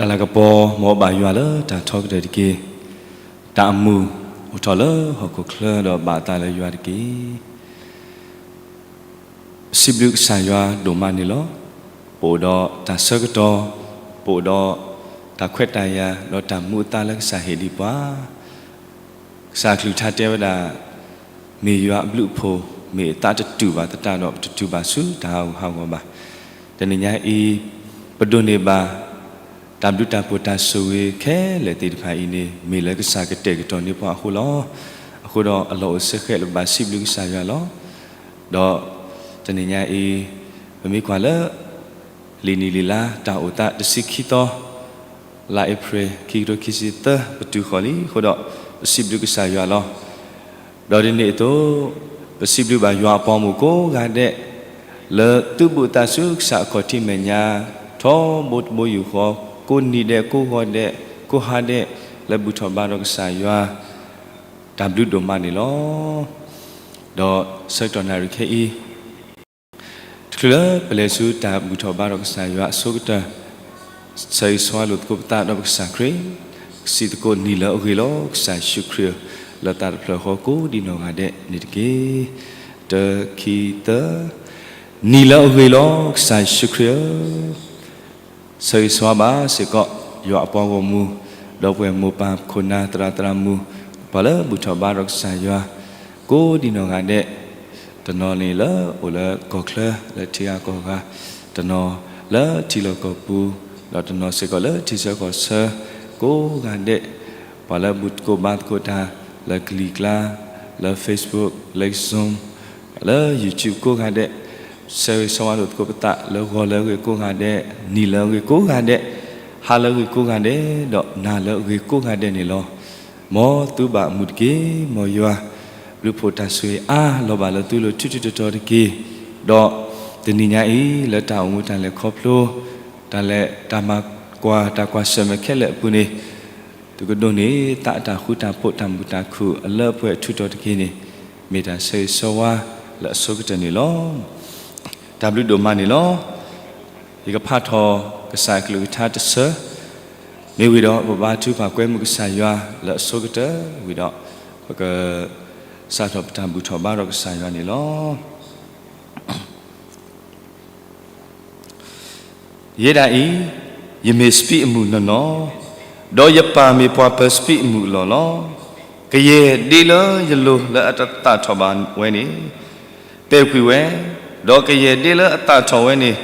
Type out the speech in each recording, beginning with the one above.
တၢ်လၤကပီၤ မ်အဘၣ်ယွၤလၢတၢ်ထီကတၢၢ်တက့ၢ်. တၢ်အမုာ်အိၣ်ထီၣ်လၢဟီၣ်ခိၣ်ချၢဒီးဘၣ်အသးလၢယွၤတက့ၢ်. ပစံးဘျုးကစၢ်ယွၤဒိၣ်မးန့ၣ်လီၤ. ပအိၣ်ဒီးတၢ်ဆၢကတီၢ်, ပအိၣ်ဒီးတၢ်ခွဲးတၢ်ယာ် ဒီးတၢ်မူအသါလၢကစၢ်ဟ့ၣ်ဒံးပှၤ ကစၢ်အကလုၢ်ကထါတဲဝဲဒၣ်, မ့ၢ်ယွၤအဘျုးအဖှိၣ်, မ့ၢ်အသးတတူာ်ဘၣ်သတးဒီး ပတတုၤဘၣ်ဆူတၢ်ဟးဂူာ်ဟးဂီၤဘၣ်. တနံၤညါအံၤ, ပဒိးန့ၢ်ဘၣ် တၢ်ဘျုးတၢ်ဖှိၣ်တၢ်ဆိၣ်ဂ့ၤခဲလၢာ်သ့ၣ်တဖၣ်အံၤန့ၣ် မ့ၢ်လၢကစၢ်ကတဲာ်ကတီၤန့ၢ်ပှၤအဃိလီၤ. အဃိဒီးအလီၢ်အိၣ်ဆၢဃဲးလၢပဘၣ်စံးဘျုးကစၢ်ယွၤလီၤ. ဒီးတနံၤညါအံၤ, ပမ့ၢ်ကွၢ်လၢ လံာ်နံၣ်လံာ်လါတၢ်အိၣ်သးတဆံခံသီ, လါအ့ဖြ့ၣ် ခံကထိခံဆံသၢ ပတုၤဃီၤလံအဃိဒီး, ပစံးဘျုးကစၢ်ယွၤလီၤ. ဒီးဒ်န့ၣ်အသိး, ပစံးဘျုးဘၣ်ယွၤအပှၤဂီၢ်မုၢ်ကိးဂၤဒဲး, လၢသုဘူးသးဆူကစၢ်အခီၣ်ထံးမဲာ်ညါ, ထီဘိတဘိယူၢ်ဃီ, ကိးနံၤဒဲး ကိးဂီၤဒဲး, ကိးဟါဒဲး, လၢဘူၣ်ထီၣ်ဘါထီၣ်ကစၢ်ယွၤ, တၢ်ဘျုးဒိၣ်မးန့ၣ်လီၤ. ဒီးဆၢကတီၢ်နၣ်ရံၣ်ခဲအံၤ တချုးလၢပလဲၤဆူတၢ်ဘူၣ်ထီၣ်ဘါထီၣ်ကစၢ်ယွၤအဆိကတၢၢ်, ဆၢဂ့ၤဆၢဝါလိာ်သကိးပသးဒီးပကစၢ်ခရံာ်, စံးသကိးနံၤလၢအဂ့ၤလီၤ ကစၢ်ယ့ၣ်ၡူးခရံာ်ဧၢ, လၢသးတဖျၢၣ်ဃီကိးဒံနီၢ်ဂၤဒဲးန့ၣ်တက့ၢ်. တၢ ခံ သၢ, နံၤလၢအဂ့ၤလီၤ ကစၢ်ယ့ၣ်ၡူးခရံာ်ဧၢ, ဆၢဂ့ၤဆၢဝါဘၣ်စ့ၢ်ကီး ယွၤအပှၤဂီၢ်မုၢ်, ဒီပုၢ်ဝဲၢ်မိၢ်ပၢ်ခိၣ်နၢ်သရၣ်သရၣ်မုၣ်, ပှၤလၢဘူၣ်ထီၣ်ဘါထီၣ်ကစၢ်ယွၤ, ကိးဒံနီၢ်ဂၤဒဲး, တနီၤန့ၣ်လၢအိၣ်လၢကီၢ်ချၢလၢထံဂၤကီၢ်ဂၤ, တနီၤလၢထံလီၢ်ကီၢ်ပူၤ, ဒီးတနီၤစ့ၢ်ကီးလၢထံဆၢကီၢ်ဆၢ, ကိးဂၤဒဲး, ပှၤလၢဘူၣ်သကိးဘါသကိးတၢ်လၢကလံၤကျါ, လၢ Facebook, လၢ Zoom, လၢ YouTube ကိးဂၤဒဲး, ဆၢဂ့ၤဆၢဝါလိာ်သကိးပသးလၢဂီၤလၢအဂ့ၤကိးဂၤဒဲး, နံၤလၢအဂ့ၤကိးဂၤဒဲး, ဟါလၢအဂ့ၤကိးဂၤဒဲး, ဒီးနၤလၢအဂ့ၤကိးဂၤဒဲးန့ၣ်လီၤ. မ်သုဘၣ်မုာ်တက့ၢ်, မ်ယွၤဘျုးဖှိၣ်တၢ်ဆိၣ်ဂ့ၤအါလီၤဘၣ်လၢသုလိၤထူထူတီတီတက့ၢ်. ဒီးတနံၤညါအံၤ လၢတၢ်အိၣ်မူတၢ်လဲၤခီဖျိ, တၢ်လဲၤတၢ်မၤကွၢ်တၢ်ကွၢ်ဆၢၣ်မဲာ်ခဲလၢာ်အပူၤန့ၣ်, သုကဒိးန့ၢ်သးအတၢ်ဃူတၢ်ဖိးတၢ်မုာ်တၢ်ခုၣ်အလၢအပှဲၤအထူးတီၤတက့ၢ်န့ၣ်, မ့ၢ်တၢ်ဆၢဂ့ၤဆၢဝါလၢအဆိကတၢၢ်န့ၣ်လီၤ. တၢ်ဘျုးဒိၣ်မးန့ၣ်လီၤ. ယကဖးထီၣ်ကစၢ်အကလုၢ်ကထါတဆၢ, မ့ၢ်ဝံၤဒီးပဘါထုကဖၣ်ကွဲမုာ်ကစၢ်ယွၤလၢအဆိကတၢၢ်ဝံၤဒီး, ပကစးထီၣ်ပတၢ်ဘူၣ်ထီၣ်ဘါထီၣ်ကစၢ်ယွၤန့ၣ်လီၤ. ယဲဒၣ်အံၤ, ယမ့ၢ်စပံးအမုၢ်နီၢ်နီၢ်, ဒီးယပၢ်မ့ၢ်ပှၤပၢၤစပံးအမုၢ်အလီၢ်လီၤ. ကယဲၢ်ဒ့လၢယလိၤလၢအတသၣ်ထီၣ်ဘၣ်ဝဲန့ၣ်, ပဲာ်ကွံာ်ဝဲ, ဒီးကယဲၢ်ဒ့လၢအသၣ်ထီၣ်ဝဲန့ၣ်,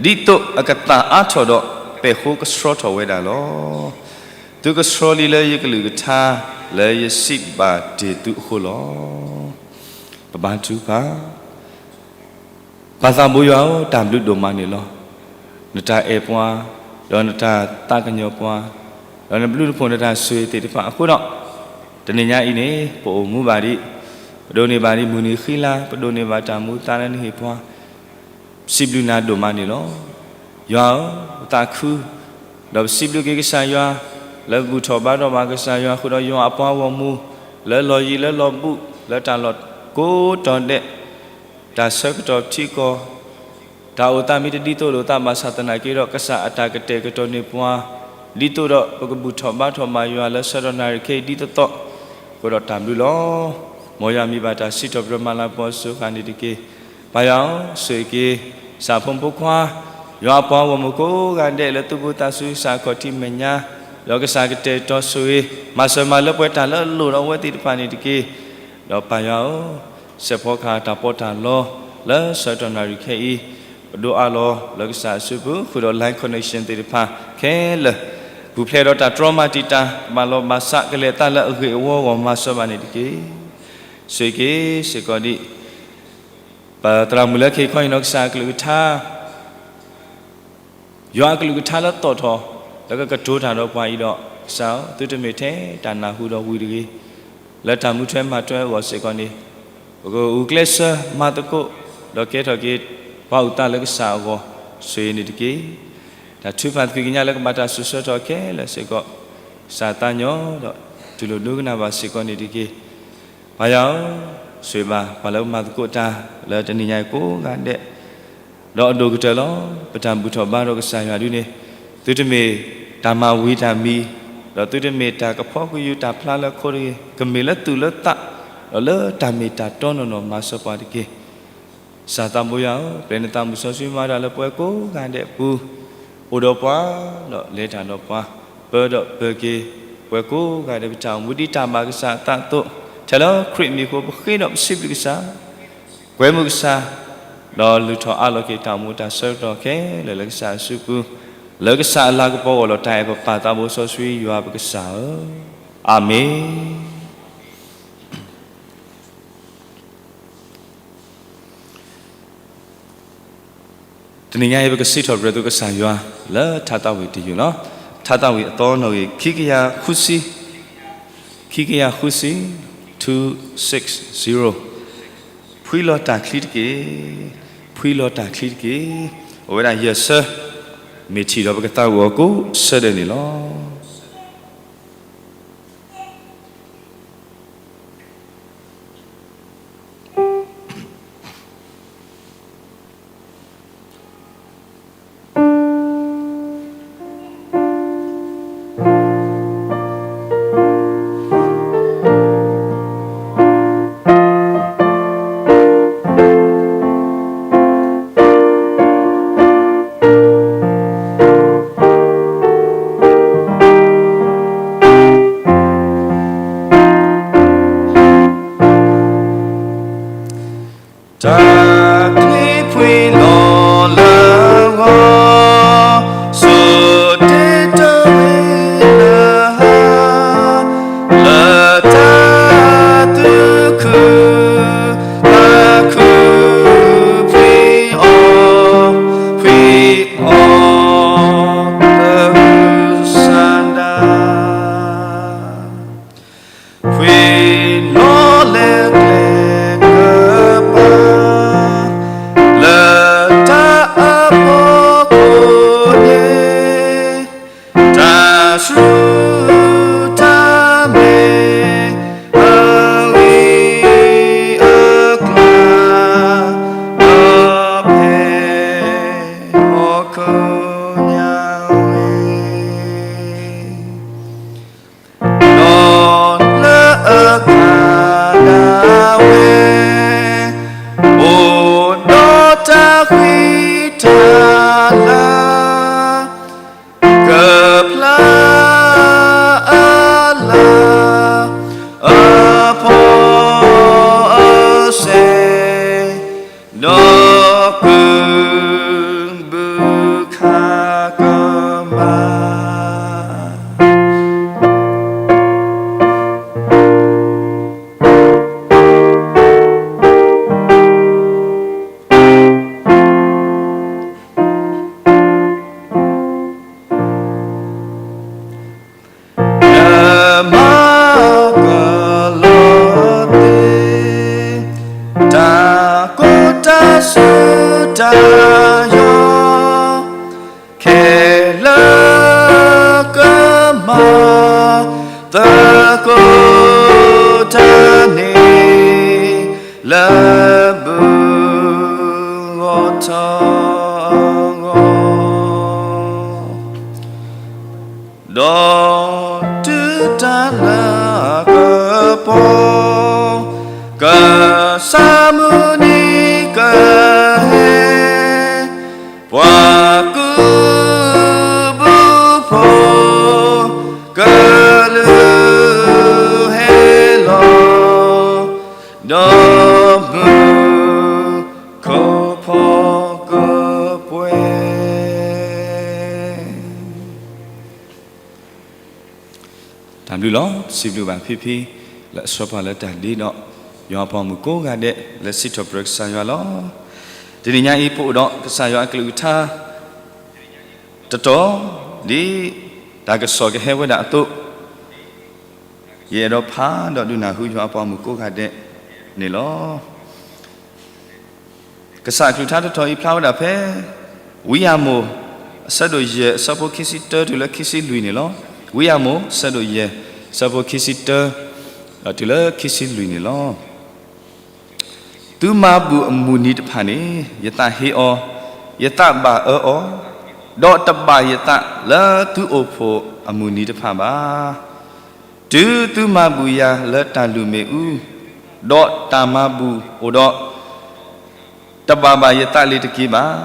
ဒ်သိးအကသၣ်အါထီၣ်ဒီး ပဲာ်ဃိကဆှီထီၣ်ဝဲဒၣ်လီၤ. သုကဆှီလံလၢယကလုၢ်ကထါ, လၢယစံးဘၣ်တ့ၢ်သုအဃိလီၤ. ပဘါထုကဖၣ်. ပၢ်သးဘိယွၤဧၢ, တၢ်ဘျုးဒိၣ်မးန့ၣ်လီၤ. နတၢ်အဲၣ်ပှၤ, ဒီးနတၢ်သးကညီၤပှၤ, ဒီးနဘျုးနဖှိၣ်နတၢ်ဆိၣ်ဂ့ၤသ့ၣ်တဖၣ်အဃိဒီး, တနံၤညါအံၤန့ၣ် ပအိၣ်မူဘၣ်ဒံး, ပဒိးန့ၢ်ဘၣ်ဒံးမုၢ်နံၤဃံလၤ, ပဒိးန့ၢ်ဘၣ်တၢ်မူသါလၢနဟ့ၣ်ပှၤ, ပစံးဘျုးနၤဒိၣ်မးန့ၣ်လီၤ. ယွၤဧၢ, ပသးခု, ဒီးပစံးဘျုးက့ၤကစၢ်ယွၤ, လၢဘူၣ်ထီၣ်ဘါထီၣ်ဘၣ်ကစၢ်ယွၤအဃိဒီး ယွၤအပှၤဂီၢ်မုၢ်, လၢလီၢ်ယံၤလၢလီၢ်ဘူး, လၢတၢ်လီၢ်ကိးတီၤဒဲး, တၢ်ဆၢကတီၢ်ထံကီၢ်, တၢ်အိၣ်သးမ့ၢ်တဒ်သိးလိာ်သးဘၣ်ဆၣ်သနာ်က့ဒီး ကစၢ်အတၢ်ကတဲာ်ကတီၤန့ၢ်ပှၤ, ဒ်သိးဒီးပကဘူၣ်ထီၣ်ဘါထီၣ်ဘၣ်ယွၤလၢဆၢကတီၢ်နၣ်ရံၣ်ခဲအံၤဒ်သိးသိး, အဃိဒီးတၢ်ဘျုးလီၤ. မ်ယွၤမံၤဘၣ်တၢ်စံးထီၣ်ပတြၢၤမၤလၤကပီၤစိၤဃာ်န့ၣ်တက့ၢ်. ပၢ်ယွၤဧၢ, ဆိၣ်ဂ့ၤက့ၤ ကစၢ်ဖိမုၣ်ဖိခွါ, ယွၤအပှၤဂီၢ်မုၢ်ကိးဂၤဒဲးလၢသုဘူးသးဆူကစၢ်အခီၣ်ထံးမဲာ်ညါ, ဒီးကစၢ်ကတဲာ်ကတီၤဆိၣ်ဂ့ၤ, မၤစၢၤမၤလၢပှဲၤတၢ်လၢအလိၣ်ဒီးအဝဲသ့ၣ်တဖၣ်န့ၣ်တက့ၢ်. ဒီးပၢ်ယွၤဧၢ, စဲးဖီကဟၣ်တၢ်ပီးတၢ်လီ, လၢဆၢကတီၢ်နၣ်ရံၣ်ခဲအံၤ, ပဒိးအးလီၤလၢကစၢ်အစုပူၤ, ဃုာ်ဒီး line connection သ့ၣ်တဖၣ်ခဲလၢာ်, ပူၤဖျဲးဒီးတၢ်တြီမၤတံာ်တာ်, ဘၣ်လီၤဘၣ်စး ကလဲၤသးလၢအဂ့ၤအဝီအဂီၢ်မၤစၢၤဘၣ်န့ၣ်တက့ၢ်. ဆိၣ်ဂ့ၤက့ၤစ့ၢ်ကီးဒံး ပသရၣ်မုၣ်လၢခံခီအံၤနီၢ်ကစၢ်အကလုၢ်ကထါ, ယွၤအကလုၢ်ကထါလၢသီၣ်ထီၣ်, လၢကကတိၤတၢ်ဒီးပှၤအံၤဒီး, ကစၢ်ဧၢ, သုတမ့ၢ်ထဲတၢ်နၢ်ဟူဒီးဝံၤတဂ့ၤ, လၢတၢ်မူထွဲမၤထွဲအဂီၢ်စ့ၢ်ကီးန့ၣ်, ပကဂုာ်ကျဲးစၢးမၤသကိး, ဒီးကဲထီၣ်က့ၤ ပှၤအုၣ်သးလၢကစၢ်အဂီၢ်, ဆိၣ်ဂ့ၤန့ၣ်တက့ၢ်. တၢ်ထုကဖၣ်သကွံာ်ကညးလၢကဘၣ်တၢ်စူၤဆၢထီၣ်ခဲလၢာ်စ့ၢ်ကီး, ကစၢ်သးညီဒီးတူၢ်လိာ်ဒိကနၣ်ဘၣ်စ့ၢ်ကီးန့ၣ်တက့ၢ်. ပၢ်ယွၤဧၢ, ဆိၣ်ဂ့ၤဘၣ်ပှၤလၢပမၤသကိးတၢ်လၢတနံၤညါအံၤကိးဂၤဒဲး, ဒီးအဒိၣ်ကတၢၢ်လီၤ, ပတၢ်ဘူၣ်ထီၣ်ဘါထီၣ်ကစၢ်ယွၤဒုန့ၣ်, သုတမ့ၢ် တၢ်မၤဝံၤတၢ်မံၤ, ဒီးသုတမ့ၢ်တၢ်ကဖီကယူၤတၢ်ဖျါလၢအခိတဂ့ၤ, ကမ့ၢ်လၢသူၣ်လၢသး, ဒီးလၢတၢ်မ့ၢ်တၢ်တီနီၢ်နီၢ်မၤစၢၤပှၤတက့ၢ်. ကစၢ်သးဘိယွၤဧၢ, ပျဲနသးမုၢ်စီဆှံမၤတၢ်လၢပှၤကိးဂၤဒဲးအပူၤ, အိၣ်ဒီးပှၤ, ဒီးလဲၤတၢ်ဒီးပှၤ, ပၢဒီးပၢက့ၤ, ပှၤကိးဂၤဒဲးပတၢ်အိၣ်မူဒ်တၢ်ဘၣ်ကစၢ်အသးအသိး, ထဲလၢခရံာ်မံၤအဃိပဃ့ဒီးပစံးဘျုးကစၢ် ကွဲမုာ်ကစၢ်, ဒီးလုၢ်ထီၣ်အးလီၤက့ၤတၢ်အိၣ်မူတၢ်ဆၢကတီၢ်ခဲလၢာ်လၢကစၢ်အစုပူၤ, လၢကစၢ်အလၤကပီၤအိၣ်လီၤတၢ်အဲၣ်ပပၢ်သးဘိစီဆှံယွၤပကစၢ်ဧၢ, အၤမ့ၣ်. တနံၤညါအံၤပကစံးထီၣ်ပတြၢၤသုကစၢ်ယွၤ လၢထါသးဝံၣ်တယုၢ်လီၤ. ထါသးဝံၣ်အသီနီၣ်ဂံၢ် ခံကယၤဃုဆံ, ခံကယၤဃုဆံ, two six zero. ဖှံလီၤတၢ်ချံတက့ၢ်, ဖှံလီၤတၢ်ချံတက့ၢ်. အိၣ်ဝဲဒၣ်ယဲၢ်ဆၢ, မ့ၢ်ထံၣ်ဒီးပကသးဝံၣ်အီၤကိးဆၢဒဲးန့ၣ်လီၤ. တၢ်ချံဖှံလီၤလၢဂီၤ, စိၤတ့တရ့လၢဟါ, လၢတၢ်သူၣ်ခုသးခု ဖှံအီၤ, ဖှံအီၤ, သၢဆၢဒၣ် ဖှံလီၤလၢကျဲကပၤ, လၢတၢ်အဖီခိၣ်န့ၣ်, တၢ်ဆူၣ်တၢ်မဲာ် အဂ့ၢ်အကျါ, ဒီးဖဲဟီၣ်ခိၣ်ညါဝဲ ဒီးလၢအကျါဒၣ်ဝဲ, အိၣ်ဒီးတၢ်ဃံတၢ်လၤ, ကဖျါအလၤ, အဖီအစဲ, ဒီးကုၢ်ဘုခးကမၣ် နမၤကလီၤသ့ တၢ်ကိၢ်တၢ်ဆူးတၢ်ယီၤ ခဲလၢာ်ကမၤသကိးတၢ်န့ၣ် လၢဘူၣ်ဂီၤထီၣ်ဂီၤ ဒီးတုၤတၢ်လၤကပီၤ ကစၢ်မုၢ်နံၤကဟဲ ပှၤကုၢ်ဘုဖိ ကလုၢ်ဟဲလီၤ ဒီးမုၢ်ခိၣ်ဖီကပှဲၤ တၢ်ဘျုးလီၤ. စံးဘျုးဘၣ်ဖံဖံ လၢအဆှၢပှၤလၢတၢ်ဒ့ဒီး ယွၤအပှၤမုၣ်ကိးဂၤဒဲး လၢစံးထီၣ်ပတြၢၤကစၢ်ယွၤလီၤ. တနံၤညါအံၤ ပအိၣ်ဒီးကစၢ်ယွၤအကလုၢ်ကထါ တတီၤ ဒ်တၢ်ကစီၣ်ကဟဲဝဲဒၣ်အသိး ယအဲၣ်ဒိးဖးဒီးဒုးနၢ်ဟူယွၤအပှၤမုၣ်ကိးဂၤဒဲးန့ၣ်လီၤ. ကစၢ်အကလုၢ်ကထါတတီၤအံၤဖျါဝဲဒၣ်ဖဲ ဝံယၢ်မိၣ် အဆၢဒိၣ်ယဲၢ် အဆၢဖိခံဆံတၢ တုၤလၢခံဆံလွံၢ်န့ၣ်လီၤ. ဝံယၢ်မိၣ် အဆၢဒိၣ်ယဲၢ် အဆၢဖိခံဆံတၢ ဒီးတုၤလၢခံဆံလွံၢ်န့ၣ်လီၤ. သုမၤဘူၣ်အမုၢ်နံၤတဖၣ်န့ၣ် ယသးဟ့အီၤ, ယသးဘၣ်အၢအီၤ, ဒီးတဘၣ်ယသးလၢသုအိၣ်ဖှိၣ်အမုၢ်နံၤတဖၣ်ဘၣ်. တုၤသုမၤဘူၣ်ယၤလၢတၢ်လုၢ်မ့ၣ်အူ, ဒီးတၢ်မၤဘူၣ်အိၣ်ဒီး တဘၣ်ဘၣ်ယသးလၢၤတက့ၢ်ဘၣ်.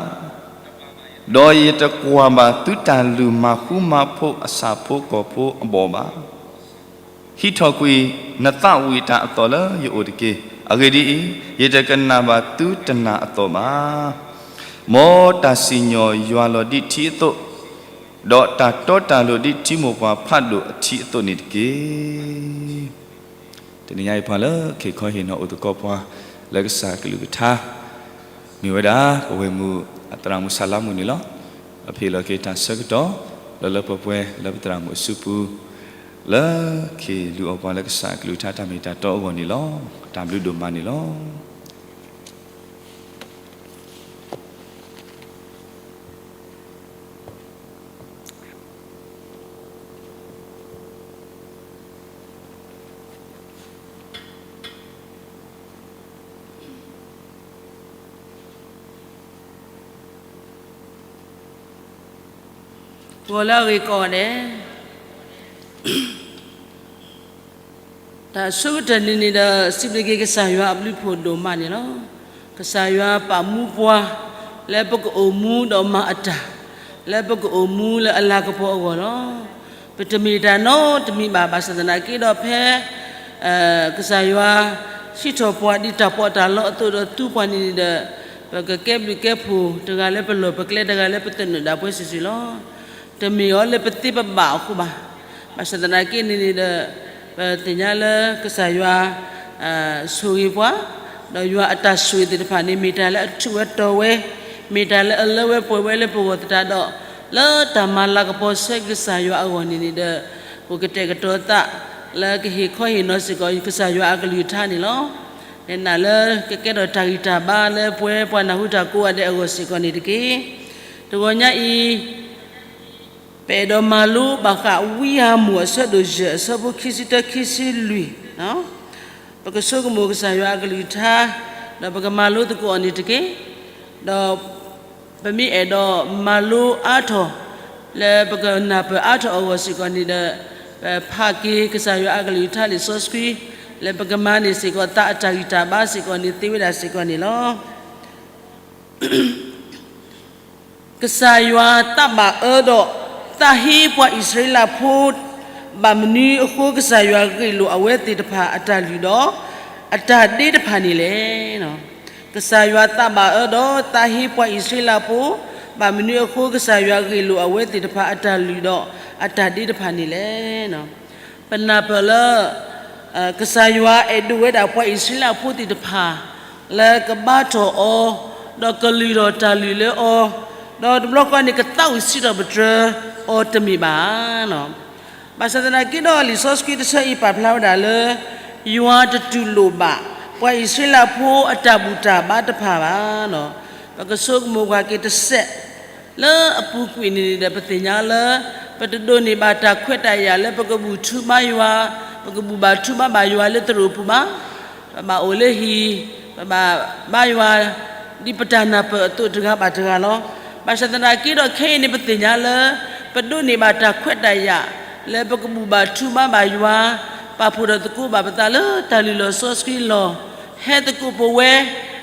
ဒီးယတကွၢ်ဘၣ်သုတၢ်လုၢ်မၤဃူမၤဖိးအဆၣ်ဖိကီၢ်ဖိအဘီၣ်ဘၣ်. ဟံးထီၣ်ကွံာ်နသးဝံၣ်တၢ်အသီၣ်လၢယအိၣ်တက့ၢ်. အဂ့ၢ်ဒ်အံၤ, ယတကနၣ်ဘၣ်သုတနၢ်အသီၣ်ဘၣ်. မ်တၢ်စံၣ်ညီၣ်ယွၤလီၤဒ်ထံအသိး, ဒီးတၢ်တီတၢ်လိၤဒ်ထံမိၢ်ပှၢ်ဖးဒိၣ်အထံအသိးန့ၣ်တက့ၢ်. တနံၤညါအံၤပှၤလၢကဟ့ၣ်ခီဟ့ၣ်နီၤအိၣ်သကိးပှၤ လၢကစၢ်အကလုၢ်ကထါ မ့ၢ်ဝဲဒၣ် ပဝဲၢ်မုၢ်အသရၣ်မုၣ်ဆၣ်လါမုၣ်န့ၣ်လီၤ. အဖ့ၣ်လီၤက့ၤတၢ်ဆၢကတီၢ် လၢလၢပှဲၤပှဲၤလၢပသရၣ်မုၣ်အစုပူၤ လၢကဟ့ၣ်လုၢ်အီၣ်ပှၤလၢကစၢ်အကလုၢ်ကထါတၢ်မ့ၢ်တၢ်တီအဂီၢ်န့ၣ်လီၤ. တၢ်ဘျုးဒိၣ်မးန့ၣ်လီၤ. ဂီၤလၢအဂ့ၤကိးဂၤဒဲး, တၢ်ဆိကတၢၢ်န့ၣ်န့ၣ်ဒီး စံးဘျုးက့ၤကစၢ်ယွၤအဘျုးဖှိၣ်ဒိၣ်မးန့ၣ်လီၤ. ကစၢ်ယွၤပာ်မူပှၤ လၢပကအိၣ်မူဒီးမၤအတၢ် လၢပကအိၣ်မူလၢအလၤကပီၤအဂီၢ်လီၤ. ပတမ့ၢ်တၢ်နီတမံၤဘၣ်. ဘၣ်ဆၣ်သနာ်က့ဒီးဖဲ ကစၢ်ယွၤ ဟံးထီၣ်ပှၤဒ်တၢ်ပီးတၢ်လီအသိးဒီးသူပှၤန့ၣ်န့ၣ်ဒီး ပကကဲဘျုးကဲဖှိၣ်တဂၤလၢပလီၢ်ပကျဲ တဂၤလၢပသနၢၣ်ဒၣ်ပှဲၤစုာ်စုာ်လီၤ. တမ့ၢ်အီၤလၢပသ့ပဘၣ်အဃိဘၣ်. ဘၣ်ဆၣ်သနာ်က့န့ၣ်န့ၣ်ဒီး ပသ့ၣ်ညါလၢကစၢ်ယွၤ ဆိၣ်ဂ့ၤပှၤ, ဒီးယွၤအတၢ်ဆိၣ်ဂ့ၤသ့ၣ်တဖၣ်န့ၣ် မ့ၢ်တၢ်လၢအထူးဝဲတီၤဝဲ, မ့ၢ်တၢ်လၢအလၢဝဲပှဲၤဝဲလၢပဂီၢ်သတးဒီး လၢတၢ်မၤလၤကပီၤဆၢကစၢ်ယွၤအဂီၢ်န့ၣ်န့ၣ်ဒီး ပကတဲာ်ကတီၤသး လၢကဟ့ၣ်ခီဟ့ၣ်နီၤစ့ၢ်ကီး ကစၢ်ယွၤအကလုၢ်ကထါန့ၣ်လီၤ. လဲၤနုာ်လၢကကဲထီၣ်တၢ်ဂံၢ်တၢ်ဘါလၢပဝဲပှၤနၢ်ဟူတၢ်ကိးဂၤဒဲးအဂီၢ်စ့ၢ်ကီးန့ၣ်တက့ၢ်. တဂီၤညါအံၤ ပအဲၣ်ဒိးမၤလိဘၣ်ဃးဝံဧၤမိၣ်အဆၢဒိၣ်ယဲၢ် အဆၢဖိခံဆံတၢ ခံဆံလွံၢ်, ပကဆိကမိၣ်ကစၢ်ယွၤအကလုၢ်ကထါ, ဒီးပကမၤလိသကိးအီၤန့ၣ်တက့ၢ်. ဒီးပမ့ၢ်အဲၣ်ဒိးမၤလိအါထီၣ် လၢပကနၢ်ပၢၢ်အါထီၣ်အဂီၢ်စ့ၢ်ကီးန့ၣ်ဒီး ပဖးက့ၤကစၢ်ယွၤအကလုၢ်ကထါလံာ်စီဆှံ လၢပကမၤန့ၢ်စ့ၢ်ကီးသးအတၢ်ဂံၢ်တၢ်ဘါစ့ၢ်ကီးန့ၣ် သ့ဝဲဒၣ်စ့ၢ်ကီးန့ၣ်လီၤ. ကစၢ်ယွၤသးဘၣ်အၢဒီး သးဟ့ပှၤအံၣ်စရ့လးဖိ ဘၣ်မနုၤအဃိကစၢ်ယွၤဂ့ၢ်လိာ်အဝဲသ့ၣ်တဖၣ်အတၢ်လုၢ်ဒီး အတၢ်ဒ့တဖၣ်န့ၣ်လဲၣ်. ကစၢ်ယွၤသးဘၣ်အၢဒီး သးဟ့ပှၤအံၣ်စရ့လးဖိ ဘၣ်မနုၤအဃိကစၢ်ယွၤဂ့ၢ်လိာ်အဝဲသ့ၣ်တဖၣ်အတၢ်လုၢ်ဒီး အတၢ်ဒ့တဖၣ်န့ၣ်လဲၣ်. ပနၢ်ပၢၢ်လၢ ကစၢ်ယွၤအဲၣ်ဒိးဝဲဒၣ်ပှၤအံၣ်စရ့လးဖိသ့ၣ်တဖၣ် လၢကဘါထီၣ်အီၤ, ဒီးကလုၢ်ထီၣ်တၢ်လုၢ်လၢအီၤ, ဒီးတဘျီဃီန့ၣ် ကသးဝံၣ်စံးထီၣ်ပတြၢၤအီၤတမ့ၢ်ဘၣ်. ဘၣ်ဆၣ်သနာ်က့ဒီးလံာ်စီဆှံတဆၢအံၤပာ်ဖျါဝဲဒၣ်လၢ ယွၤတတူၢ်လိာ်ဘၣ် ပှၤအံၣ်စရ့လးဖိအတၢ်ဘူၣ်တၢ်ဘါတဖၣ်ဘၣ်. ပကဆိကမိၣ်ကွၢ်က့ၤတစဲး လၢအပူၤကွံာ်န့ၣ်န့ၣ်ဒီး ပသ့ၣ်ညါလၢ ပတဒိးန့ၢ်ဘၣ်တၢ်ခွဲးတၢ်ယာ်လၢပကဘူၣ်ထူဘါယွၤ, ပကဘူၣ်ဘၣ်ထူဘါဘၣ်ယွၤလၢသရိာ်ပူၤဘၣ်. ပဘၣ်အိၣ်လၢဟံၣ်, ပဘၣ်ဘါယွၤ ဒ်ပတၢ်နၢ်ပၢၢ်အသိးတဂၤဘၣ်တဂၤလီၤ. ဘၣ်ဆၣ်သနာ်က့ဒီးခဲအံၤန့ၣ် ပသ့ၣ်ညါလၢ ပဒိးန့ၢ်ဘၣ်တၢ်ခွဲးတၢ်ယာ် လၢပကဘူၣ်ဘၣ်ထူဘါဘၣ်ယွၤ, ပာ်ဖှိၣ်ဒီးသကိးဘၣ်ပသးလၢတၢ်လုၢ်လီၢ်စီဆှံလီၢ်, ဟဲသကိးပဝဲ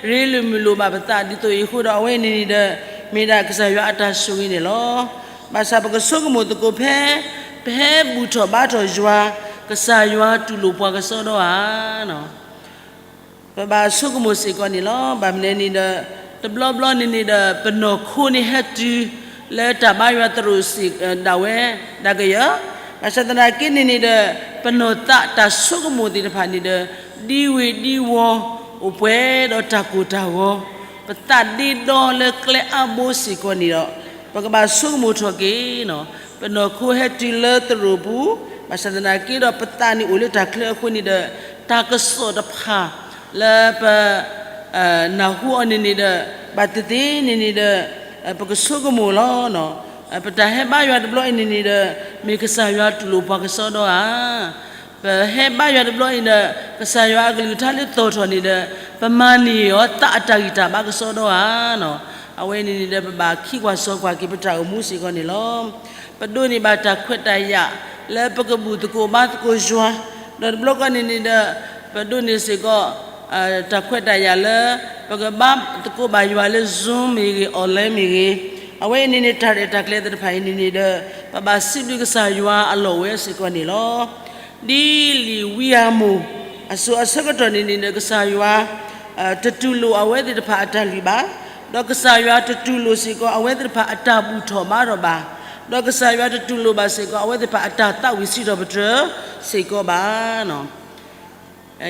ရ့လိာ်မုာ်လိာ်ဘၣ်ပသး ဒ်သိးအံၤအဃိဒီး အဝဲန့ၣ်န့ၣ်ဒီး မ့ၢ်ဒၣ်ကစၢ်ယွၤအတၢ်ဆိၣ်ဂ့ၤန့ၣ်လီၤ. ဘၣ်ဆၣ်ပကဆိကမိၣ်သကိးဖဲ ပဟဲဘူၣ်ထီၣ်ဘါထီၣ်ယွၤ, ကစၢ်ယွၤတူၢ်လိာ်ပှၤကစီဒီဧါ. ပဘၣ်ဆိကမိၣ်စ့ၢ်ကီးန့ၣ်လီၤ. ဘၣ်မနုၤန့ၣ်ဒီး တဘျီဘျီန့ၣ်န့ၣ်ဒီး ပနီၢ်ခိန့ၣ်ဟဲတုၤ လၢတၢ်ဘါယွၤသရိာ်စ့ၢ်ဒၣ်ဝဲဒၣ်ကယၢၤ, ဘၣ်ဆၣ်သနာ်က့န့ၣ်န့ၣ်ဒီး ပနီၢ်သးတၢ်ဆိကမိၣ်သ့ၣ်တဖၣ်န့ၣ်ဒီး ဒံဝ့ၤဒံဝီၤ အိၣ်ပှဲၤဒီးတၢ်ကိၢ်တၢ်ဂီၤ, ပသးဒ့ဒီလၢကျဲအါဘိစ့ၢ်ကီးန့ၣ်ဒီး ပကဘၣ်ဆိကမိၣ်ထီၣ်က့ၤ ပနီၢ်ခိဟဲတုၤလၢသရိာ်ပူၤ, ဘၣ်ဆၣ်သနာ်က့ဒီး ပသးန့ၣ်အိၣ်လၢတၢ်ချၢအဃိန့ၣ်ဒီး တၢ်ကစီၣ်တဖၣ်လၢပ နၢ်ဟူအီၤန့ၣ်န့ၣ်ဒီး ဘၣ်သ့ၣ်သ့ၣ်န့ၣ်န့ၣ်ဒီး ပကဆိကမိၣ်လီၤ. ပတၢ်ဟဲဘါယွၤတဘျီအံၤန့ၣ်န့ၣ်ဒီး မ့ၢ်ကစၢ်ယွၤတူၢ်လိာ်ပှၤကစီဒီဧါ. ပဟဲဘါယွၤတဘျီအံၤဒီး ကစၢ်ယွၤအကလုၢ်ကထါလၢသီၣ်ထီၣ်န့ၣ်ဒီး ပမၤန့ၢ်အီၤသးအတၢ်ဂံၢ်တၢ်ဘါကစီဒီဧါ. အဝဲန့ၣ်န့ၣ်ဒီး ပဘၣ်ခံကွၢ်စီကွၢ်က့ၤပတၢ်အိၣ်မူစ့ၢ်ကီးန့ၣ်လီၤ. ပဒိးန့ၢ်ဘၣ်တၢ်ခွဲးတၢ်ယာ်လၢပကဘူၣ်သကိးဘါသကိးယွၤ, ဒီးတဘျီဃီန့ၣ်န့ၣ်ဒီး ပဒိးန့ၢ်စ့ၢ်ကီး တၢ်ခွဲးတၢ်ယာ်လၢ ပကဘါသကိးဘၣ်ယွၤလၢ Zoom မ့ၢ်ဂ့ၤ online မ့ၢ်ဂ့ၤ, အဝဲအံၤန့ၣ်န့ၣ် တၢ်ရဲၣ်တၢ်ကျဲၤသ့ၣ်တဖၣ်အံၤန့ၣ်န့ၣ်ဒီး ပဘၣ်စံးဘျုးကစၢ်ယွၤအလီၢ်ဝဲစ့ၢ်ကီးန့ၣ်လီၤ. ဒ်လံာ်ဝံဧၤမိၣ် အစိၤအဆၢကတီၢ်န့ၣ်န့ၣ်ဒီး ကစၢ်ယွၤ တတူၢ်လိာ်အဝဲသ့ၣ်တဖၣ်အတၢ်လုၢ်ဘၣ်, ဒီးကစၢ်ယွၤတတူၢ်လိာ်စ့ၢ်ကီးအဝဲသ့ၣ်တဖၣ်အတၢ်ဘူၣ်ထီၣ်ဘါထီၣ်ဘၣ်, ဒီးကစၢ်ယွၤတတူၢ်လိာ်ဘၣ်စ့ၢ်ကီး အဝဲသ့ၣ်တဖၣ်အတၢ်သးဝံၣ်စံးထီၣ်ပတြၢၤစ့ၢ်ကီးဘၣ်.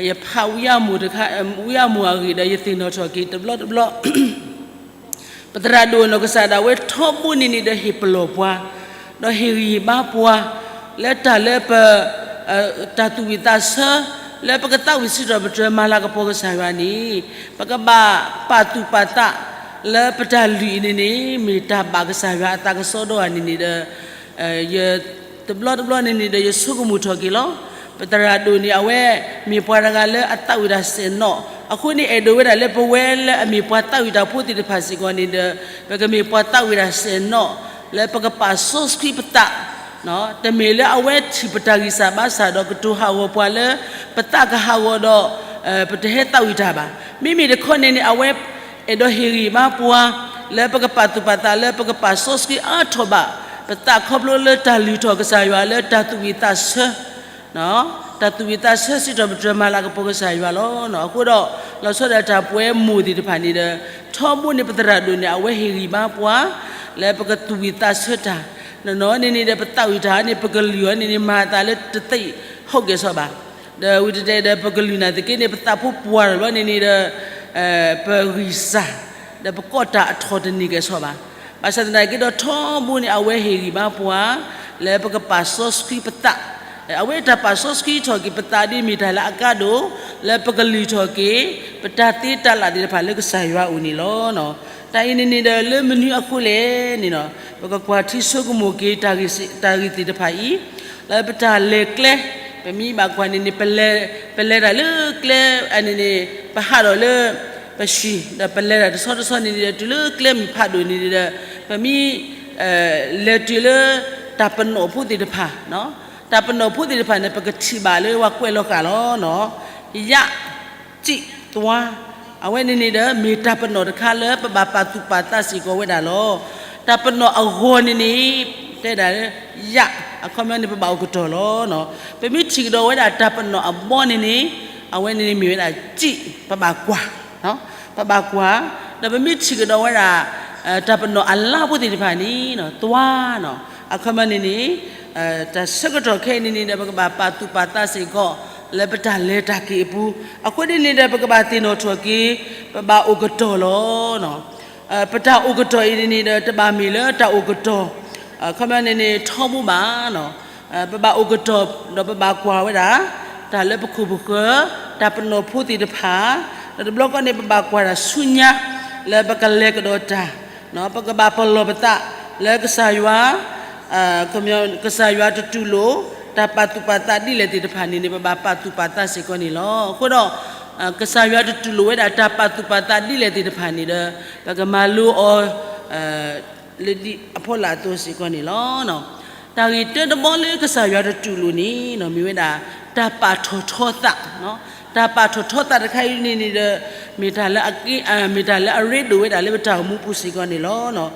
ယဖးဝံဧၤမိၣ်တခါ, ဝံဧၤမိၣ်အဂ့ၢ်ဒီး ယသ့ၣ်နီၣ်ထီၣ်က့ၤတဘျီတဘျီ ပသရၣ်ဒိၣ်နီၢ်ကစၢ်ဒၣ်ဝဲထီဘိန့ၣ်န့ၣ်ဒီး ဟ့ၣ်ပလီၢ်ပှၤ, ဒီးဟ့ၣ်ဂံၢ်ဟ့ၣ်ဘါပှၤ လၢတၢ်လၢပ တၢ်သူၣ်ဝံၣ်သးဆၢ လၢပကသးဝံၣ်စံးထီၣ်ပတြၢၤမၤလၤကပီၤကစၢ်ယွၤန့ၣ် ပကဘၣ်ပာ်သူၣ်ပာ်သး လၢပတၢ်လုၢ်အံၤန့ၣ်န့ၣ် မ့ၢ်တၢ်ဘၣ်ကစၢ်ယွၤအသးကစီဒီဧါန့ၣ်န့ၣ်ဒီး ယ တဘျီတဘျီန့ၣ်န့ၣ်ဒီး ယဆိကမိၣ်ထီၣ်က့ၤလီၤ. ပသရၣ်ဒိၣ်န့ၣ် အဝဲမ့ၢ်ပှၤတဂၤလၢအသးဝံၣ်တၢ်စဲၣ်နီၣ်, အဃိန့ၣ် အဲၣ်ဒိးဝဲဒၣ်လၢပဝဲလၢအမ့ၢ်ပှၤသးဝံၣ်တၢ်ဖိသ့ၣ်တဖၣ်စ့ၢ်ကီးန့ၣ်ဒီး ပကမ့ၢ်ပှၤသးဝံၣ်တၢ်စဲၣ်နီၣ် လၢပကပာ်စီဆှံပသး တမ့ၢ်လၢအဝဲထံၣ်ပတၢ်ဂံၢ်စၢ်ဘါစၢ်ဒီးကတိၤဟးဂီၤပှၤလၢ ပသးကဟးဂီၤဒီး ပတဟဲသးဝံၣ်တၢ်ဘၣ်. မ့မ့ၢ်တခီန့ၣ်န့ၣ် အဝဲအဲၣ်ဒိးဟ့ၣ်ဂံၢ်ဘါပှၤ လၢပကပာ်သူၣ်ပာ်သး လၢပကပာ်စီဆှံအါထီၣ်ဘၣ် ပသးခီဖျိလၢတၢ်လုၢ်ထီၣ်ကစၢ်ယွၤလၢတၢ်သူၣ်ဝံၣ်သးဆၢ တၢ်သူၣ်ဝံၣ်သးဆၢစံးထီၣ်ပတြၢၤမၤလၤကပီၤကစၢ်ယွၤလီၤ. အဃိဒီး လီၤဆီဒၣ်တၢ်ပဝဲမိၢ်သ့ၣ်တဖၣ်န့ၣ်ဒီး ထီဘိန့ၣ်ပသရၣ်ဒိၣ်န့ၣ် အဝဲဟ့ၣ်ဂံၢ်ဘါပှၤ လၢပကသူၣ်ဝံၣ်သးဆၢတၢ် နီၢ်နီၢ်န့ၣ်န့ၣ်ဒီး ပသးဝံၣ်တၢ်န့ၣ် ပကလုၢ်အီၤန့ၣ်န့ၣ် မၤသးလၢတသ့ဟီၣ်ကဲၣ်ဆိးဘၣ်. ဒီးဝံၤတတဲဒီး ပကလုၢ်နာ်သက့န့ၣ် ပသးဖိပှၢ်ထီၣ်လီၤန့ၣ်န့ၣ်ဒီး ပဂံၢ်စၢ် ဒီးပကီၢ်တၢ်အထီၣ်တန့ၢ်ကဲၣ်ဆိးဘၣ်. ဘၣ်ဆၣ်သနာ်က့ဒီး ထီဘိန့ၣ် အဝဲဟ့ၣ်ဂံၢ်ဘါပှၤ လၢပကပာ်စီဆှံပသး အဝဲတၢ်ပာ်စီဆှံထီၣ်က့ၤပသးဒ်မ့ၢ်တၢ်လၢအကါဒိၣ် လၢပကလုၢ်ထီၣ်က့ၤ ပတၢ်သ့တၢ်လၢ်သ့ၣ်တဖၣ်လၢကစၢ်ယွၤအအိၣ်န့ၣ်လီၤ. တၢ်အံၤန့ၣ်န့ၣ်ဒီး လၢမနုၤအဃိလဲၣ်န့ၣ် ပကကွၢ်ထံဆိကမိၣ်က့ၤ တၢ်ဂ့ၢ်သ့ၣ်တဖၣ်အံၤ လၢပတၢ်လဲၤကျဲ ပမ့ၢ်ဘၣ်ကွၢ်န့ၣ်န့ၣ် ပလဲၤတၢ်လၢကျဲန့ၣ်န့ၣ် ပဟးထီၣ်လၢ ပဟံၣ် ဒီးပလဲၤတၢ်တဆီတဆီန့ၣ်ဒီး တုၤလၢကျဲမုၢ်ဖးဒိၣ်န့ၣ်ဒီး ပမ့ၢ် လဲၤတုၤလၢ တၢ်ပနီၣ်ဖိသ့ၣ်တဖၣ် တၢ်ပနီၣ်ဖိသ့ၣ်တဖၣ်န့ၣ် ပကထံၣ်ဘၣ်လၢပှၤကွဲးလီၤဃာ်လီၤ. ယး စံၣ် သွါ အဝဲန့ၣ်န့ၣ်ဒီး မ့ၢ်တၢ်ပနီၣ်တခါလၢပဘၣ်ပာ်သူၣ်ပာ်သးစ့ၢ်ကီးဝဲဒၣ်လီၤ. တၢ်ပနီၣ်အဂီၤန့ၣ်န့ၣ် တဲဒၣ်လၢ ယး အခီပညီန့ၣ် ပဘၣ်အိၣ်ကတီၢ်လီၤ. ပမ့ၢ်ထံၣ်ကဒီးဝဲဒၣ်တၢ်ပနီၣ်အဘီန့ၣ်န့ၣ် အဝဲန့ၣ်န့ၣ်မ့ၢ်ဝဲဒၣ် စံၣ် ပဘၣ်ကွၢ် ပဘၣ်ကွၢ်, ဒီးပမ့ၢ်ထံၣ်ကဒီးဝဲဒၣ် တၢ်ပနီၣ်အလါဖိသ့ၣ်တဖၣ်န့ၣ် သွါ အခီပညီန့ၣ်န့ၣ် တၢ်ဆၢကတီၢ်ခဲအံၤန့ၣ်န့ၣ်ဒီး ပကဘၣ်ပာ်သူၣ်ပာ်သးစ့ၢ်ကီး လၢပတၢ်လဲၤတၢ်က့ၤအပူၤ, အဃိန့ၣ်န့ၣ်ဒီး ပကဘၣ်သ့ၣ်နီၣ်ထီၣ်က့ၤ ပဘၣ်အိၣ်ကတီၢ်လီၤ. ပတၢ်အိၣ်ကတီၢ်အံၤန့ၣ်န့ၣ်ဒီး တဘၣ်မ့ၢ်လၢတၢ်အိၣ်ကတီၢ် အခီပညီန့ၣ်န့ၣ် ထီဘိဘၣ် ပဘၣ်အိၣ်ကတီၢ် ဒီးပဘၣ်ကွၢ်ဝဲဒၣ် တၢ်လၢပခိၣ်ပဃၢၤ တၢ်ပနီၣ်ဖိသ့ၣ်တဖၣ်, ဒီးတဘျီဃီန့ၣ် ပဘၣ်ကွၢ်တၢ်ဆူညါ လၢပကလဲၤကဒီးတၢ်, ပကဘၣ်ပလီၢ်ပသး လၢကစၢ်ယွၤ ကစၢ်ယွၤတတူၢ်လိာ် တၢ်ပာ်သူၣ်ပာ်သးဒ်လဲၣ်သ့ၣ်တဖၣ်န့ၣ်န့ၣ် ပဘၣ်ပာ်သူၣ်ပာ်သးစ့ၢ်ကီးန့ၣ်လီၤ. အဃိဒီး ကစၢ်ယွၤတတူၢ်လိာ်ဝဲဒၣ်တၢ်ပာ်သူၣ်ပာ်သးဒ်လဲၣ်သ့ၣ်တဖၣ်န့ၣ်ဒီး ပကမၤလိအီၤ လၢဒ်အဖီလာ်အသိးစ့ၢ်ကီးန့ၣ်လီၤ. တၢ်ဂ့ၢ်တၢတဘီလၢကစၢ်ယွၤတတူၢ်လိာ်န့ၣ် မ့ၢ်ဝဲဒၣ် တၢ်ပာ်ထီၣ်ထီသး, တၢ်ပာ်ထီၣ်ထီသးတခါအံၤန့ၣ်န့ၣ်ဒီး မ့ၢ်တၢ်လၢအက့ မ့ၢ်တၢ်လၢအရ့ဒိၣ်ဝဲဒၣ်လၢပတၢ်အိၣ်မူပူၤစ့ၢ်ကီးန့ၣ်လီၤ.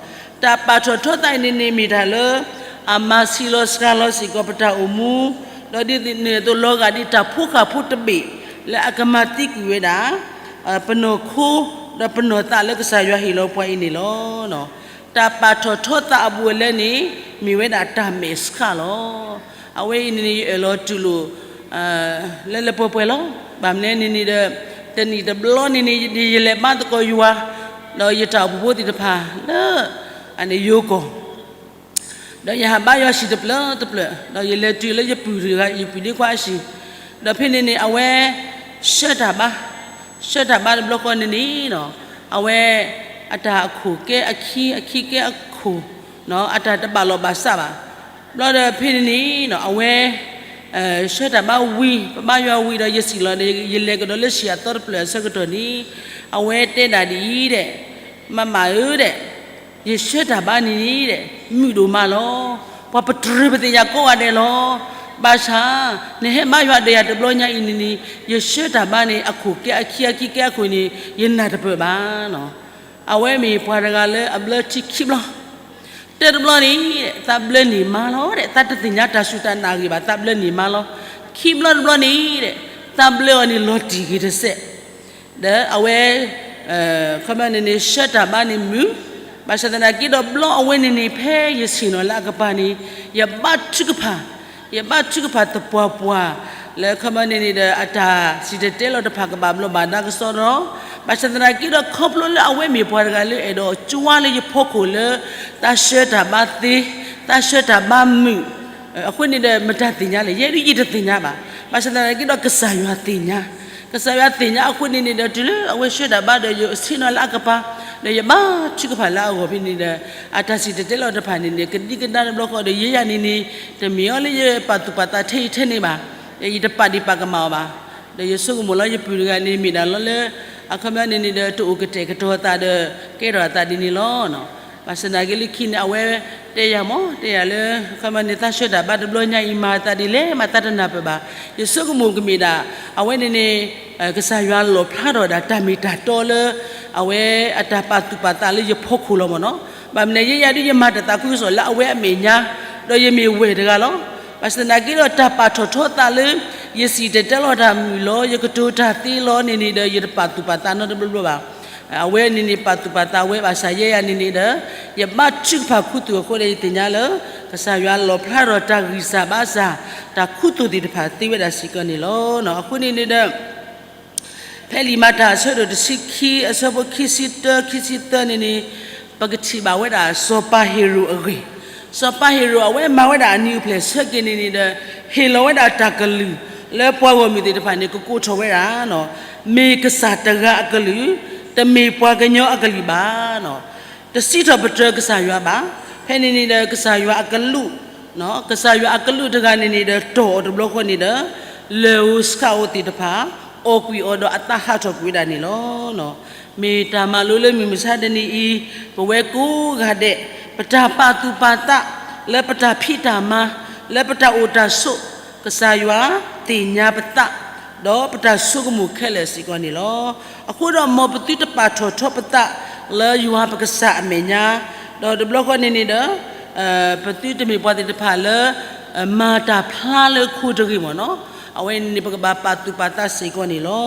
တၢ်ပာ်ထီၣ်ထီသးအံၤန့ၣ်န့ၣ် မ့ၢ်တၢ်လၢ အမၤဆံးလီၤစှၤလီၤစ့ၢ်ကီးပတၢ်အိၣ်မူ, ဒီးဒ်န့ၣ်အသိးလီၤဂာ်ဒ်တၢ်ဖိဃၢ်ဖိတဘ့ၣ် လၢအကမၤသံကွံာ်ဝဲဒၣ် ပနီၢ်ခိ ဒီးပနီၢ်သးလၢကစၢ်ယွၤဟ့ၣ်လီၤပှၤအံၤန့ၣ်လီၤ. တၢ်ပာ်ထီၣ်ထီသးအဘူးအလဲန့ၣ် မ့ၢ်ဝဲဒၣ်တၢ်မဲာ်ဆှးလီၤ. အဝဲအံၤန့ၣ်န့ၣ် ယအၢၣ်လီၤတူၢ်လိာ် လၢလၢပှဲၤပှဲၤလီၤ. ဘၣ်မနုၤလဲၣ်န့ၣ်န့ၣ်ဒီး တနံၣ်တဘျီန့ၣ်န့ၣ် ယလဲၤဘါသကိးယွၤ ဒီးယတၢ်အိၣ်ဖှိၣ်ဖိသ့ၣ်တဖၣ်လၢ အန့ၣ်ယိၤကီၢ် ဒီးယဟးဘါယွၤဟံၣ်တဖျၢၣ်တဖျၢၣ် ဒီးယလဲၤတုၤလၢယပုၢ်တဂၤ ယပုၢ်ဒ့ခွါအဟံၣ်, ဒီးဖဲန့ၣ်န့ၣ် အဝဲ ဆှၢတၢ်ဘါ, ဆှၢတၢ်ဘါတဘျီဃီန့ၣ်န့ၣ် အဝဲ အတၢ်အခိၣ်ကဲအခံ အခံကဲအခိၣ်, အတၢ်တဘၣ်လီၢ်ဘၣ်စးဘၣ်. ဘျီဒီးဖဲန့ၣ်န့ၣ် အဝဲ ဆှၢတၢ်ဘါဝံၤ ပဘါယွၤဝံၤဒီး ယစံၣ်လီၤဒီး ယလဲၤကဒီးလၢဟံၣ်အသီတဖျၢၣ်အဆၢကတီၢ်န့ၣ် အဝဲတဲဒၣ်ဒ်အံၤဒဲး မၤမးဧၢဒဲး, ယဆှၢတၢ်ဘါန့ၣ်ဒဲး မုာ်ဒိၣ်မးလီၤ. ပှၤပတြၢၤပသ့ၣ်ညါကိးဂၤဒဲးလီၤ. ဘၣ်ဆၣ် နဟဲဘါယွၤဒီးယၤတဘျီညါအံၤန့ၣ်န့ၣ် ယဆှၢတၢ်ဘါန့ၣ် အခိၣ်ကဲအခံအခံကဲအခိၣ်န့ၣ် ယနၢ်တပၢၢ်ဘၣ်. အဝဲမ့ၢ်ပှၤတဂၤလၢအဘျၢထံခံဘျီ, တၢတဘျီန့ၣ် သးဘျၢန့ၢ်မါလီၤဒဲး, သးတသ့ၣ်ညါတၢ်စူၢ်တၢ်နာ်ဂ့ၤဘၣ်, သးဘျၢန့ၢ်မါလီၤ. ခံဘျီတဘျီန့ၣ်ဒဲး သးဘျၢအီၤန့ၣ်လီၤတံၢ်ဂ့ၤတစဲး, ဒီးအဝဲ ခီပညီန့ၣ်န့ၣ် ဆှၢတၢ်ဘါန့ၣ်မုာ်, ဘၣ်ဆၣ်သနာ်က့ဒီးဘျီအဝဲန့ၣ်န့ၣ် ဖဲယဆ့ၣ်နီၤလၢအကပၤန့ၣ် ယဘါထုကဖၣ်, ယဘါထုကဖၣ်သပှၢ်ပှၢ် လၢခီပညီန့ၣ်န့ၣ်ဒီး အတၢ်စံၣ်တဲၤတဲလီၤတဖၣ်ကဘၣ်ဘျီးဘၣ်ဒါကစီဒီ, ဘၣ်ဆၣ်သနာ်က့ဒီး ခီဖျိလၢအဝဲမ့ၢ်ပှၤတဂၤလၢအဲၣ်ဒိးကွၢ်လၢယဖီခိၣ်လၢ သးဆှၢတၢ်ဘါသ့, သးဆှၢတၢ်ဘါမုာ် အဃိန့ၣ်ဒီး မတၤသ့ၣ်ညါလဲၣ်, ယဲဒၣ်ယတသ့ၣ်ညါဘၣ်. ဘၣ်ဆၣ်သနာ်က့ဒီး ကစၢ်ယွၤသ့ၣ်ညါ, ကစၢ်ယွၤသ့ၣ်ညါအဃိန့ၣ်န့ၣ်ဒီး တုၤလၢအဝဲဆှၢတၢ်ဘါဒီး ယဆ့ၣ်နီၤလၢအကပၤ ဒီးယဘါထုကဖၣ်လၢအဂီၢ်ဖဲန့ၣ်ဒီး အတၢ်စံၣ်တဲၤတဲလီၤတဖၣ်န့ၣ်န့ၣ် ကဒံကဒါတဘျီဃီဒီး ယဲယၤန့ၣ်န့ၣ် တမ့ၢ်အီၤလၢယပာ်သူၣ်ပာ်သးထဲအံၤထဲန့ၣ်ဘၣ်, ယတပာ်ဒံးပာ်ကမၣ်အီၤဘၣ်. ဒီးယဆိကမိၣ်လၢယပုၢ်တဂၤန့ၣ် မ့ၢ်ဒၣ်လီၤလၢ အခီပညီန့ၣ်န့ၣ်ဒီး တအိၣ်ကတဲာ်ကတီၤအသးဒီး ကဲထီၣ်အသးဒ်န့ၣ်လီၤ. ဘၣ်ဆၣ်သနာ်က့လၢခံန့ၣ် အဝဲတဲယၤမ့ၢ် တဲယၤလၢ အခီပညီန့ၣ် သးဆှၢတၢ်ဘါတဘျီညါအံၤ မၤသးဒ်လဲၣ် မၤသးတနၢ်ပၢၢ်ဘၣ်. ယဆိကမိၣ်ကမ့ၢ်ဒၣ် အဝဲန့ၣ်န့ၣ် ကစၢ်ယွၤလီၣ်ဖျါထီၣ်ဒၣ်တၢ်မ့ၢ်တၢ်တီလၢ အဝဲအတၢ်ပာ်သူၣ်ပာ်သးလၢယဖီခိၣ်လီၤမ့ၢ်နီၤ. ဘၣ်မနုၤလဲၣ် ယဲယၤဒ်ယမၤတၢ်သးခုကစီၣ်လၢအဝဲအမဲာ်ညါ ဒီးယမ့ၢ်ဝဲၢ်တဂၤလီၤ. ဘၣ်ဆၣ်သနာ်က့ဒီး တၢ်ပာ်ထီၣ်ထီသးလၢ ယစံၣ်တဲၤတဲလီၤတၢ်မုာ်လီၤ ယကတိၤတၢ်သ့လီၤန့ၣ်န့ၣ်ဒီး ယတပာ်သူၣ်ပာ်သးနီတဘျီဘျီဘၣ်. အဝဲန့ၣ်န့ၣ် ပာ်သူၣ်ပာ်သးဝဲ ဘၣ်ဆၣ်ယဲယၤန့ၣ်န့ၣ်ဒီး ယဘါထုကဖၣ်ခူသူၣ်အဃိဒီး ယသ့ၣ်ညါလၢ ကစၢ်ယွၤလီၣ်ဖျါထီၣ်တၢ်ဂံၢ်စၢ်ဘါစၢ် တၢ်ခူသူၣ်သ့ၣ်တဖၣ်သ့ဝဲဒၣ်စ့ၢ်ကီးန့ၣ်လီၤ. အဃိန့ၣ်န့ၣ်ဒီး ဖဲလံာ်မၤတၢ်အဆၢဒိၣ်တဆံခံ အဆၢဖိခံဆံတၢ ခံဆံသၢန့ၣ်န့ၣ် ပကထံၣ်ဘၣ်ဝဲဒၣ်စီၤပၤဟ့ၤရိာ်အဂ့ၢ်, စီၤပၤဟ့ၤရိာ်အဝဲမၤဝဲဒၣ်အနံၤအဖျဲၣ်ဆၢက့ၤန့ၣ်န့ၣ်ဒီး ဟ့ၣ်လီၤဝဲဒၣ်တၢ်ကလုၢ်လၢပှၤဂီၢ်မုၢ်သ့ၣ်တဖၣ်န့ၣ် ကကိးထီၣ်ဝဲဒၣ် မ့ၢ်ကစၢ်တဂၤအကလုၢ်, တမ့ၢ်ပှၤကညီအကလုၢ်ဘၣ်. တစံးထီၣ်ပတြၢၤကစၢ်ယွၤဘၣ်. ဖဲန့ၣ်န့ၣ်ဒီး ကစၢ်ယွၤအကလူး, ကစၢ်ယွၤအကလူးတဂၤန့ၣ်န့ၣ်ဒီး တီၢ်အီၤတဘျီဃီန့ၣ်ဒီး လၢၢ်ဧိၤဆှၣ်ဧိၤသ့ၣ်တဖၣ် အီၣ်ကွံာ်အီၤဒီးအသးဟးထီၣ်ကွံာ်ဝဲဒၣ်န့ၣ်လီၤ. မ့ၢ်တၢ်မၤလိလၢမုၢ်မဆါတနံၤအံၤ ပဝဲကိးဂၤဒဲး ပတၢ်ပာ်သူၣ်ပာ်သး လၢပတၢ်ဖံးတၢ်မၤ လၢပတၢ်အိၣ်တၢ်ဆိး ကစၢ်ယွၤသ့ၣ်ညါပသး ဒီးပတၢ်ဆိကမိၣ်ခဲလၢာ်စ့ၢ်ကီးန့ၣ်လီၤ. အဃိဒီးမ်ပသုတပာ်ထီၣ်ထီပသးလၢယွၤပကစၢ်အမဲာ်ညါ, ဒီးတဘျီဃီန့ၣ်န့ၣ်ဒီး ပသုတမ့ၢ်ပှၤသ့ၣ်တဖၣ်လၢ မၤတၢ်ဖျါလၢခိတဂ့ၤမ့ၢ်နီၤ, အဝဲန့ၣ်န့ၣ် ပကဘၣ်ပာ်သူၣ်ပာ်သးစ့ၢ်ကီးန့ၣ်လီၤ.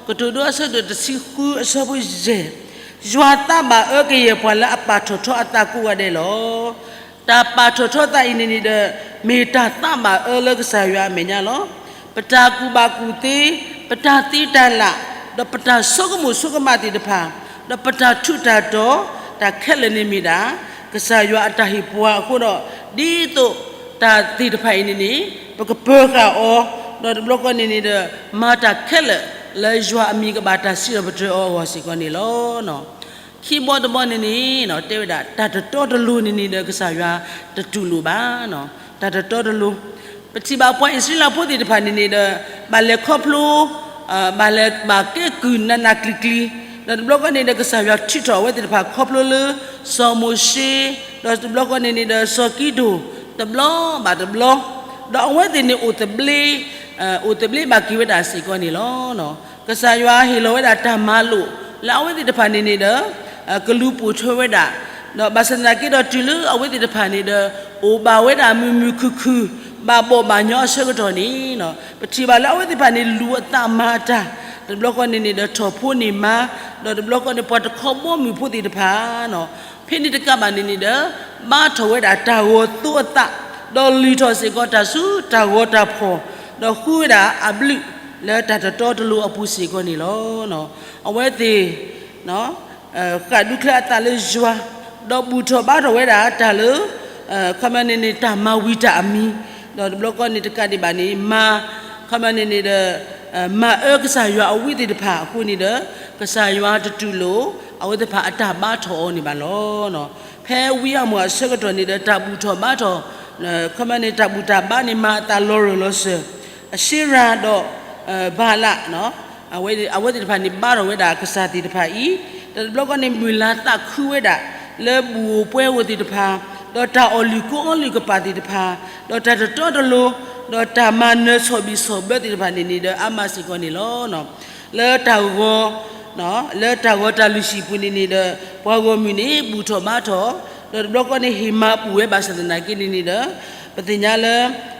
ကတိၤဒိအဆၢဒိၣ်တဆံဃုအဆၢဖိယဲၢ်, ယွၤသးဘၣ်အၢကယဲၢ်ပှၤလၢအပာ်ထီၣ်ထီအသးကိးဂၤဒဲးလီၤ. တၢ်ပာ်ထီၣ်ထီသးအံၤန့ၣ်န့ၣ်ဒီး မ့ၢ်တၢ်သးဘၣ်အၢလၢကစၢ်ယွၤအမဲာ်ညါလီၤ. ပတၢ်ကူၣ်ဘၣ်ကူၣ်သ့, ပတၢ်သ့တၢ်လၢ်, ဒီးပတၢ်ဆိကမိၣ်ဆိကမးသ့ၣ်တဖၣ်, ဒီးပတၢ်ထူးတၢ်တီၤ, တၢ်ခဲလၢာ်န့ၣ်မ့ၢ်ဒၣ် ကစၢ်ယွၤအတၢ်ဟ့ၣ်ပှၤအဃိဒီး ဒ်သိးတၢ်သ့ၣ်တဖၣ်အံၤန့ၣ်န့ၣ် ပကပၢၤဃာ်အီၤ, ဒီးတဘျီဃီန့ၣ်န့ၣ်ဒီး မၤတၢ်ခဲလၢာ်လၢယွၤအမံၤကဘၣ်တၢ်စံးထီၣ်ပတြၢၤအီၤအဂီၢ်စ့ၢ်ကီးန့ၣ်လီၤ. ခံဘီတဘီန့ၣ်န့ၣ် တဲဝဲဒၣ် တၢ်တတီတလိၤန့ၣ်န့ၣ်ဒီး ကစၢ်ယွၤတတူၢ်လိာ်ဘၣ်. တၢ်တတီတလိၤ, ပထံၣ်ဘၣ်ပှၤအံၣ်စရ့လးဖိသ့ၣ်တဖၣ်န့ၣ်န့ၣ်ဒီး ဘၣ်လဲၤခီဖျိ, ဘၣ်လဲၤဘၣ်ကဲကုၢ်နးနးကျံၤကျံၤ, ဒီးတဘျီဃီန့ၣ်ဒီး ကစၢ်ယွၤထုးထီၣ်အဝဲသ့ၣ်တဖၣ်ခီဖျိလၢ စီၤမိၤၡ့, ဒီးတဘျီဃီန့ၣ်န့ၣ်ဒီး စီၤကံဒိၣ်, တဘျီဘၣ်တဘျီ, ဒီးအဝဲသ့ၣ်န့ၣ်အိၣ်သဘျ့, အိၣ်သဘျ့ဘၣ်က့ၤဝဲဒၣ်စ့ၢ်ကီးန့ၣ်လီၤ. ကစၢ်ယွၤဟ့ၣ်လီၤဝဲဒၣ်တၢ်မၤလိာ် လၢအဝဲသ့ၣ်တဖၣ်န့ၣ်န့ၣ်ဒီး ကလူၤပိာ်ထွဲဝဲဒၣ်, ဒီးဘၣ်ဆၣ်သနာ်က့ဒီး တုၤလၢအဝဲသ့ၣ်တဖၣ်န့ၣ်ဒီး အိၣ်ဘၣ်ဝဲဒၣ်မုာ်မုာ်ခုၣ်ခုၣ် ဘၣ်ဘီၣ်ဘၣ်ညီအဆၢကတီၢ်န့ၣ် ပထံၣ်ဘၣ်လၢအဝဲသ့ၣ်တဖၣ်န့ၣ် လူၤအသးမၤအတၢ်, တဘျီဃီန့ၣ်န့ၣ်ဒီး ထီၣ်ဖိန့ၢ်မါ, ဒီးတဘျီဃီန့ၣ် ပှၤတခီဘီမုၢ်ဖိသ့ၣ်တဖၣ် ဖဲန့ၣ်တကးဘၣ်န့ၣ်န့ၣ်ဒီး ဘါထီၣ်ဝဲဒၣ်တၢ်ဂီၤသိအသး, ဒီးလုၢ်ထီၣ်စ့ၢ်ကီးတၢ်ဆူတၢ်ဂီၤတၢ်ဖီၣ်, ဒီးဃုဝဲဒၣ်အဘျုးလၢတၢ်တတီတလိၤအပူၤစ့ၢ်ကီးန့ၣ်လီၤ. အဝဲသ့ၣ် ဃၣ်ဒူချၢအသးလၢယွၤ, ဒီးဘူၣ်ထီၣ်ဘါထီၣ်ဝဲဒၣ်တၢ်လၢ ခီပညီန့ၣ်န့ၣ် တၢ်မၤဝံၤတၢ်အမံၤ, ဒီးတဘျီဃီန့ၣ်တကးဒံးဘၣ်န့ၣ် မၤ, ခီပညီန့ၣ်န့ၣ်ဒီး မၤအၢကစၢ်ယွၤအဝံသ့ၣ်တဖၣ်အဃိန့ၣ်ဒီး ကစၢ်ယွၤတတူၢ်လိာ် အဝဲသ့ၣ်တဖၣ်အတၢ်ဘါထီၣ်အီၤန့ၣ်ဘၣ်လီၤ. ဖဲဝံအမိၢ်အဆၢကတီၢ်န့ၣ်ဒီး တၢ်ဘူၣ်ထီၣ်ဘါထီၣ်, ခီပညီန့ၣ် တၢ်ဘူၣ်တၢ်ဘါန့ၣ် မၤအသးလီၤရၢၢ်လီၤစၢၤ, အၡ့ရၤဒီး ဘၤလး အဝဲသ့ၣ်တဖၣ်န့ၣ် ဘါထီၣ်ဝဲဒၣ်ကစၢ်သ့ၣ်တဖၣ်အံၤ, တ တဘျီဃီန့ၣ် မုၢ်လၢ်သးခုဝဲဒၣ် လၢဘူၣ်ဧိၤပှဲၤဧိၤသ့ၣ်တဖၣ်, ဒီးတၢ်အီၣ်လုၢ်ကိအီလုၢ်ကပာ်သ့ၣ်တဖၣ်, ဒီးတၢ်တတီတလိၤ, ဒီးတၢ်မၤနၢၤဆီၣ်ဘံၣ်ဆီၣ်ဘၢသ့ၣ်တဖၣ်န့ၣ်န့ၣ်ဒီး အါမးစ့ၢ်ကီးန့ၣ်လီၤ. လၢတၢ်ဂီၤ လၢတၢ်ဂီၤတၢ်လုၢ်ဟံၣ်ပူၤန့ၣ်န့ၣ်ဒီး ပှၤဂီၢ်မုၢ်န့ၣ် ဘူၣ်ထီၣ်ဘါထီၣ်, ဒီးတဘျီဃီန့ၣ် ဟ့ၣ်မၤဘူၣ်ဝဲဘၣ်ဆၣ်သနာ်က့န့ၣ်န့ၣ်ဒီး ပသ့ၣ်ညါလၢ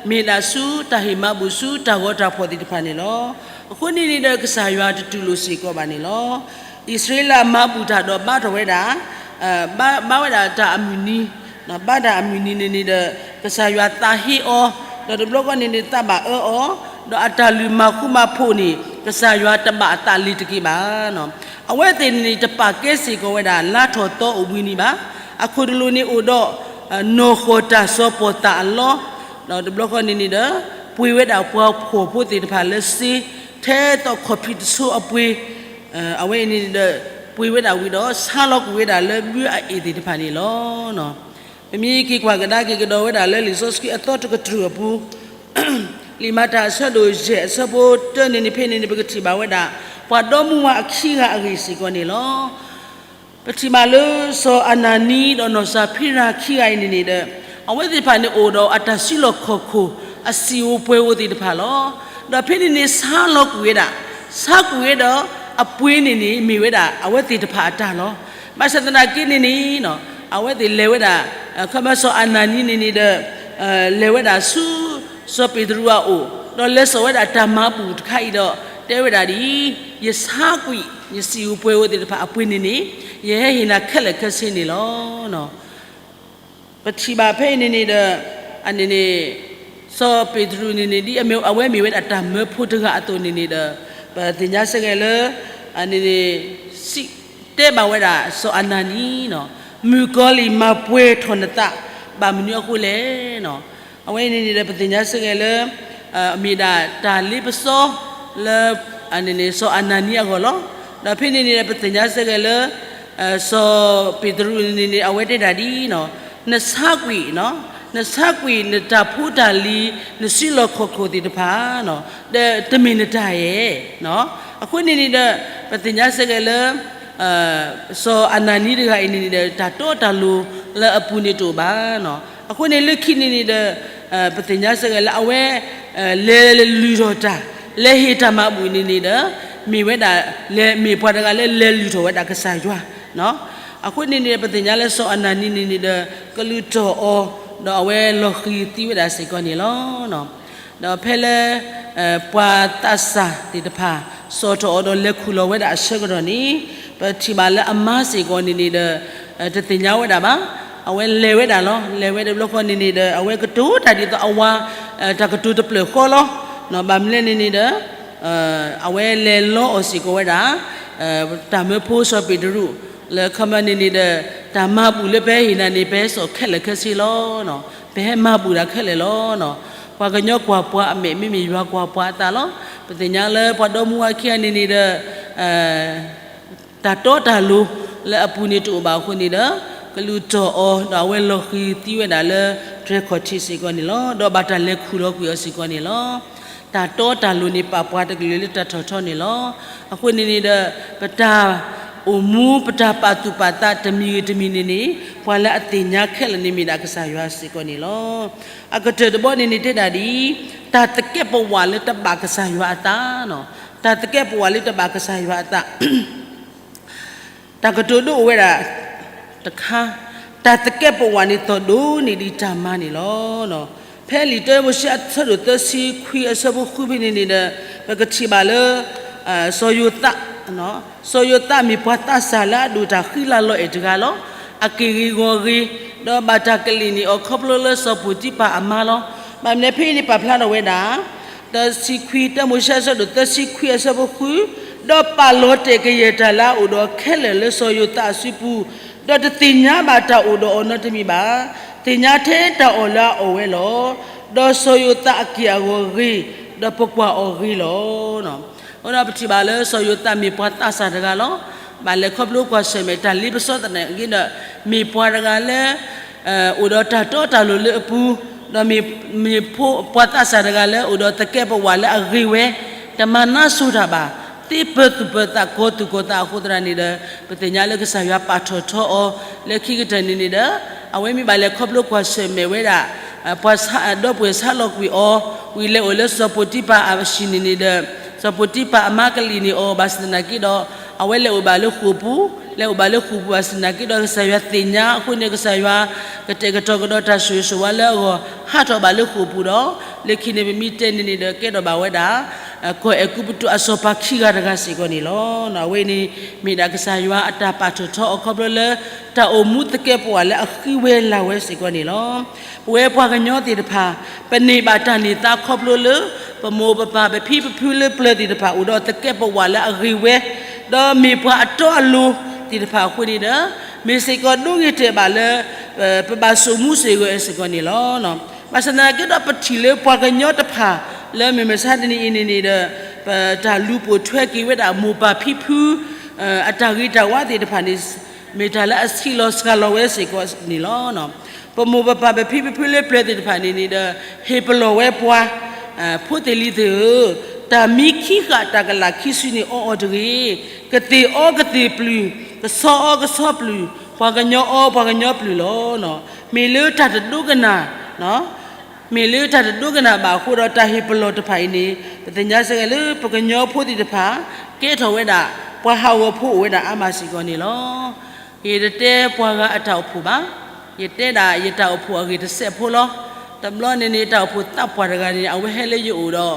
မ့ၢ်ဒၣ်ဆူတၢ်ဟ့ၣ်မၤဘူၣ်ဆူတၢ်ဂီၤတၢ်ဖှီၣ်သ့ၣ်တဖၣ်န့ၣ်လီၤ. အဃိန့ၣ်န့ၣ်ဒီး ကစၢ်ယွၤတတူၢ်လိာ်စ့ၢ်ကီးဘၣ်န့ၣ်လီၤ. အံၣ်စရ့လးမၤဘူၣ်တၢ်ဒီးဘါထီၣ်ဝဲဒၣ် ဘါဝဲဒၣ်တၢ်အမုၢ်နံၤ, ဘါတၢ်အမုၢ်နံၤန့ၣ်န့ၣ်ဒီး ကစၢ်ယွၤသးဟ့အီၤ, ဒီးတဘျီဃီန့ၣ်န့ၣ် သးဘၣ်အၢအီၤ, ဒီးအတၢ်လုၢ်မၤဃူမၤဖိးန့ၣ် ကစၢ်ယွၤတဘၣ်အသးလၢၤတက့ၢ်ဘၣ်. အဝဲသ့ၣ်န့ၣ်န့ၣ် တပာ်ကဲစ့ၢ်ကီးဝဲဒၣ် လါထီၣ်သီအိၣ်ဘှံးနံၤဘၣ်. အခိၣ်တလိၤန့ၣ်အိၣ်ဒီး နီၢ်ဃီၣ်တၢ်စီၤပီၢ်သၣ်အလီ, ဒီးတဘျီဃီန့ၣ်န့ၣ်ဒီး ပှ့ၤဝဲဒၣ်ပှၤဖှီၣ်ဖိသ့ၣ်တဖၣ်လၢစ့ ထဲသိးခီၣ်ဖံးတဆိအပှ့ၤ, အဝဲအံၤန့ၣ်ဒီး ပှ့ၤဝဲဒၣ်ဝံၤဒီး ဆါလီၤကွံာ်ဝဲဒၣ်လၢဘုအအ့ၣ်သ့ၣ်တဖၣ်န့ၣ်လီၤ. ပမ့ၢ်က့ၤကွၢ်ကဒါက့ၤကဒီးဝဲဒၣ်လၢလံာ်စီဆှံအသီတကတြူၢ်အပူၤ လံာ်မၤတၢ်အဆၢဒိၣ်ယဲၢ်အဆၢဖိတၢန့ၣ်န့ၣ် ဖဲန့ၣ်န့ၣ် ပကထံၣ်ဘၣ်ဝဲဒၣ် ပှၤဒီမါဝၤအခံဂၤအဂ့ၢ်စ့ၢ်ကီးန့ၣ်လီၤ. ပထံၣ်ဘၣ်လၢစီၤအနၤနံဒီးနီၢ်စၤဖံရၤခံဂၤအံၤန့ၣ်န့ၣ်ဒီး အဝဲသ့ၣ်တဖၣ်န့ၣ်အိၣ်ဒီးအတၢ်စုလီၢ်ခီၣ်ခိၣ် အစံာ်ဧိၤပှဲၤဧိၤသ့ၣ်တဖၣ်လီၤ. ဒီးဖဲန့ၣ်န့ၣ် ဆါလီၤကွံာ်ဝဲဒၣ်, ဆါကွံာ်ဝဲဒီး အပှ့ၤန့ၣ်န့ၣ် မ့ၢ်ဝဲဒၣ်အဝဲသ့ၣ်တဖၣ်အတၢ်လီၤ. ဘၣ်ဆၣ်သနာ်က့န့ၣ်န့ၣ် အဝဲသ့ၣ်လဲၤဝဲဒၣ် ခီဖျိစီၤအနၤနံန့ၣ်န့ၣ်ဒီး လဲၤဝဲဒၣ်ဆူ စီၤပ့းတရူးအအိၣ် ဒီးလဲၤစိာ်ဝဲဒၣ်တၢ်မၤဘူၣ်တခါအံၤဒီး တဲဝဲဒၣ်ဒ်အံၤ, ယဆါကွံာ် ယစံာ်ဧိၤပှဲၤဧိၤသ့ၣ်တဖၣ်အပှ့ၤန့ၣ်န့ၣ် ယဟဲဟ့ၣ်နၤခဲလၢာ်ခဲဆ့န့ၣ်လီၤ. ပထံၣ်ဘၣ်ဖဲအံၤန့ၣ်န့ၣ်ဒီး အန့ၣ်န့ၣ် စီၤပ့းတရူးန့ၣ်န့ၣ် ဒ်အမ့ၢ်အဝဲမ့ၢ်ဝဲဒၣ်တၢ်မၢဖိတဂၤအသိးန့ၣ်န့ၣ်ဒီး ပသ့ၣ်ညါစ့ၢ်ကီးလၢ အန့ၣ်န့ၣ် စံးတဲဘၣ်ဝဲဒၣ်စီၤအနၤနံနီၤ, မုၣ်ကီၤလံၢ်မၤပှဲၤထီၣ်နသး ဘၣ်မနုၤအဃိလဲၣ်နီၤ. အဝဲန့ၣ်န့ၣ်ဒီး ပသ့ၣ်ညါစ့ၢ်ကီးလၢ မ့ၢ်ဒၣ်တၢ်လ့ပစီလၢ အန့ၣ်န့ၣ် စီၤအနၤနံအဂီၢ်လီၤ. ဒီးဖဲန့ၣ်န့ၣ်ဒီး ပသ့ၣ်ညါစ့ၢ်ကီးလၢ စီၤပ့းတရူးန့ၣ်န့ၣ် အဝဲတဲဒၣ်ဒ်နီၤ, နဆါကွံာ်, နဆါကွံာ်နတၢ်ဖိတၢ်လံၤ နစုလီၢ်ခီၣ်ခိၣ်သ့ၣ်တဖၣ် ဒီးတမ့ၢ်နတၢ်အဲၣ်. အဃိန့ၣ်န့ၣ်ဒီး ပသ့ၣ်ညါစ့ၢ်ကီးလၢ စီၤအနၤနံတဂၤအံၤန့ၣ်န့ၣ်ဒီး တၢ်တီတၢ်လိၤလၢအပူၤန့ၣ်တအိၣ်ဘၣ်. အဃိန့ၣ်လၢခံန့ၣ်န့ၣ်ဒီး ပသ့ၣ်ညါစ့ၢ်ကီးလၢအဝဲ လဲၤလုၢ်ထီၣ်တၢ် လဲၤဟ့ၣ်တၢ်မၤဘူၣ်န့ၣ်န့ၣ်ဒီး မ့ၢ်ဝဲဒၣ် လဲၤမ့ၢ်ပှၤတဂၤလၢလဲၤလုၢ်ထီၣ်ဝဲဒၣ်ကစၢ်ယွၤ. အဃိန့ၣ်န့ၣ် ပသ့ၣ်ညါလၢစီၤအနၤနံန့ၣ်န့ၣ်ဒီး ကလုၢ်တီၢ်အီၤ ဒီးအဝဲလီၤဃံၤသံဝဲဒၣ်စ့ၢ်ကီးန့ၣ်လီၤ. ဒီးဖဲလၢ ပှၤသးစၢ်သ့ၣ်တဖၣ် စိာ်ထီၣ်အီၤဒီးလဲၤခူၣ်လီၤဝဲဒၣ်အဆၢကတီၢ်န့ၣ် ပထံၣ်ဘၣ်လၢအမါစ့ၢ်ကီးန့ၣ်န့ၣ်ဒီး တသ့ၣ်ညါဝဲဒၣ်ဘၣ်. အဝဲလဲၤဝဲဒၣ်လီၤ. လဲၤဝဲတဘျီဃီန့ၣ်န့ၣ်ဒီး အဝဲကတိၤတၢ်ဒ်သိးအဝၤ တၢ်ကတိၤတဖျၢၣ်ဃီလီၤ. ဘၣ်မနုၤလဲၣ်န့ၣ်န့ၣ်ဒီး အဝဲလဲၤလီအီၣ်စ့ၢ်ကီးဝဲဒၣ် တၢ်မၢဖိစီၤပ့းတရူး လၢခီမီန့ၣ်န့ၣ်ဒီး တၢ်မၤဘူၣ်လၢပဟဲဟ့ၣ်နၤန့ၣ် ပဟဲစိာ်ခဲလၢာ်ခဲဆ့လီၤ. ပဟဲမၤဘူၣ်တၢ်ခဲလၢာ်လီၤ. ပှၤကညီကွၢ်ပှၤအမဲာ် မ့မ့ၢ်ယွၤကွၢ်ပှၤအသးလီၤ. ပသ့ၣ်ညါလၢပှၤဒီမါဝၤခံဂၤန့ၣ်န့ၣ်ဒီး တၢ်တီတၢ်လိၤလၢအပူၤန့ၣ်တအိၣ်ဘၣ်အဃိန့ၣ်ဒီး ကလုၢ်တီၢ်အီၤ ဒီးအဝဲလီၤဃံၤသံဝဲဒၣ်လၢ တြဲၤခီၣ်ထံးစ့ၢ်ကီးန့ၣ်လီၤ. ဒီးဘၣ်တၢ်လဲၤခူၣ်လီၤကွံာ်အီၤစ့ၢ်ကီးန့ၣ်လီၤ. တၢ်တီတၢ်လိၤန့ၣ် ပာ်ပှၤတကလုာ်လၢတၢ်ထီၣ်ထီန့ၣ်လီၤ. အဃိန့ၣ်န့ၣ်ဒီး ပတၢ်အိၣ်မူ ပတၢ်ပာ်သူၣ်ပာ်သးတမံၤဂ့ၤတမံၤန့ၣ်န့ၣ် ပှၤလၢအသ့ၣ်ညါခဲလၢာ်န့ၣ် မ့ၢ်ဒၣ်ကစၢ်ယွၤစ့ၢ်ကီးန့ၣ်လီၤ. အကတၢၢ်တဘီန့ၣ်န့ၣ် တဲဒၣ်ဒ်အံၤ, တၢ်သကဲးပဝးလၢတဘၣ်ကစၢ်ယွၤအသး, တၢ်သကဲးပဝးလၢတဘၣ်ကစၢ်ယွၤအသး တၢ်ကတိၤဒိအိၣ်ဝဲဒၣ်တခါ, တၢ်သကဲးပဝးန့ၣ်သီၣ်ဒိၣ်န့ၢ်ဒံးတၢ်မၤန့ၣ်လီၤ. ဖဲလံာ်တၢမိၤၡ့အဆၢဒိၣ်သၢဆံခွံအဆၢဖိဃုဖဲန့ၣ်န့ၣ်ဒီး ပကထံၣ်ဘၣ်လၢ စီၤယိၤသး, စီၤယိၤသးမ့ၢ်ပှၤသးစၢ်လၢအဒိၣ်တၢ်ဃံလၤလီၤအဲၣ်တဂၤလီၤ. အက့ၢ်ဂ့ၤဂီၢ်ဂ့ၤ, ဒီးဘၣ်တၢ်ကလံၣ်န့ၢ်အီၤခီဖျိလၢစီၤပီၤတံဖၤအမါလီၤ. ဘၣ်မနုၤဖဲအံၤန့ၣ်ပာ်ဖျါထီၣ်ဝဲဒၣ် တဆံခွံ, တၢမိၤၡ့အဆၢဒိၣ်သၢဆံခွံအဆၢဖိဃု, ဒီးပာ်လီၤတဲာ်ကယဲၢ်တၢ်လၢအအိၣ်ဒီးခဲလၢာ်လၢစီၤယိၤသးအစုပူၤ, ဒီးတသ့ၣ်ညါဘၣ်တၢ်အိၣ်ဒီးအီၤနီတမံၤဘၣ်. သ့ၣ်ညါထဲတၢ်အီၣ်လၢအအီၣ်ဝဲလီၤ. ဒီးစီၤယိၤသးအက့ၢ်အဂီၤဂ့ၤ, ဒီးပကွၢ်အီၤဂ့ၤလီၤ. အဃိဒီးပထံၣ်ဘၣ်လၢစီၤယိၤသးမ့ၢ်ပှၤသးစၢ်တဂၤလီၤ. ဘၣ်လဲၤခီဖျိကွၢ်ဆၢၣ်မဲာ်တၢ်လ့ပစီသနာ်က့ဒီး မ့ၢ်ပှၤတဂၤလၢ အိၣ်ဒီးတၢ်တီတၢ်လိၤလၢအပူၤ, ဒီးမ့ၢ်ပှၤသးစၢ်တဂၤလၢအိၣ်ဒီးသကဲးပဝးလၢအဂ့ၤဝဲ, တမၤနၢ်စိၤတၢ်ဘၣ်, သ့ပၢၤသူၣ်ပၢၤသး ကီၤသူၣ်ကီၤသးအဃိသတးန့ၣ်ဒီး ပသ့ၣ်ညါလၢကစၢ်ယွၤပာ်ထီၣ်ထီအီၤ လၢခံကတၢၢ်န့ၣ်န့ၣ်ဒီး အဝဲမ့ၢ်ဘၣ်လဲၤခီဖျိကွၢ်ဆၢၣ်မဲာ်ဝဲဒၣ် ပှၤဆါ ဒီပုၢ်ဝဲၢ်ဆါလီၤကွံာ်အီၤ ဝံၤလဲၤအိၣ်လၢစီၤပိၤတံဖၤအဟံၣ်န့ၣ်န့ၣ်ဒီး စီၤပိၤတံဖၤအမါကလံၣ်န့ၢ်အီၤ ဘၣ်ဆၣ်သနာ်က့ဒီး အဝဲလဲၤအိၣ်ဘၣ်လၢဃိာ်ပူၤ လဲၤအိၣ်ဘၣ်လၢဃိာ်ပူၤ ဘၣ်ဆၣ်သနာ်က့ဒီး ကစၢ်ယွၤသ့ၣ်ညါအဃိန့ၣ် ကစၢ်ယွၤကတဲာ်ကတီၤကဒီးတၢ်ဆိၣ်ဂ့ၤဆိၣ်ဝါလၢအဂီၢ် ဟးထီၣ်ဘၣ်လၢဃိာ်ပူၤဒီး လၢခံန့ၣ် ပမ့ၢ်တဲန့ၣ်န့ၣ်ဒီး ကဲထီၣ်ဘၣ်ဝဲဒၣ် ကီၢ်အဲၤကူပတူးအစီၤပၤခံဂၤတဂၤစ့ၢ်ကီးန့ၣ်လီၤ. အဝဲန့ၣ် မ့ၢ်ဒၣ်ကစၢ်ယွၤအတၢ်ပာ်ထီၣ်ထီအီၤခီဖျိလၢ တၢ်အိၣ်မူသကဲးပဝးလၢအဃံဝဲလၤဝဲစ့ၢ်ကီးန့ၣ်လီၤ. ပဝဲပှၤကညီသ့ၣ်တဖၣ် ပန့ၢ်ဘၣ်တၢ်န့ၢ်သါခီဖျိလၢ ပမိၢ်ပပၢ်ပဖံပဖုလၢပျၢၤသ့ၣ်တဖၣ်အိၣ်ဒီးသကဲးပဝးလၢအဂ့ၤဝဲ ဒီးမ့ၢ်ပှၤအတီအလိၤသ့ၣ်တဖၣ်အဃိန့ၣ်ဒီး မ့ၢ်စ့ၢ်ကီးဒိဂ့ၤတဲာ်ဘၣ်လၢ ပဘၣ်စိာ်မူစိာ်ဂဲၤစ့ၢ်ကီးန့ၣ်လီၤ. ဘၣ်ဆၣ်သနာ်က့ဒီး ပထံၣ်လၢပှၤကညီတဖၣ် လၢမုၢ်မဆါတနံၤအံၤန့ၣ်န့ၣ်ဒီး ပတၢ်လူၤပိာ်ထွဲက့ၤဝဲဒၣ်မိၢ်ပၢ်ဖံဖု အတၢ်ဂ့ၤတၢ်ဝါသ့ၣ်တဖၣ်န့ၣ် မ့ၢ်တၢ်လၢအဆံးလီၤစှၤလီၤဝဲစ့ၢ်ကီးန့ၣ်လီၤ. ပမိၢ်ပပၢ်ပဖံပဖုလၢပျၢၤသ့ၣ်တဖၣ်န့ၣ်န့ၣ်ဒီး ဟ့ၣ်ပလီၢ်ဝဲပှၤ ဖိသ့ၣ်လံၤသ့ၣ်ဧၢ, တၢ်မံခံဃာ်တၢ်ကလာ်ခံစုန့ၣ်အီအီၤတဂ့ၤ, ကသ့ၣ်အီကသ့ၣ်ပျုၢ်, ကဆီအီကဆီပျုၢ်, ပှၤကညီအီပှၤကညီပျုၢ်လီၤ. မ့ၢ်လၢတၢ်တဒိကနၣ် မ့ၢ်လၢတၢ်တဒိကနၣ်ဘၣ်အဃိဒီး တၢ်ဟ့ၣ်ပလီၢ်တဖၣ်အံၤန့ၣ် ပသ့ၣ်ညါစ့ၢ်ကီးလၢပကညီဖိသ့ၣ်တဖၣ် ကဲထီၣ်ဝဲဒၣ် ပှၤဟးဂီၤဖိအိၣ်ဝဲဒၣ်အါမးစ့ၢ်ကီးန့ၣ်လီၤ. ယတတဲပှၤဂၤအတၢ်အိၣ်ဖှိၣ်ဘၣ်, ယတဲဒၣ်ယတၢ်အိၣ်ဖှိၣ်အဂ့ၢ်တစဲးဖိလီၤ. တဘျီန့ၣ်န့ၣ် တၢ်အိၣ်ဖှိၣ်သးပှၢ်တဂၤန့ၣ် အဝဲဟဲလၢယအိၣ်ဒီး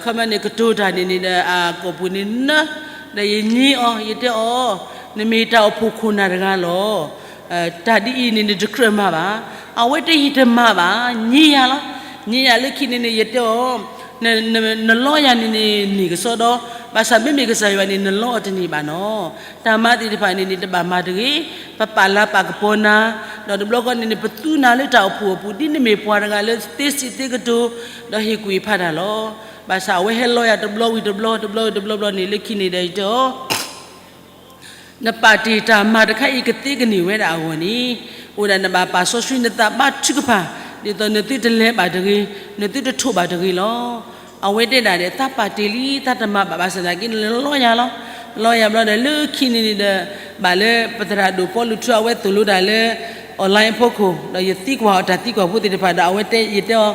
ခီပညီန့ၣ် ကတိၤတၢ်န့ၣ်န့ၣ်ဒီး အကိာ်ပူၤန့ၣ်နၢ, ဒီးယညံအီၤ ယတဲအီၤ, နမ့ၢ်တၢ်အိၣ်ဖှိၣ်ခိၣ်နၢ်တဂၤလီၤ. တၢ်ဒ်အံၤန့ၣ် နတကြၢးမၤဘၣ်. အဝဲတဲယတမၤဘၣ်, ညံယၤလီၤ. ညံယၤလၢခံန့ၣ်န့ၣ် ယတဲအီၤ, နလီယၤန့ၣ်န့ၣ် န့ၢ်ကစီဒီ, ဘၣ်ဆၣ်မ့မ့ၢ်ကစၢ်ယွၤန့ၣ် နလီအီၤတန့ၢ်ဘၣ်နီၤ. တၢ်မၤသ့ၣ်တဖၣ်န့ၣ်န့ၣ် တဘၣ်မၤတဂ့ၤ, ပပာ်လၤပာ်ကပီၤနၤ, ဒီးတဘျီဃီန့ၣ်န့ၣ် ပသူနၤလၢတၢ်အိၣ်ဖှိၣ်အပူၤ ဒ်နမ့ၢ်ပှၤတဂၤလၢ သ့စံးသ့ကတိၤ, ဒီးဟ့ၣ်ကူၣ်ဖးတၢ်လီၤ. ဘၣ်ဆၣ်အဝဲဟဲလီယၤတဘျီဝံၤတဘျီ တဘျီဝံၤတဘျီဘျီန့ၣ် လၢခံန့ၣ်ဒီးယတဲအီၤ နပာ်တ့ၢ်တၢ်မၤတခါအံၤ ကသ့ကန့ၢ်ဝဲဒၣ်အဂီၢ်န့ၣ်, အိၣ်ဒၣ်နဘၣ်ပာ်စီဆှံနသးဘါထုကဖၣ်, ဒ်သိးနသုတလဲၤဘၣ်တဂ့ၤ, နသုတထိးဘၣ်တဂ့ၤလီၤ. အဝဲတဲဒၣ်ဒီး သးပာ်တ့ၢ်လံ သးတမၤဘၣ် ဘၣ်ဆၣ်သနာ်က့န့ၣ် လီယၤလီၤ. လီယၤဘျီဒီး လၢခံန့ၣ်န့ၣ်ဒီး ဘၣ်လၢပသရၣ်ဒိၣ်ပီလူးထူ အဝဲသိၣ်လိတၢ်လၢ online အဖီခိၣ် ဒီးယသံကွၢ်အီၤတၢ်သံကွၢ်ဖိသ့ၣ်တဖၣ်ဒီး အဝဲတဲ ယတဲအီၤ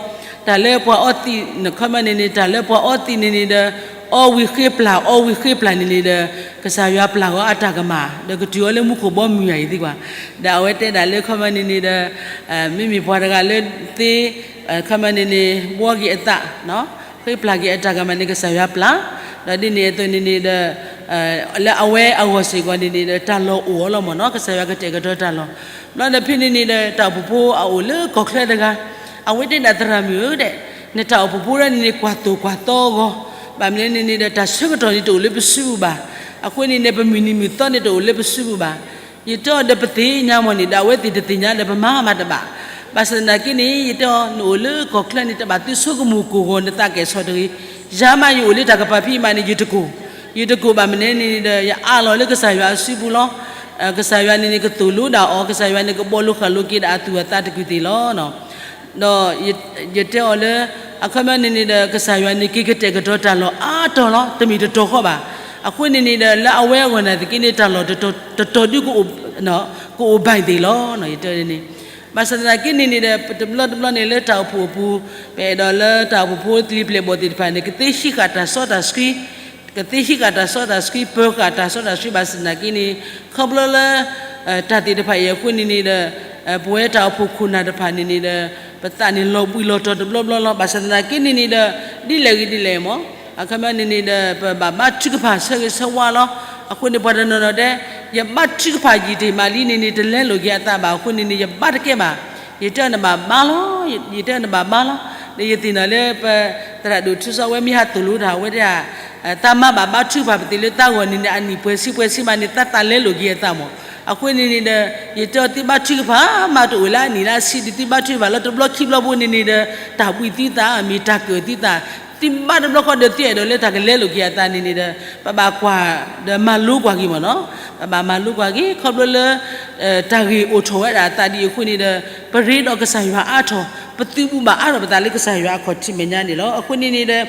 တၢ်လၢပှၤအီသံး နခီပညီန့ၣ်န့ၣ် တၢ်လၢပှၤအီသံးန့ၣ်န့ၣ်ဒီး အီဝံၤဃ့ပျၢ် အီဝံၤဃ့ပျၢ်န့ၣ်န့ၣ်ဒီး ကစၢ်ယွၤပျၢ်ဂီၤအတၢ်ကမၣ် ဒီးကတုၤအီၤလၢမူခိၣ်ဘီမုၢ်ယၤအံၤသံကွၢ်, ဒီးအဝဲတဲဒၣ်လၢခီပညီန့ၣ်န့ၣ်ဒီး မ့မ့ၢ်ပှၤတဂၤလၢသ့ ခီပညီန့ၣ်န့ၣ် ဘှီက့ၤအသး ဃ့ပျၢ်က့ၤအတၢ်ကမၣ်န့ၣ် ကစၢ်ယွၤပျၢ်, ဒီးဒ်န့ၣ်အသိးန့ၣ်န့ၣ်ဒီး လၢအဝဲအဂီၢ်စ့ၢ်ကီးန့ၣ်န့ၣ်ဒီး တၢ်လီၢ်အိၣ်အီၤလီၤမ့ၢ်နီၤ, ကစၢ်ယွၤကတဲာ်ကတီၤတၢ်လီၢ်. ဘျီဒီးဖဲန့ၣ်န့ၣ်ဒီး တၢ်အိၣ်ဖှိၣ်ဖိအအိၣ်လၢကီၢ်ချၢတဂၤ, အဝဲတဲဒၣ်သရၣ်မုၣ်ဧၢဒီး နတၢ်အိၣ်ဖှိၣ်ဖိဒၣ်န့ၣ်န့ၣ် ကွၢ်သိၣ်ကွၢ်သီအဂီၢ်, ဘၣ်မနုၤလဲၣ်န့ၣ်န့ၣ်ဒီး တၢ်ဆၢကတီၢ်န့ၣ်တအိၣ်လၢပစုပူၤဘၣ်, အဃိန့ၣ်န့ၣ် ပမုၢ်နံၤမုၢ်သီန့ၣ်တအိၣ်လၢပစုပူၤဘၣ်. ယတဲအီၤဒီးပသ့ၣ်ညါမ့ၢ်န့ၣ်ဒီး အဝဲသ့ၣ်တသ့ၣ်ညါဒီး ပမၤမၤတဘၣ်. ဘၣ်ဆၣ်သနာ်က့န့ၣ် ယတဲအီၤ နအိၣ်လၢကီၢ်ချၢန့ၣ် တဘၣ်သုဆိကမိၣ်ကိၢ်ဂီၤနသးကဲၣ်ဆိးတဂ့ၤ. ယၤမးယအိၣ်လၢတၢ်ကပၤဖံးမးန့ၣ် ယတကိၢ်, ယတကိၢ်ဘၣ်မနုၤန့ၣ်န့ၣ်ဒီး ယအးလီၤလၢကစၢ်ယွၤအစုပူၤလီၤ. ကစၢ်ယွၤန့ၣ်န့ၣ် ကသိၣ်လိဒၣ်အီၤ, ကစၢ်ယွၤန့ၣ် ကဘီလိာ်ဃာ်လိာ်က့ၤဒၣ်အသူၣ်အသးတကုာ်သ့ၣ်လီၤ. ဒီးယတဲအီၤလၢ အခီပညီန့ၣ်န့ၣ်ဒီး ကစၢ်ယွၤန့ၣ် က့ၤကတဲာ်ကတီၤတၢ်လီၢ်အါတီၤလီၤ, တမ့ၢ်တတီၤဃီဘၣ်. အဃိန့ၣ်န့ၣ်ဒီး လၢအဝဲအဂီၢ်နာ်သက့န့ၣ် တၢ်လီၢ်တတီၤဒု ကအိၣ်ဘၣ်သ့ၣ်လီၤ ယတဲန့ၣ်. ဘၣ်ဆၣ်သနာ်က့န့ၣ်န့ၣ်ဒီး တဘျီတဘျီန့ၣ်လၢတၢ်အိၣ်ဖှိၣ်အပူၤ ပအဲၣ်ဒိးလၢတၢ်အိၣ်ဖှိၣ်ဖိသလံၤပျဲၢ်ဘီၣ်သ့ၣ်တဖၣ်န့ၣ် ကသ့ဟံးဃာ်တၢ်စီတၢ်ဆှံ ကသ့ဟံးဃာ်တၢ်စီတၢ်ဆှံ ပၢၤဃာ်တၢ်စီတၢ်ဆှံ ဘၣ်ဆၣ်သနာ်က့န့ၣ် ခီဖျိလၢ တၢ်သ့ၣ်တဖၣ်အံၤအဃိန့ၣ်န့ၣ်ဒီး ပဝဲတၢ်အိၣ်ဖှိၣ်ခိၣ်နၢ်တဖၣ်န့ၣ်န့ၣ်ဒီး ပသးန့ၣ်လီၤဘှံးလီၤတီၤတဘျီဘျီလီၤ. ဘၣ်ဆၣ်သနာ်က့န့ၣ်န့ၣ်ဒီး ဒ်လဲၣ်ဂ့ၤဒ်လဲၣ်မ့ၢ် အခီပညီန့ၣ်န့ၣ်ဒီး ပဘၣ်ဘါထုကဖၣ်ဆၢဂ့ၤဆၢဝါလီၤ. အဃိန့ၣ် ပှၤတနီၤနီၤတဲ ယဘါထုကဖၣ်ယံာ်တ့ၢ်မးလံန့ၣ်န့ၣ် တလဲလိာ်က့ၤအသးဘၣ်. အဃိန့ၣ်န့ၣ် ယဘါတကဲဘၣ်. ယတဲအီၤနဘၣ်ဘါလီၤ, ယတဲအီၤနဘၣ်ဘါလီၤ. ဒီးယသ့ၣ်နီၣ်လၢပသရၣ်ဒိၣ်ထူစီ အဝဲမ့ၢ်ဟးသိၣ်လိတၢ် အဝဲတဲ သးမၤဘၣ်ဘါထုကဖၣ်ပသ့ၣ်လၢသးဂီၢ်န့ၣ်န့ၣ် အနံၣ်ပှဲၤဆံပှဲၤဆံမးန့ၣ် သးသးလဲလိာ်က့ၤအသးမ့ၢ်. အဃိန့ၣ်န့ၣ်ဒီး ယတဲအီၤသုဘါထုကဖၣ်မးတအိၣ်လၢအနံၣ်လၢအဆံဒံး သုဘါထုကဖၣ်လီၤတဘျီခံဘျီဖိန့ၣ်န့ၣ်ဒီး တၢ်ဘှံးသုသး မ့ၢ်တၢ်ကၢၣ်သုသး သုဘါတဘျီဃီဒီးသုအဲၣ်ဒိးလၢတၢ်ကလဲလိာ်က့ၤအသးန့ၣ်န့ၣ်ဒီး ပဘၣ်ကွၢ်ဒီးမၤလိကွၢ်က့ၤမ့ၢ်နီၤ. ပဘၣ်မၤလိကွၢ်က့ၤ ခီဖျိလၢ တၢ်ဂ့ၢ်အိၣ်ထီၣ်ဝဲဒၣ်အသးဒ်အံၤအဃိန့ၣ်ဒီး ပရ့ဒီးကစၢ်ယွၤအါထီၣ် ပသုးဘူးဘၣ်အါထီၣ်ပသးလၢကစၢ်ယွၤအခီၣ်ထံးမဲာ်ညါန့ၣ်လီၤ. အဃိန့ၣ်န့ၣ်ဒီး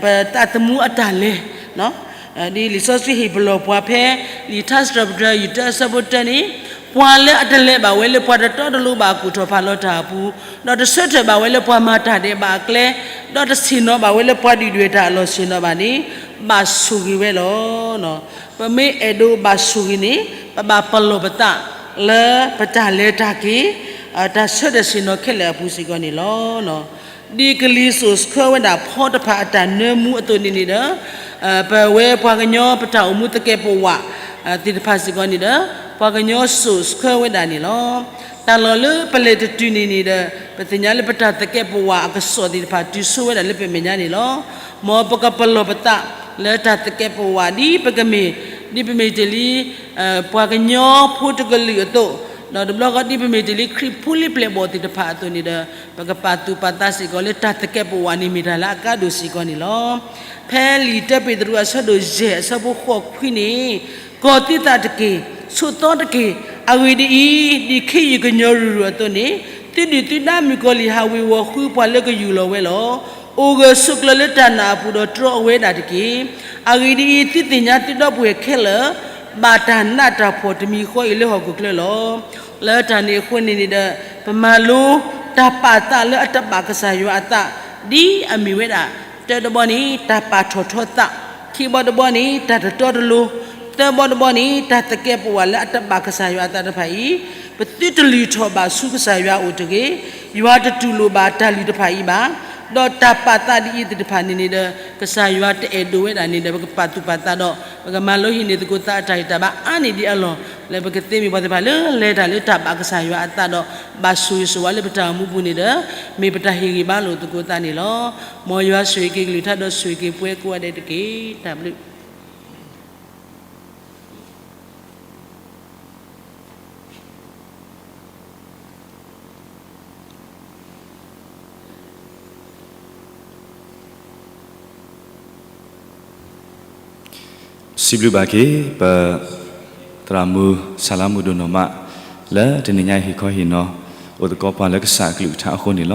ပသးသမူအတၢ်လဲၤ ဒ်လံာ်စီဆှံဟ့ၣ်ပလီၢ်ပှၤဖဲ လံာ်ထါစံးထီၣ်ပတြၢၤ ယတၢအဆၢဖိတၢန့ၣ်, ပှၤလၢအတလဲၤဘၣ်ဝဲလၢပှၤတတီတလိၤဘၣ်အကူၣ်ထီၣ်ဖးလီၤတၢ်အပူၤ, ဒီးတဆၢထၢၣ်ဘၣ်ဝဲလၢပှၤမၤတၢ်ဒဲးဘးအကျဲ, ဒီးတဆ့ၣ်နီၤဘၣ်ဝဲလၢပှၤဒုၣ်ဒွဲၣ်တၢ်အလီၢ်ဆ့ၣ်နီၤဘၣ်န့ၣ်, ဘၣ်ဆိၣ်ဂ့ၤဝဲလီၤ. ပမ့ၢ်အဲၣ်ဒိးဘၣ်ဆိၣ်ဂ့ၤန့ၣ်, ပဘၣ်ပလီၢ်ပသး လၢပတၢ်လဲၤတၢ်က့ၤ, တၢ်ဆၢထၢၣ်ဆ့ၣ်နီၤခဲလၢာ်အပူၤစ့ၢ်ကီးန့ၣ်လီၤ. ဒ်ကလံၤစိာ်ဆှၢဝဲဒၣ်ဖီတဖၣ်အတၢ်နၢမူအသိးန့ၣ်န့ၣ်ဒီး, ပဝဲပှၤကညီပတၢ်အိၣ်မူသကဲးပဝးသ့ၣ်တဖၣ်စ့ၢ်ကီးန့ၣ်ဒီး, ပှၤကညီစိာ်ဆှၢဝဲဒၣ်န့ၣ်လီၤ. တၢ်လီၢ်လၢပလဲၤတတုၤန့ၣ်န့ၣ်ဒီး, ပသ့ၣ်ညါလၢပတၢ်သကဲးပဝးအကစီၣ်သ့ၣ်တဖၣ်တုၤဆိဝဲဒၣ်လၢပမဲာ်ညါန့ၣ်လီၤ. မ်ပကပလီၢ်ပသးလၢတၢ်သကဲးပဝးဒ်ပကမ့ၢ်, ဒ်ပမ့ၢ်တ့ၢ်လံ ပှၤကညီဖိတကလုာ်အသိး, ဒီးတဘျီဃီဒ်ပမ့ၢ်တ့ၢ်လံခရံာ်ဖိလံပျဲၢ်ဘီၣ်သ့ၣ်တဖၣ်အသိးန့ၣ်ဒီး, ပကပာ်သူၣ်ပာ်သးစ့ၢ်ကီးလၢတၢ်သကဲးပဝးန့ၣ်မ့ၢ်တၢ်လၢအကါဒိၣ်စ့ၢ်ကီးန့ၣ်လီၤ. ဖဲလံာ်တၢပ့းတရူးအဆၢဒိၣ်ယဲၢ်အဆၢဖိဃိးခွံန့ၣ်, ကီၤသုသးတက့ၢ်, ဆိးသီတက့ၢ်, အဂ့ၢ်ဒ်အံၤ, ဒ်ခ့ယုၢ်ကညီၤရုၢ်ရုၢ်အသိးန့ၣ်, သုဒုၣ်သုဒါမုၣ်ကီၤလံၢ်ဟးဝ့ၤဝီၤဃုပှၤလၢကယူၢ်လီၤဝဲလီၤ. အိၣ်ဂၢၢ်ဆိးကျၢၤလၢတၢ်နာ်အပူၤဒီးတြီအဝဲဒၣ်တက့ၢ်. အဂ့ၢ်ဒ်အံၤ, သုသ့ၣ်ညါသုဒီပုၢ်ဝဲၢ်ခဲလၢာ် ဘၣ်တၢ်နးတၢ်ဖှီၣ်တမံၤဃီအံၤလၢဟီၣ်ခိၣ်ချၢလီၤ. လၢတၢ်န့ၣ်အဃိန့ၣ်န့ၣ်ဒီး, ပမၤလိတၢ်ပာ်သးလၢအတဘၣ်ကစၢ်ယွၤအသး, ဒ်အမ့ၢ်ဝဲဒၣ်, တၢတဘီန့ၣ် တၢ်ပာ်ထီၣ်ထီသး, ခံဘီတဘီန့ၣ် တၢ်တတီတလိၤ, သၢဘီတဘီန့ၣ် တၢ်သကဲးပဝးလၢအတဘၣ်ကစၢ်ယွၤအသးတဖၣ်အံၤ, ပသုတလုၢ်ထီၣ်ဘၣ်ဆူကစၢ်ယွၤအအိၣ်တဂ့ၤ. ယွၤတတူၢ်လိာ်ဘၣ်တၢ်လုၢ်တဖၣ်အံၤဘၣ်. ဒီးတၢ်ပာ်သးဒ်အံၤသ့ၣ်တဖၣ်န့ၣ်န့ၣ်ဒီး, ကစၢ်ယွၤတအဲၣ်ဒိးဝဲဒၣ်န့ၣ်ဒီး ပကပာ်သူၣ်ပာ်သးဒီး ပကမၤလိဟံးန့ၢ်သကိးသးအတၢ်ဂံၢ်တၢ်ဘါအါန့ၢ်ဒံးအလီၢ်, လၢပကသ့မ့ၢ်ပှၤသ့ၣ်တဖၣ်လၢလဲၤတၢ်လၢတၢ်ဘၣ်ကစၢ်ယွၤအသးဒီး, ဘၣ်ဆိၣ်ဂ့ၤဆိၣ်ဝါလၢပတၢ်အိၣ်မူပူၤန့ၣ်ဒီး, မ့ၢ်ပတၢ်ဟ့ၣ်ဂံၢ်ဘါလိာ်သကိးသးန့ၣ်လီၤ. မ်ယွၤဆိၣ်ဂ့ၤက့ၤကလုၢ်ကထါဒီးဆိၣ်ဂ့ၤက့ၤပှၤကိးဂၤဒဲးတက့ၢ်. တၢ်ဘျုး စံးဘျုးဘၣ်က့ၤ ပသရၣ်မုၣ်စၢ်လါမုၣ်ဒိၣ်နီၢ်မး လၢတနံၤညါအံၤဟ့ၣ်ခီဟ့ၣ်နီၤ အိၣ်သကိးပှၤလၢကစၢ်အကလုၢ်ကထါအဃိန့ၣ်လီၤ.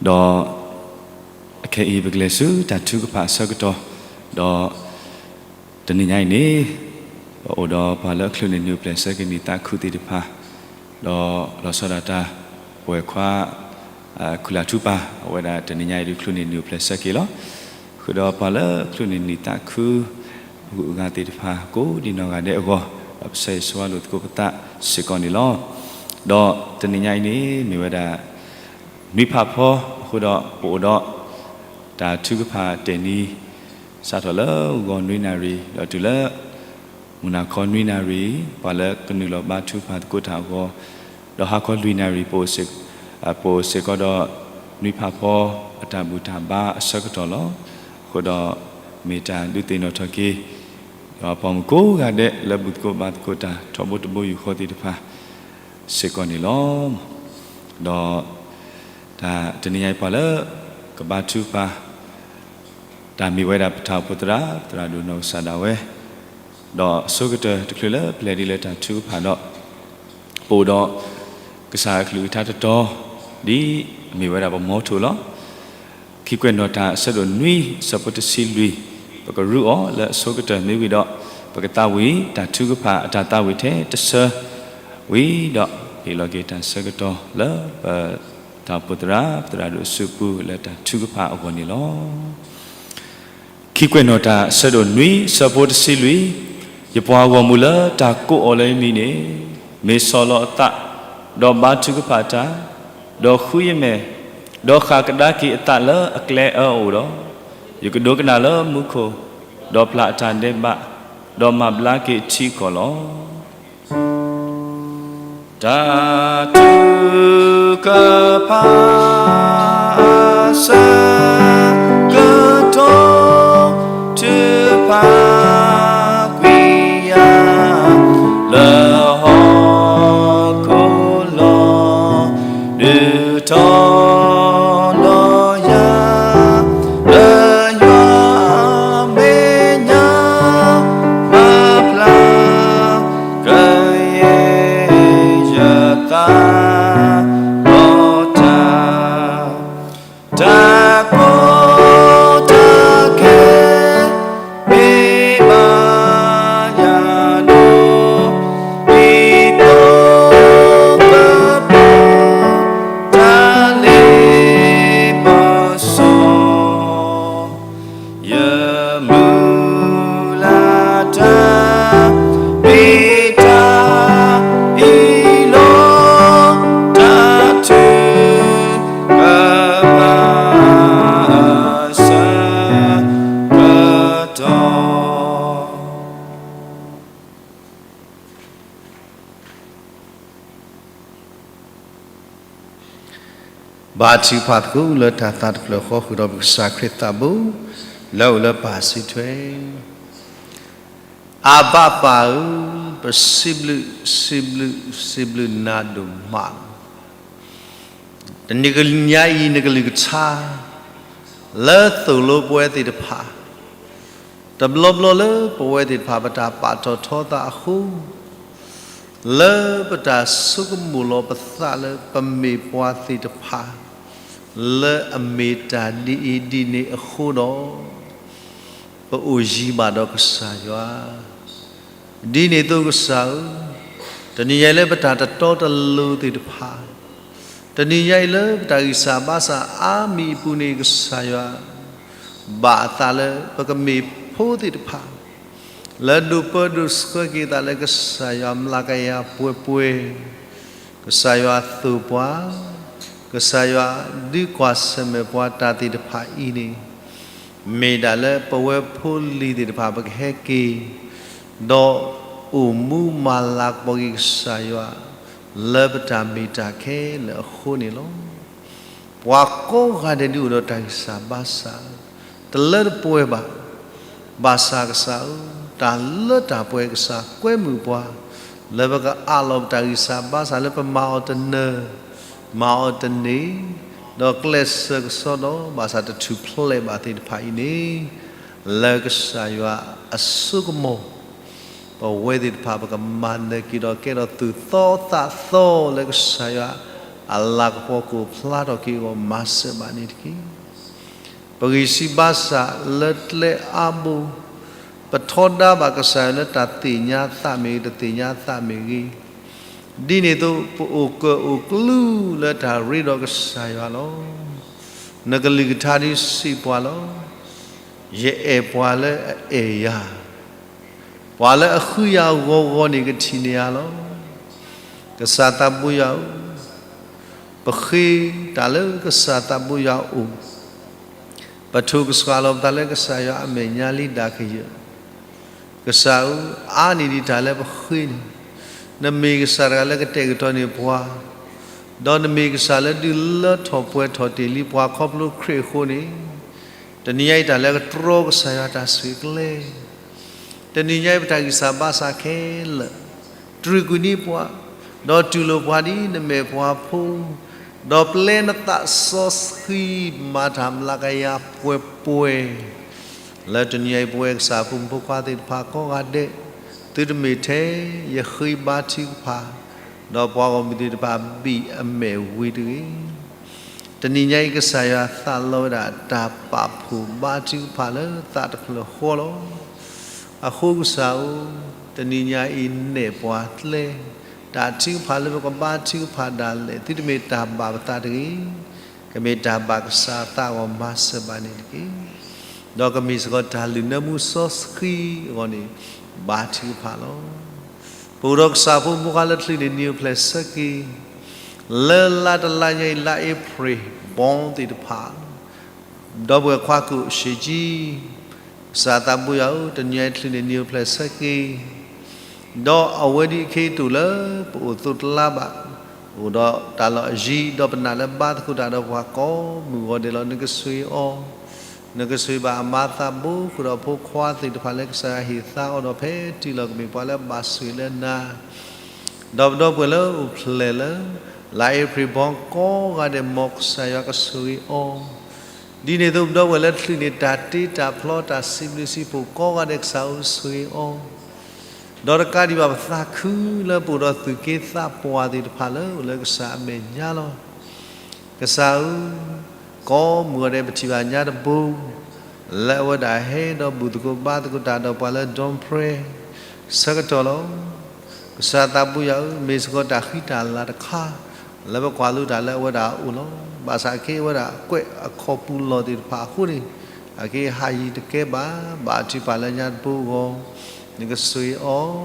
ဒီးအခဲအံၤပကလဲၤဆူတၢ်ထုကဖၣ်အဆၢကတီၢ်, ဒီးတနံၤညါအံၤန့ၣ် ပအိၣ်ဒီးပှၤလၢအချုးန့ၢ်နံၣ်အိၣ်ဖျဲၣ်ဆၢက့ၤနံၣ်သးခုသ့ၣ်တဖၣ်, ဒီးလီၤဆီဒၣ်တၢ် ပဝဲၢ်ခွါ ခူၣ်လၢ်ထူပၢ် အဝဲဒၣ်တနံၤညါအံၤဒုးချုးန့ၢ်နံၣ်အိၣ်ဖျဲၣ်ဆၢက့ၤလီၤ. ဃုာ်ဒီးပှၤလၢချုးန့ၢ်နံၣ်သးခု အဂုၤအဂၤသ့ၣ်တဖၣ် ကိးဒံးနီၢ်ဂၤဒဲးအဂီၢ်, ဒီးပဆၢဂ့ၤဆၢဝါလိာ်သကိးပသးစ့ၢ်ကီးန့ၣ်လီၤ. ဒီးတနံၤညါအံၤန့ၣ် မ့ၢ်ဝဲဒၣ် နွံဖးဖီ အဃိဒီးပအိၣ်ဒီး တၢ်ထုကဖၣ်တဲာ်နံၤ စးထီၣ်လၢဂီၤနွံနၣ်ရံၣ် ဒီးတုၤလၢ မုၢ်နၤခီနွံနၣ်ရံၣ် ပှၤလၢကနုာ်လီၤဘါထုကဖၣ်သကိးတၢ်အဂီၢ်, ဒီးဟါခီလွံၢ်နၣ်ရံၣ် ပအိၣ်စ့ၢ်ကီးဒီး နွံဖးဖီ အတၢ်ဘူၣ်တၢ်ဘါအဆၢကတီၢ်လီၤ. အဃိဒီး မ့ၢ်တၢ်ဒုးသ့ၣ်နီၣ်ထီၣ်က့ၤ ဒီးပှၤမုၣ်ကိးဂၤဒဲး လၢဘူၣ်သကိးဘါသကိးတၢ်ထီဘိတဘိယူၢ်ဃီသ့ၣ်တဖၣ် စ့ၢ်ကီးန့ၣ်လီၤ. ဒီး တၢ်တနံၤညါအံၤပှၤလၢ ကဘါထုကဖၣ် တၢ်မ့ၢ်ဝဲဒၣ်ပတၢ်အိၣ်ဖှိၣ်သရၣ် သရၣ်ဒိၣ်နီၢ်ကစၢ်ဒၣ်ဝဲ, ဒီးအဆိကတၢၢ်တချုးလၢပလဲၤဒ်လၢတၢ်ထုကဖၣ်ဒီး ပအိၣ်ဒီး ကစၢ်အကလုၢ်ကထါတတီၤ ဒ်အမ့ၢ်ဝဲဒၣ်ပမီထိၣ်လီၤ. ခံကွဲးနီၣ်တၢ်အဆၢဒိၣ်နွံ ဆၢဖိတဆံလွံၢ် ပကရူးအီၤလၢအဆိကတၢၢ်မ့ၢ်ဝံၤဒီး ပကသးဝံၣ်တၢ်ထုကဖၣ်အတၢ်သးဝံၣ်ထဲတဆၢ ဝံၤဒီး ဟ့ၣ်လီၤက့ၤတၢ်ဆၢကတီၢ်လၢပ တၢ်အိၣ်ဖှိၣ်သရၣ် ပသရၣ်ဒိၣ်အစုပူၤလၢတၢ်ထုကဖၣ်အဂီၢ်န့ၣ်လီၤ. ခံကွဲးနီၣ်တၢ်အဆၢဒိၣ်နွံ ဆၢဖိတဆံလွံၢ်, ယပှၤဂီၢ်မုၢ်လၢတၢ်ကိးအီၤလၢယမံၤန့ၣ် မ့ၢ်ဆီၣ်လီၤအသး, ဒီးဘါထုကဖၣ်တၢ်, ဒီးဃုယမဲာ်, ဒီးဃၣ်ကဒါက့ၤအသးလၢအကျဲအၢအအိၣ်ဒီး, ယကဒိကနၣ်လၢမူခိၣ်, ဒီးဖျါအတၢ်ဒဲးဘး, ဒီးမၤဘျါက့ၤအထံအကီၢ်လီၤ. တၢ်ထုကဖၣ်အဆၢကတီၢ် ထုကဖၣ်ကွံာ်ယၤ လၢဟီၣ်ခိၣ်လီၤ. ဒုးထီၣ်လီၤယၤ လၢယွၤမဲာ်ညါ မၤဖျါ ကယဲၢ်ယသး ဒီးတၢ် တၢ်ကိးတၢ်ခဲ မ့ၢ် ဘါထုကဖၣ်သကိးလၢတၢ်သးတဖျၢၣ်ဃီ ဃုာ်ဒီးပကစၢ်ခရံာ်သးဘိ လၢအအိၣ်လၢပၢ်စံးထွဲ, အဘၣ်ပၢ်ဧၢ, ပစံးဘျုး, စံးဘျုး, စံးဘျုးနၤဒိၣ်မးလီၤ. တနံၤညါအံၤ နကလုၢ်ကထါ လၢသိၣ်လိပဝဲသ့ၣ်တဖၣ် တဘျီဘျီလၢပဝဲသ့ၣ်တဖၣ် ပတၢ်ပာ်ထီၣ်ထီသးအဃိ, လၢပတၢ်ဆိကမိၣ်လီၤပသးလၢပမ့ၢ်ပှၤသ့ၣ်တဖၣ် လၢအမ့ၢ်တၢ်ဒ်အံၤဒ်န့ၣ်အဃိဒီး, ပအိၣ်ယံၤဘၣ်ဒီးကစၢ်ယွၤ. ဒ်န့ၣ်အသိးကစၢ်ဧၢ, တနံၤညါအံၤလၢပတၢ်တတီတလိၤသ့ၣ်တဖၣ်, တနံၤညါအံၤလၢပတၢ်ဂံၢ်စၢ်ဘါစၢ်အါမံၤအပူၤန့ၣ် ကစၢ်ယွၤ ဘၣ်အသးလၢပကမ့ၢ်ဖိသ့ၣ်တဖၣ် လၢဒိးပၢဒိးဆှၢက့ၤသးလၢကစၢ်ယွၤမျးကယၤပှဲၤပှဲၤ, ကစၢ်ယွၤသိၣ်ပှၤ, ကစၢ်ယွၤဒုးကွၢ်ဆၢၣ်မဲာ်ပှၤတၢ်သ့ၣ်တဖၣ်အံၤန့ၣ်, မ့ၢ်ဒၣ်လၢပဝဲဖိလံၤသ့ၣ်တဖၣ်ပကဟဲက့ၤ, ဒီးအိၣ်မူမၤလၤကပီၤက့ၤကစၢ်ယွၤ လၢပတၢ်မ့ၢ်တၢ်ခဲလၢာ်အဃိန့ၣ်လီၤ. ပှၤကိးဂၤဒဲးဒုးအိၣ်ဒီးတၢ်ဂံၢ်စၢ်ဘါစၢ် တလၢတပှဲၤဘၣ်. ဘၣ်ဆၣ်ကစၢ်ဧၢ, တၢ်လၢတၢ်ပှဲၤကစၢ်ကွဲမုာ်ပှၤ လၢပကအးလီၤပတၢ်ဂံၢ်စၢ်ဘါစၢ်လၢပမၤအီၤတနၢၤ, မၤအီၤတန့ၢ်, ဒီးကျဲးစၢးကစီဒီ ဘၣ်ဆၣ်တထူၣ်ဖျဲးဘၣ်သ့ၣ်တဖၣ်အံၤန့ၣ်, လၢကစၢ်ယွၤအစိကမီၤ ပဝဲသ့ၣ်တဖၣ်ပကမၤနၢၤက့ၤဒီးကဲထီၣ်သူၣ်သီသးသီလၢကစၢ်ယွၤအလၤကပီၤကအိၣ်ဖျါထီၣ်က့ၤအဂီၢ်မၤစၢၤဘၣ်န့ၣ်တက့ၢ်. ပဂံၢ်စၢ်ဘါစၢ်လၢကျဲအါဘိ, ပထီဒါဘၣ်ကစၢ်ယွၤလၢတၢ်သ့ၣ်ညါသးမ့ၢ်ဂ့ၤ တသ့ၣ်ညါသးမ့ၢ်ဂ့ၤ, ဒ်န့ၣ်အသိး ပအိၣ်ကၢၣ်အိၣ်ကျူလၢတၢ်ရ့ဒီးကစၢ်ယွၤလီၤ. နကလုၢ်ကထါဒ်စံးပှၤလီၤ. ယအဲၣ်ပှၤလၢအအဲၣ်ယၤ, ပှၤလၢအဃုယၤအဂီၤဂီၤန့ၣ်ကထံၣ်န့ၢ်ယၤလီၤ. ကစၢ်သးဘိယွၤဧၢ, ပဃ့တၢ်လၢကစၢ်သးဘိယွၤအအိၣ်, ပထိၣ်ကစှၤလီၤပသးလၢကစၢ်ယွၤအမဲာ်ညါလံဒၣ်ကယၢၢ် ကစၢ်ဧၢ, အါန့ၢ်ဒံးတၢ်လၢပဃ့န့ၣ်, နမ့ၢ်ကစၢ်တဂၤလၢကတဲာ်ကတီၤန့ၢ်ပှၤ, ဒီးနမ့ၢ်ကစၢ်လၢဒုးလၢထီၣ်ပှဲၤထီၣ်တ့ၢ်လံပှၤခီဖျိခရံာ်အဃိန့ၣ်, တနံၤညါအံၤတၢ်လၢကတြီကစၢ်ယွၤတၢ်ဆိၣ်ဂ့ၤကျဲ တနံၤညါအံၤပတၢ်ဂံၢ်စၢ်ဘါစၢ်ခဲလၢာ်, တြူာ်ကွံာ်န့ၢ်ပှၤ, ဒီးတူၢ်လိာ်ပှၤဒ်နမဲာ်ပှၤဖိ, ဒီးပျဲနသးစီဆှံမၤတၢ်မျးကယၤပှဲၤပှဲၤ, လၢတနံၤညါအံၤပဝဲကစၢ်ဖိမုၣ်ဖိခွါသ့ၣ်တဖၣ်ကိးဂၤဒဲး, သုတမ့ၢ်ထဲယဃ့ဘါထုကဖၣ်, ဒီးပှၤဂီၢ်မုၢ်သ့ၣ်တဖၣ်ဘံၣ်အမဲာ်ဝံၤတဂ့ၤ တနံၤညါအံၤကစၢ်ယွၤသးလီဝဲဒၣ်တၢ်ပာ်ဖှိၣ်ဘါထုကဖၣ်လၢသးတဖျၢၣ်ဃီလီၤ. အဃိကစၢ်ဧၢ, တနံၤညါအံၤနဲၣ်ပှၤကျဲ, တၢ်ထုကဖၣ်လၢပကဘါထုကဖၣ်ဒၣ်လဲာ် သုတမ့ၢ်တၢ်ဘၣ်ပသးတဂ့ၤ, ကမ့ၢ်တၢ်ဘၣ်ကစၢ်သးအဂီၢ်မၤစၢၤဘၣ်န့ၣ်တက့ၢ်. ဒီးကမ့ၢ်စ့ၢ်ကီးတၢ်လုၢ်နၢမူစီဆှံအဂီၢ်န့ၣ် ဘါထုကဖၣ်လီၤ. ပအိၣ်ဒီးကစၢ်ဖိမုၣ်ဖိခွါလၢချုးန့ၢ်နံၤအိၣ်ဖျဲၣ်ဆၢက့ၤ, လၢလါတလါညါအံၤ လါအ့ဖြ့ၣ်ဘီသ့ၣ်တဖၣ်, ဒီပုၢ်ဝဲၢ်ခွါကိၣ်ဆံးကၠံ, ကစၢ်သးဘိယွၤဧၢ, တနံၤအံၤချုးန့ၢ်နံၤအိၣ်ဖျဲၣ်ဆၢက့ၤ, ဒီးအဝဲဒၣ်အခံတအိၣ်လၢပအိၣ်သိးတလါဘၣ်, အိၣ်ဒီးတၢ်လီၢ်အယံၤ ဒီးပနာ်လၢဘါသကိးတၢ်ဒီးပှၤကိးမုၢ်ဂီၤဒဲးလီၤ. နကဆိၣ်ဂ့ၤအီၤ, နကဆိၣ်ဂ့ၤဘၣ်အမါသးဘိ ဃုာ်ဒီးဖိခွါသ့ၣ်တဖၣ်လၢကစၢ်ယွၤဟ့ၣ်သါအီၤဒီး ဖဲတုၤလီၤကမ့ၢ်ပှၤလၢအဘၣ်ဆိၣ်ဂ့ၤလၢနၤ ဒီးပဒီပုၢ်ဝဲၢ်လၢအိၣ်ဖျဲၣ်လၢ လါအ့ဖြ့ၣ်ဘီကိးဂၤဒဲး မ်ကစၢ်ယွၤကဆိၣ်ဂ့ၤအီၤ, ဒ်န့ၣ်အသိးပဒီပုၢ်ဝဲၢ်လၢချုးန့ၢ်တၢ်တ့တၢ်ဖျီတၢ်စံးဘျုးစံးဖှိၣ်ကိးဂၤဒဲး ကစၢ်ဧၢဆိၣ်ဂ့ၤအီၤ, ဒီးတကးဒံးဘၣ်ပသးခုလၢပအိၣ်ဒီးသူၣ်က့သးပှၢ်သ့ၣ်တဖၣ်လၢအိၣ်လၢကစၢ်အမဲာ်ညါလီၤ. ကစၢ်ဧၢ, ကိးမုၢ်ဂီၤဒဲးပထံၣ်ဘၣ်ညါတဘိ လၢအဝဲဒၣ်ဟဲဒီးဘူၣ်သကိးဘါသကိးတၢ်ဒီးပှၤလၢ Don Prayer ဆၢကတီၢ်လီၤ. ကစၢ်သးဘိယွၤဧၢ, မ့ၢ်စ့ၢ်ကီးတၢ်ဃံတၢ်လၤတခါ လၢပကွၢ်လိတၢ်လၢအဝဲဒၣ်အအိၣ်လီၤ. ဘၣ်ဆၣ်အက့အဝဲဒၣ်ကွဲးအခီၣ်ပူၤလီၢ်သ့ၣ်တဖၣ်အဃိန့ၣ်, အက့ဟးယံၤတကဲဘၣ်, ဘၣ်ထုကဖၣ်လၢညါတဘိအဂီၢ်, နကဆိၣ်ဂ့ၤ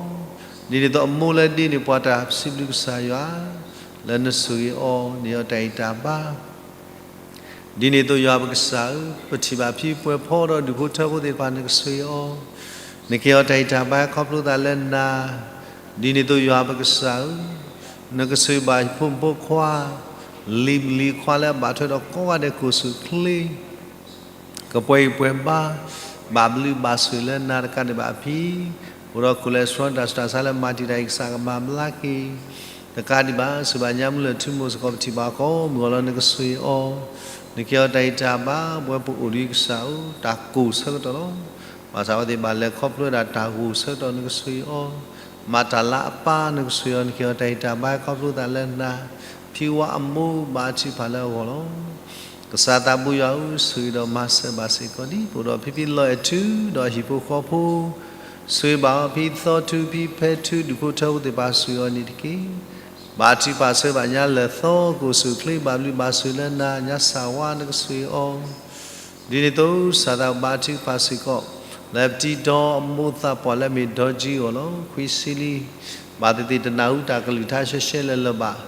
အီၤ, ဒ်န့ၣ်အသိးအမိၢ်လၢဒ့န့ၢ်ပှၤတၢ်စံးဘျုးကစၢ်ယွၤ လၢနဆိၣ်ဂ့ၤအီၤန့ၢ်အီၤတၢ်ဂံၢ်တၢ်ဘါ ဒ်န့ၣ်အသိးယွၤပကစၢ်ဧၢ, ပထံၣ်ဘၣ်ဖံပှဲၤဖီဒီးဒူၣ်ဖိထၢဖိသ့ၣ်တဖၣ် နကဆိၣ်ဂ့ၤအီၤ, နကဲအီၤတၢ်ဂံၢ်တၢ်ဘါခီဖျိသးလၢနၤ, ဒ်န့ၣ်အသိးယွၤပကစၢ်ဧၢ, နကဆိၣ်ဂ့ၤဘၣ်ယဖိမုၣ်ဖိခွါ, လံၤမုၣ်လံၤခွါလၢအဘၣ်ထွဲဒီးကိးဂၤဒဲး ကိးဆူၣ်ချ့ ကပှဲၤဂံၢ်ပှဲၤဘါ, ဘၣ်ဘျုးဘၣ်ဆိၣ်လၢနၤတကးဒံးဘၣ်အဖံ, အိၣ်ဒီး cholesterol တၢ်ဆူးတၢ်ဆါလၢမၤတံာ်တာ်အံၤ ကစၢ်ကမၤဘျါက့ၤ တကးဒံးဘၣ်. စံးဘၣ်ညါမုၢ်လၢၢ်ထူမိၢ်စ့ၢ်ကီး ပထံၣ်ဘၣ်ကိးမုၢ်ဂီၤလီၤ နကဆိၣ်ဂ့ၤအီၤ, နကဟ့ၣ်အီၤတၢ်ဂံၢ်တၢ်ဘါ, ပဝဲပအိၣ်ဒီးကစၢ်ဧၢ, တၢ်ကိၢ်ဆၢကတီၢ်လီၤ. ဘၣ်ဆၣ်အဝဲသ့ၣ်ဘၣ်လဲၤခီဖျိဝဲဒၣ်တၢ်ဂိၢ်ဆၢကတီၢ် နကဆိၣ်ဂ့ၤအီၤ, မၤတၢ်လၢအပၢ် နကဆိၣ်ဂ့ၤအီၤ, နကဟ့ၣ်အီၤတၢ်ဂံၢ်တၢ်ဘါ ခီဖျိသးလၢနၤ, ဖံဝါအမိၢ် ဘါထုကဖၣ်လၢအဂီၢ်လီၤ. ကစၢ်သးဘိယွၤဧၢ, ဆိၣ်ဂ့ၤဒီးမၤစၢၤဘၣ်စ့ၢ်ကီးဒံး, ပအိၣ်ဒီးဖံဖံလီၤအဲၣ်ထူ ဒီးဟံၣ်ဖိဃီဖိ, ဆိၣ်ဂ့ၤဘၣ်အီၤ ဖံသီထူ ဖံဖဲထူ ဒူၣ်ဖိထၢဖိသ့ၣ်တဖၣ် ဆိၣ်ဂ့ၤအီၤန့ၣ်တက့ၢ်. ဘါထုကဖၣ်ဆိၣ်ဂ့ၤဘၣ်ညါလၢၢ်သီ ကိးဆူၣ်ချ့ ဘၣ်ဘျုးဘၣ်ဆိၣ်လၢနၤ ညါစၢ်ဝါ နကဆိၣ်ဂ့ၤအီၤ, ဒ်န့ၣ်အသိး ကစၢ်သးဘိဘါထုကဖၣ်စ့ၢ်ကီး လၢပတံၤဒီအမိၢ်သးပှၢ်လၢအမ့ၢ်ဒီကၠံအဂီၢ်လီၤ. ခွံဆံလံ, ဘၣ်သ့ၣ်သ့ၣ်တနၢ်ဟူတၢ်ကလုၢ်ကထါရှဲရှဲလၢာ်လၢာ်ဘၣ်,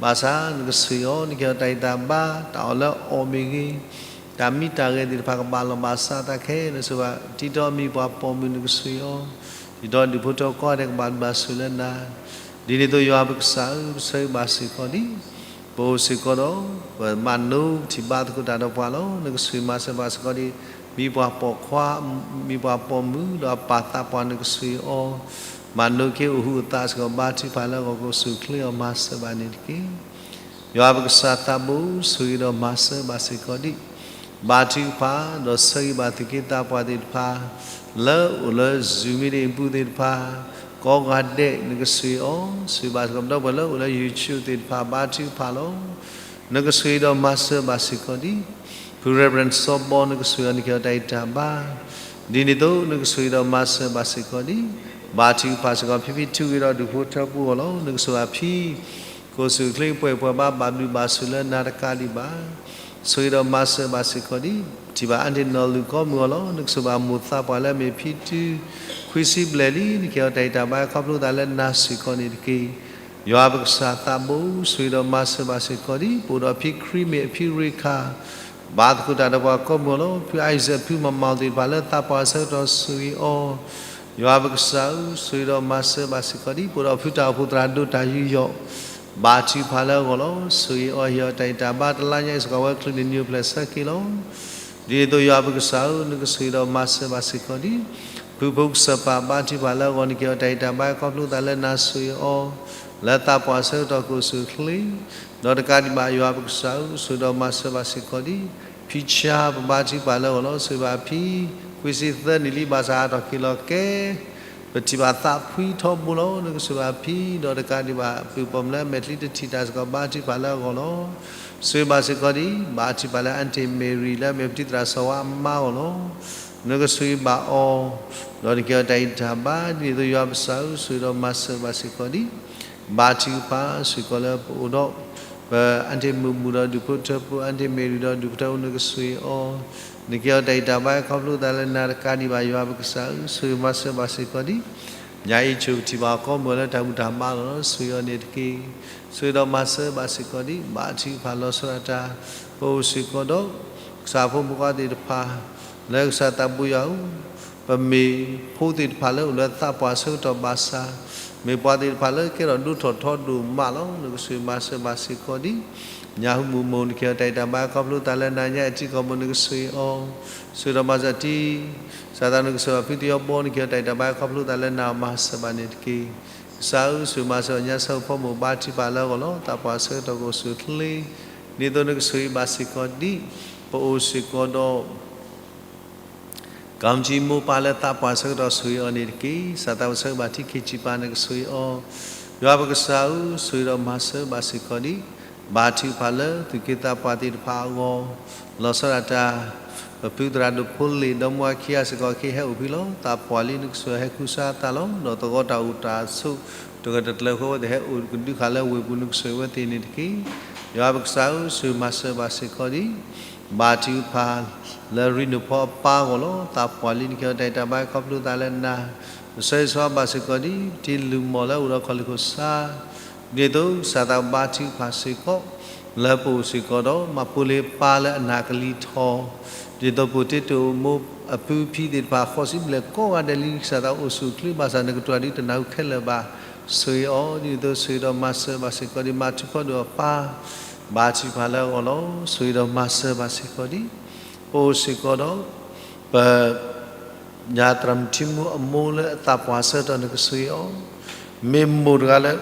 ဘၣ်ဆၣ် နကဆိၣ်ဂ့ၤအီၤ, နကဟ့ၣ်အီၤတၢ်ဂံၢ်တၢ်ဘါ, တၢ်အီၣ်လၢအအီၣ်မ့ၢ်ဂ့ၤ, တၢ်မံတၢ်ဂဲၤသ့ၣ်တဖၣ်ကဘၣ်လီၢ်ဘၣ်စးအသးခဲလၢာ်, နဆိၣ်ဂ့ၤဘၣ် ပတံၤဒီအမံၤပှၤပိာ်မုၣ် နကဆိၣ်ဂ့ၤအီၤ, ပတံၤဒီဒူၣ်ဖိထၢဖိကိးဂၤဒဲး ကဘၣ်ဘျုးဘၣ်ဆိၣ်လၢနၤ ဒ်န့ၣ်အသိး ယွၤပကစၢ်ဧၢ, ပဆိၣ်ဂ့ၤဘၣ်စ့ၢ်ကီးဒံး, ပအိၣ်စ့ၢ်ကီးဒီး ပမၤနိထံၣ်ဘါသကိးတၢ်ဒီးပှၤလီၤ. နကဆိၣ်ဂ့ၤမၤစၢၤဘၣ်စ့ၢ်ကီးဒံး, မံၤပှၤပိာ်ခွါ, မံၤပှၤပိာ်မုၣ် ဒီးအပၢ်သးပှၢ် နကဆိၣ်ဂ့ၤအီၤ, မၤနိက့ၤအိၣ်ဟူးအိၣ်သးစ့ၢ်ကီး ဘါထုကဖၣ်လၢအဂီၢ် ကိးဆူၣ်ချ့အီၤ မၤစၢၤဘၣ်န့ၣ်တက့ၢ်. ယွၤပကစၢ်သးဘိ, ဆိၣ်ဂ့ၤဒီးမၤစၢၤဘၣ်စ့ၢ်ကီးဒံး, ဘါထုကဖၣ် ဒီးဆၢဂ့ၤဘၣ်သုးက့သးပှၢ်သ့ၣ်တဖၣ် လၢအိၣ်လၢ Zoom meeting အပူၤသ့ၣ်တဖၣ် ကိးဂၤဒဲး နကဆိၣ်ဂ့ၤအီၤ, ဆိၣ်ဂ့ၤဘၣ်စ့ၢ်ကီး ဒီပုၢ်ဝဲၢ်လၢအိၣ်လၢ YouTube သ့ၣ်တဖၣ် ဘါထုကဖၣ်လီၤ. နကဆိၣ်ဂ့ၤဒီးမၤစၢၤဘၣ်စ့ၢ်ကီးဒံး, ဖု Reverend စီၤဘီ နကဆိၣ်ဂ့ၤအီၤ, နကဟ့ၣ်အီၤတၢ်ဂံၢ်တၢ်ဘါ, ဒ်န့ၣ်အသိး နကဆိၣ်ဂ့ၤဒီးမၤစၢၤဘၣ်စ့ၢ်ကီးဒံး, ဘါထုကဖၣ်စ့ၢ်ကီး ဖံဖံထူဂ့ၤဒီးဒူၣ်ဖိထၢဖိအဂီၢ်လီၤ. နကဆိၣ်ဂ့ၤဘၣ်ဖံ ကိးဆူၣ်ချ့ ပှဲၤပှဲၤဘါ ဘၣ်ဘျုးဘၣ်ဆိၣ်လၢနၤတကးဒံးဘၣ်, ဆိၣ်ဂ့ၤဒီးမၤစၢၤဘၣ်စ့ၢ်ကီးဒံး, ပထံၣ်ဘၣ်အါတ့ၢ်နီၢ်လူၢ်ကိးမုၢ်အဂီၢ်လီၤ. နကဆိၣ်ဂ့ၤဘၣ်မိၢ်သးပှၢ်လၢအမ့ၢ်ဖံတုၤ ခွံဆံဘျဲၣ်လံ, နကဟ့ၣ်အီၤတၢ်ဂံၢ်တၢ်ဘါ ခီဖျိသးလၢနၤစ့ၢ်ကီးန့ၣ်တက့ၢ်. ယွၤပကစၢ်သးဘိ, ဆိၣ်ဂ့ၤဒီးမၤစၢၤဘၣ်စ့ၢ်ကီးဒံး, ပအိၣ်ဒီးဖံခရံမ့ၢ် အဖံရ့ခါ ဘါသကိးတၢ်ဒီးပှၤကိးမုၢ်အဂီၢ်လီၤ. ဖု Isaac ဖုမၤမၤသ့ၣ်တဖၣ်လၢသးပှၢ်အဆၢကတီၢ် ဆိၣ်ဂ့ၤအီၤ, ယွၤပကစၢ်ဧၢ, ဆိၣ်ဂ့ၤဒီးမၤစၢၤဘၣ်စ့ၢ်ကီးဒံး, ပအိၣ်ဒီးဖုတၢ်အိၣ်ဖှိၣ်သရၣ်ဒိၣ်တၢ်ယူးယီၣ် ဘါထုကဖၣ်လၢအဂီၢ်လီၤ. ဆိၣ်ဂ့ၤအီၤ ဟ့ၣ်အီၤတၢ်ဂံၢ်တၢ်ဘါ တလါညါအံၤစ့ၢ်ကီး အဝဲချုးန့ၢ်နံၣ်အိၣ်ဖျဲၣ်ဆၢက့ၤလီၤ. ဒ်န့ၣ်အသိး ယွၤပကစၢ်ဧၢ, နကဆိၣ်ဂ့ၤဒီးမၤစၢၤဘၣ်စ့ၢ်ကီးဒံး, ဖုဖိကစၢၢ်ပၢ် ဘါထုကဖၣ်လၢအဂီၢ် နကဟ့ၣ်အီၤတၢ်ဂံၢ်တၢ်ဘါ ခီဖျိသးလၢနၤ ဆိၣ်ဂ့ၤအီၤ လၢသးပှၢ်အဆၢကတီၢ် ကိးဆူၣ်ချ့ ဒီးတကးဒံးဘၣ် ယွၤပကစၢ်ဧၢ, ဆိၣ်ဂ့ၤဒီးမၤစၢၤဘၣ်စ့ၢ်ကီးဒံး, ဖံဆါ ပဘါထုကဖၣ်လၢအဂီၢ်လီၤ. ဆိၣ်ဂ့ၤဘၣ်ဖံ ခွံဆံသၢနံၣ်လံ ဘၣ်ဆၣ်အါထီၣ်က့ၤလီၤကဲ ပထံၣ်ဘၣ်သးဖှံထီဘိလီၤ. နကဆိၣ်ဂ့ၤဘၣ်ဖံ ဒီးတကးဒံးဘၣ် ပုၢ်ပိာ်မုၣ်လၢအမဲာ်ချံတထံၣ်တၢ်စ့ၢ်ကီး ဘါထုကဖၣ်လၢအဂီၢ်လီၤ. ဆိၣ်ဂ့ၤဘၣ်စ့ၢ်ကီးဒံး, ဘါထုကဖၣ်လၢ အါတ့ၢ်မ့ၢ်ရံၤ လၢအမ့ၢ်ပတံၤသရၣ်စီၤဝါအမါအဂီၢ်လီၤ. နကဆိၣ်ဂ့ၤဘၣ်အီၤ, ဒီးနကဟ့ၣ်အီၤတၢ်ဂံၢ်တၢ်ဘါ, ဒ်န့ၣ်အသိး ယွၤပကစၢ်ဧၢ, ဆိၣ်ဂ့ၤဒီးမၤစၢၤဘၣ်စ့ၢ်ကီးဒံး, ဘါထုကဖၣ်စ့ၢ်ကီးလၢပအိၣ်ဒီး ပအါတ့ၢ်မုၢ်မုၢ်ဒီးဒူၣ်ဖိထၢဖိ, အါတ့ၢ်မ့ၢ်ရံၤဒီးဒူၣ်ဖိထၢဖိ နကဆိၣ်ဂ့ၤအီၤ, နကဟ့ၣ်အီၤတၢ်ဂံၢ်တၢ်ဘါ ခီဖျိသးလၢနၤတကးဒံးဘၣ် ယွၤပကစၢ်ဧၢ, ဆိၣ်ဂ့ၤမၤစၢၤဘၣ်စ့ၢ်ကီးဒံး, ညါအံၤဆိၣ်ပထံၣ်ဘၣ်ကိးမုၢ်လၢတၢ်ဘူၣ်တၢ်ဘါလီၤ, ဆိၣ်ဂ့ၤအီၤန့ၣ်တက့ၢ်. ဆိၣ်ဂ့ၤဒီးမၤစၢၤဘၣ်စ့ၢ်ကီးဒံး, ဘါထုကဖၣ်လီၤဆီဒၣ်တၢ်, ပအိၣ်စ့ၢ်ကီးဒီး ကစၢ်ဖိမုၣ်ဖိခွါသ့ၣ်တဖၣ် လၢကစၢ်သးဘိယွၤဧၢ, ပမ့ၢ်ဖိသ့ၣ်တဖၣ်လၢအိၣ်လၢသးပှၢ်အဆၢကတီၢ်ဘၣ်ဆၣ်, မ့ၢ်ပှၤသ့ၣ်တဖၣ်လၢကဲထီၣ်ဒိၣ်ထီၣ်ထီဒိၣ်မးလီၤ, နကဆိၣ်ဂ့ၤမၤစၢၤဘၣ်စ့ၢ်ကီးဒံး, ညါဟူမုၢ်မိၢ် နကဟ့ၣ်အီၤတၢ်ဂံၢ်တၢ်ဘါ ခီဖျိသးလၢနၤ ညါအံၤထံကီၢ်ပူၤ နကဆိၣ်ဂ့ၤအီၤ, ဆိၣ်ဂ့ၤဒီးမၤစၢၤတံၤ ကစၢ်သး နကဆိၣ်ဂ့ၤဘၣ်ဖုသယီဘီ နကဟ့ၣ်အီၤတၢ်ဂံၢ်တၢ်ဘါ ခီဖျိသးလၢနၤ မၤစၢၤဘၣ်န့ၣ်တက့ၢ်. ကစၢ်ဧၢ, ဆိၣ်ဂ့ၤမၤစၢၤအီၤ ညါဆၢဖိမိၢ် ဘါထုကဖၣ်လၢအဂီၢ်လီၤ, သးပှၢ်အဆၢကတီၢ်ကအိၣ်ဆူၣ်ချ့, ဒ်သိးနကဆိၣ်ဂ့ၤဘၣ်စ့ၢ်ကီးဒံး, ပအိၣ်စ့ၢ်ကီးဒီး ကီမတံမိၢ်ပၢ်လၢသးပှၢ်အဆၢကတီၢ် ဆိၣ်ဂ့ၤအီၤန့ၣ်တက့ၢ်. ကစၢ်သး ပဆၢဂ့ၤဘၣ်ထံခ့ဆံးပၢ် နကဆိၣ်ဂ့ၤအီၤ, ယွၤပကစၢ်ဧၢ, ဆိၣ်ဂ့ၤဒီးမၤစၢၤဘၣ်စ့ၢ်ကီးဒံး, ဘါထုကဖၣ်လၢသူၣ်က့သးပှၢ်သ့ၣ်တဖၣ်အဂီၢ်, လီၤဆီဒၣ်တၢ် ပဖုသရၣ်ဒိၣ်ဖိလ့ၣ် ဒီမါဝၤခံဂၤစ့ၢ်ကီး ကဟဲအိၣ်ဖဲလီၤ. သးပှၢ်လံ နကဆိၣ်ဂ့ၤဟဲခူၣ်စါအသးလီၤ. ဒီးသဝီတၢ်အိၣ်တၢ်ဆိး တဂၢၢ်တကျၢၤအဃိ အဝဲသ့ၣ်ဟဲအိၣ်ကဒုခးလၢဝ့ၢ်ပူၤ နကဆိၣ်ဂ့ၤအဝဲသ့ၣ်န့ၣ်တက့ၢ်. ယွၤပကစၢ်ဧၢ, ဆိၣ်ဂ့ၤမၤစၢၤဘၣ်စ့ၢ်ကီးဒံး, ဘါထုကဖၣ်လၢရံနိၣ်ဖီအပၢ်အဂီၢ်လီၤ. သးပှၢ်လံ နကဟ့ၣ်အီၤတၢ်ဂံၢ်တၢ်ဘါ ခီဖျိသးလၢနၤ, ပဆၢဂ့ၤဆၢဝါဘၣ်စ့ၢ်ကီးဒံး, ပတံၤလုၢ်မီၢ်လၢအိၣ်ဒီးခီၣ်လ့ၣ်ခိၣ်ဆါ ဒ်သိးကစၢ်သးဘါထုကဖၣ်စ့ၢ်ကီး, လၢပအိၣ်စ့ၢ်ကီးဒီး မၤပူၤလ့ၤပၢ်လၢအနၢ်ကလံၤထီၣ်, ဒ်သိးပအိၣ်တ့တိၢ်မိၢ်အပုၢ်ဖံသ့ၣ်တဖၣ် ဃိးဆံဘျဲၣ်ကိးဂၤဒဲးလံ ကစၢ်သးအိၣ်ဆူၣ်အိၣ်ချ့ဘၣ်ဆၣ် နကတိၤဒုးတနၢ်ဟူခဲလၢာ်ဘၣ်, ဆိၣ်ဂ့ၤအီၤ, ဒ်သိးဆိၣ်ဂ့ၤဒီးမၤစၢၤဘၣ်စ့ၢ်ကီးဒံး မၤထူးဖီဒိၣ်အပၢ်, ဘါထုကဖၣ်လၢအဂီၢ်လီၤ. ဆိၣ်ဂ့ၤဒီးမၤစၢၤဘၣ်စ့ၢ်ကီးဒံး ပအိၣ်စ့ၢ်ကီးဒီး ပ ညါသရၣ်မုၣ်ထံမူအမိၢ်လၢအသးပှၢ်ဆၢကတီၢ် နကဆိၣ်ဂ့ၤအီၤ, မ့ၢ်မိၢ်တဂၤလၢ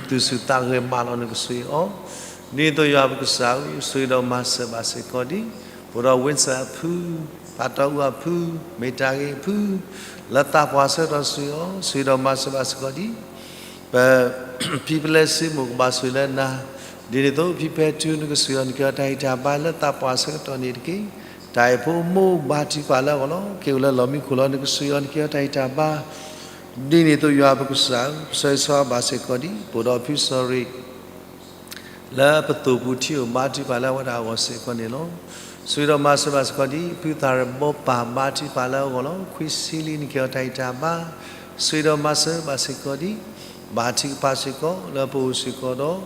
သူၣ်ဆူၣ်သးဂဲၤမးလီၤ နကဆိၣ်ဂ့ၤအီၤ, ဒ်သိးယွၤပကစၢ်ဧၢ ဆိၣ်ဂ့ၤဒီးမၤစၢၤဘၣ်စ့ၢ်ကီးဒံး ပအိၣ်ဒီး Windsor အဖု, ပၢ်တီအူအဖု, မ့ၢ်တၢ်ဂ့ၤအဖု, လၢသးပှၢ်ဆၢကတီၢ်ဆိၣ်ဂ့ၤအီၤ, ဆိၣ်ဂ့ၤဒီးမၤစၢၤဘၣ်စ့ၢ်ကီးဒံး ပ ဖံပလဲစ့မိၢ်ကဘၣ်ဆိၣ်ဂ့ၤလၢနၤ, ဒ်န့ၣ်အသိး ဖံဖဲထူ နကဆိၣ်ဂ့ၤအီၤ နကဲအီၤတၢ်ဂံၢ်တၢ်ဘါလၢသးပှၢ်ဆၢကတီၢ်န့ၣ်တက့ၢ်. တၢ်အဲၣ်ဖိအမိၢ်ဘါထုကဖၣ်လၢအဂီၢ်လီၤ. က့ၤအိၣ်လၢလီၢ်မံခိၣ်လီၤ နကဆိၣ်ဂ့ၤအီၤ နကဲအီၤတၢ်ဂံၢ်တၢ်ဘါ ဒ်န့ၣ်အသိးယွၤပကစၢ်ဧၢ ပဆၢဂ့ၤဆၢဝါဘၣ်စ့ၢ်ကီးဒံး ပအိၣ်ဒီးဖုစီၤရ့ၣ် လၢပသိၣ်ပူၤထံအိၣ် ဘါထုကဖၣ်လၢအဝဲဒၣ်အဂီၢ်စ့ၢ်ကီးန့ၣ်လီၤ. ဆိၣ်ဂ့ၤဒီးမၤစၢၤဘၣ်စ့ၢ်ကီးဒံး ဖုသးရဘီပၢ် ဘါထုကဖၣ်လၢအဂီၢ်လီၤ. ခွံဆံလံ နကဲအီၤတၢ်ဂံၢ်တၢ်ဘါ ဆိၣ်ဂ့ၤဒီးမၤစၢၤဘၣ်စ့ၢ်ကီးဒံး ဘါထုကဖၣ်စ့ၢ်ကီး လၢပအိၣ်စ့ၢ်ကီးဒီး